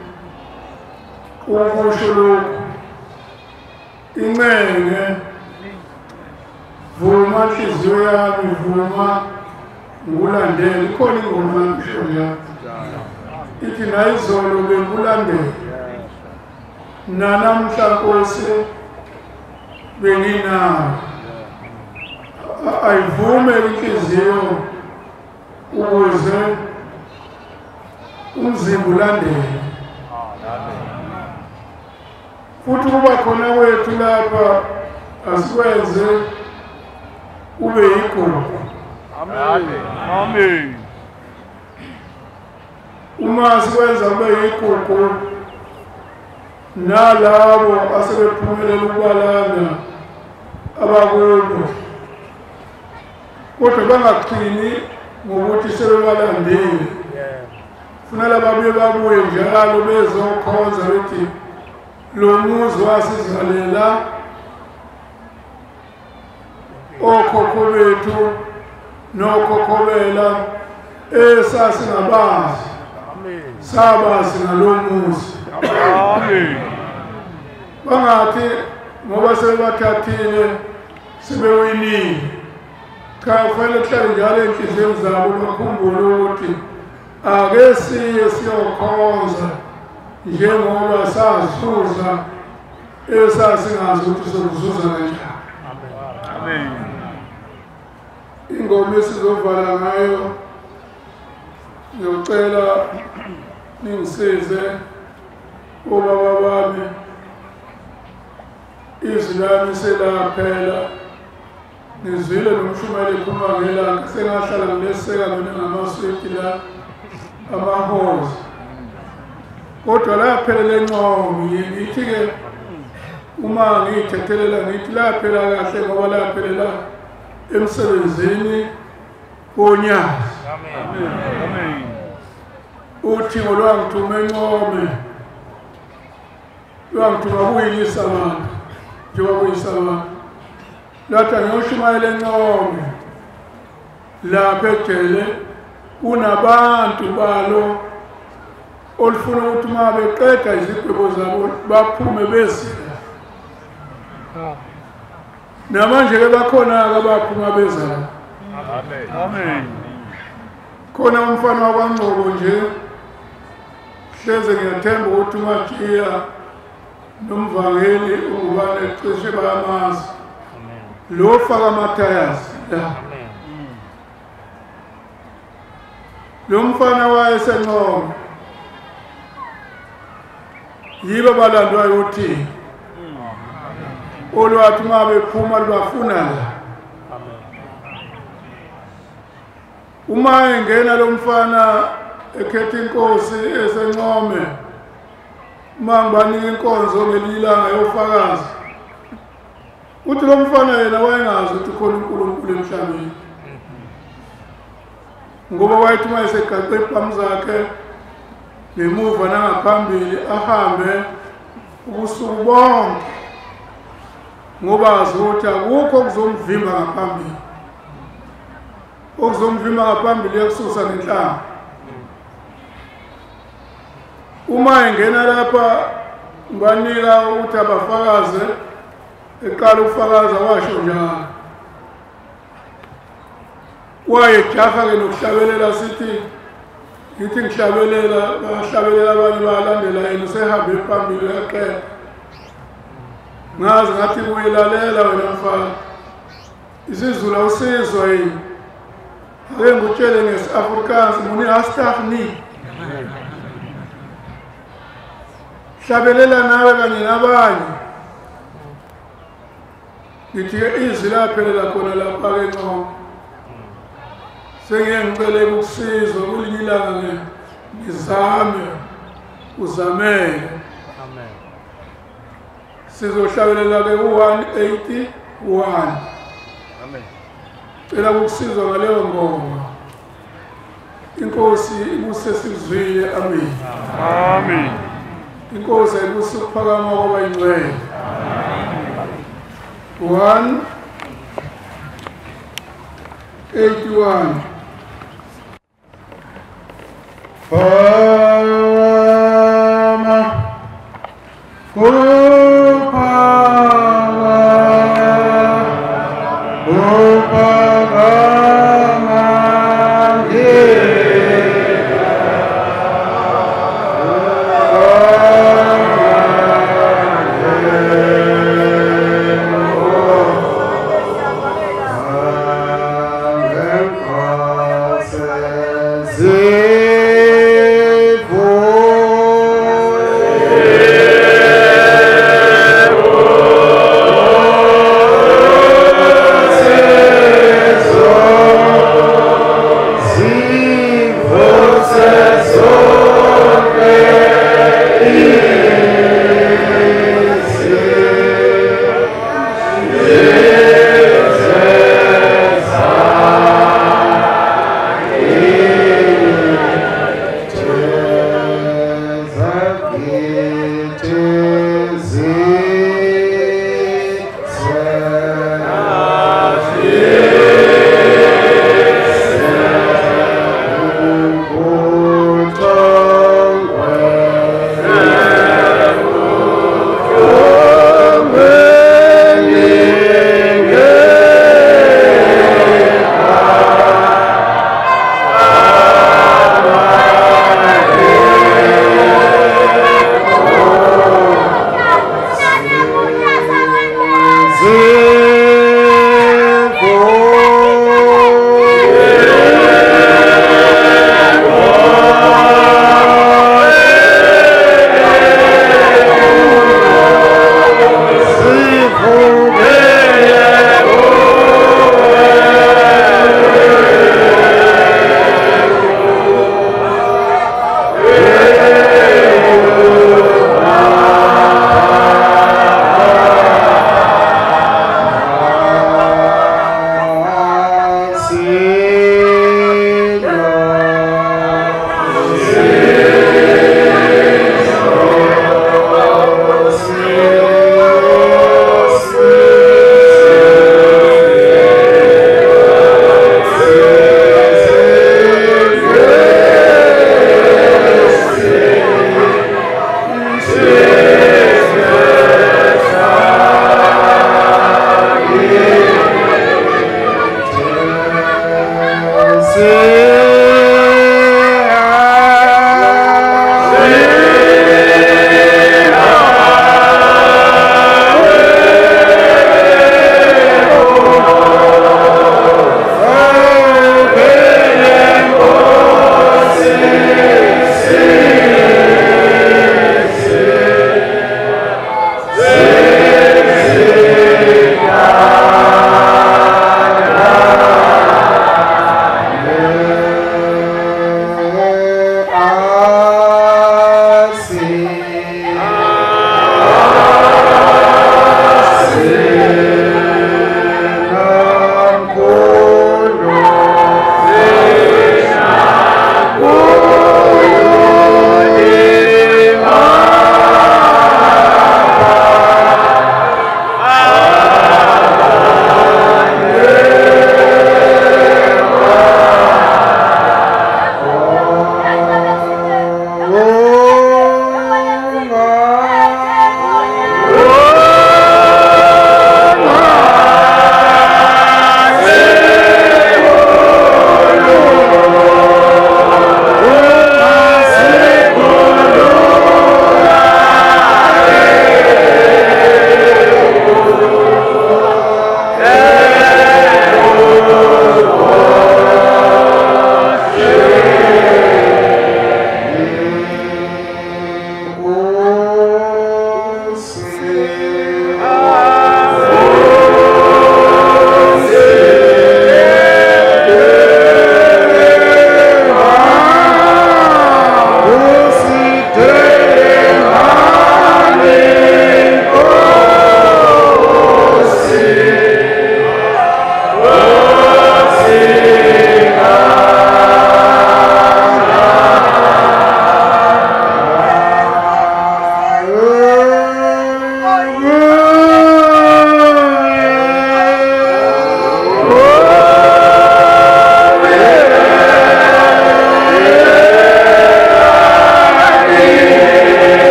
ukusho lokhu, incenge, vuma inhliziyo yami, vuma ngikulandele. Ikhona ingoma ngisho yakho ithi nayizolo bengikulandele, nanamhla Nkosi benginawe. Ayivume inhliziyo ukuze umzimba ulandele. Futhi kuba khona kwethu lapha asikwenze ube yigugu. Amen. Amen. Uma sikwenza kube yigugu, nalabo asebephumelela ukubalana abakubo, kodwa bangaqini ngokuthi sebebalandile. Funela babuye babuye njalo bezokhonza bethi lo muzi wasizalela okhokho bethu nokhokho esasingabazi sabazi ngalo muzi. Amen. Bangathi ngoba sebebathathile sebewinile. Cha, kufanele kuhlale njalo enhliziyweni zabo bakhumbule ukuthi ake siye siyokhonza njengoba sazuza esasingazi ukuthi sokuzuza kanjani. Amen. Ingoma esizovala ngayo, ngiyocela ningisize obaba bami, izwi lami selaphela. Ngizwile nomshumayeli ekhuluma ngelanga, sengahlala ngileseka mina ngamaswiti la amahozi, kodwa laphelela encomi. Ngithi-ke uma ngiyithethelela ngithi laphela kahle ngoba laphelela emsebenzini wonyazi. Uthi ngolwangithuma encome, lwangithuma kuyilisa abantu njengoba kuyisa abantu. Lathi ngiyoshumayela encome lapha ejele kunabantu balo olufuna ukuthi uma beqeda izigwebo zabo baphume bezila. Namanje ke bakhona abaphuma beza la. Amen. Amen. Khona umfana wakwaNgcobo nje hleze ngiyathemba ukuthi uMajiya nomvangeli ungubane cishe bayamazi. Lo faka ama-tires la. Lo mfana wayeseNcome yibo abalandwayo uthini olwathi uma bephuma lubafuna la. Uma engena lo mfana ekhetha inkosi eseNcome, uma ngibanika inkonzo ngelinye ilanga yofakazi, uthi lo mfana yena wayengazi ukuthi khona uNkulunkulu emhlabeni, ngoba wayethi uma esegaxe ibhamu zakhe ngemuva nangaphambili ahambe ubusuku bonke, ngoba azi ukuthi akukho okuzomvimba ngaphambili. Okuzomvimba ngaphambili uyakususa ngenhlamba. Uma engena lapha ngibanika ukuthi abafakaze, eqala ukufakaza washo njalo. Wayejaha-ke nokuhlabelela, sithi ngithi ngihlabelela, bahlabelela abanye balandela yena, usehambe phambili uyaqeda. Ngazi ngathi kuyilalela wena mfana, isiZulu awusizwa yini? Ake ngikutshele ngesi-Afrikaans, muni hastig nie. Hlabelela nawe kanye nabanye. Ngithi-ke izwi laphelela khona lapha-ke eNcome. Sengiye ngicele ukusizwa kulinye ilanga ngizame, uzamele. Sizohlabelela-ke ku-181. Cela ukusizwa ngaleyo ngoma. Inkosi ibusesizwile, amen. Amen. Inkosi ayibuse ukuphakama kwabayingcwele. 181. Phakama, kuphakama, kuphakama, Zivuse.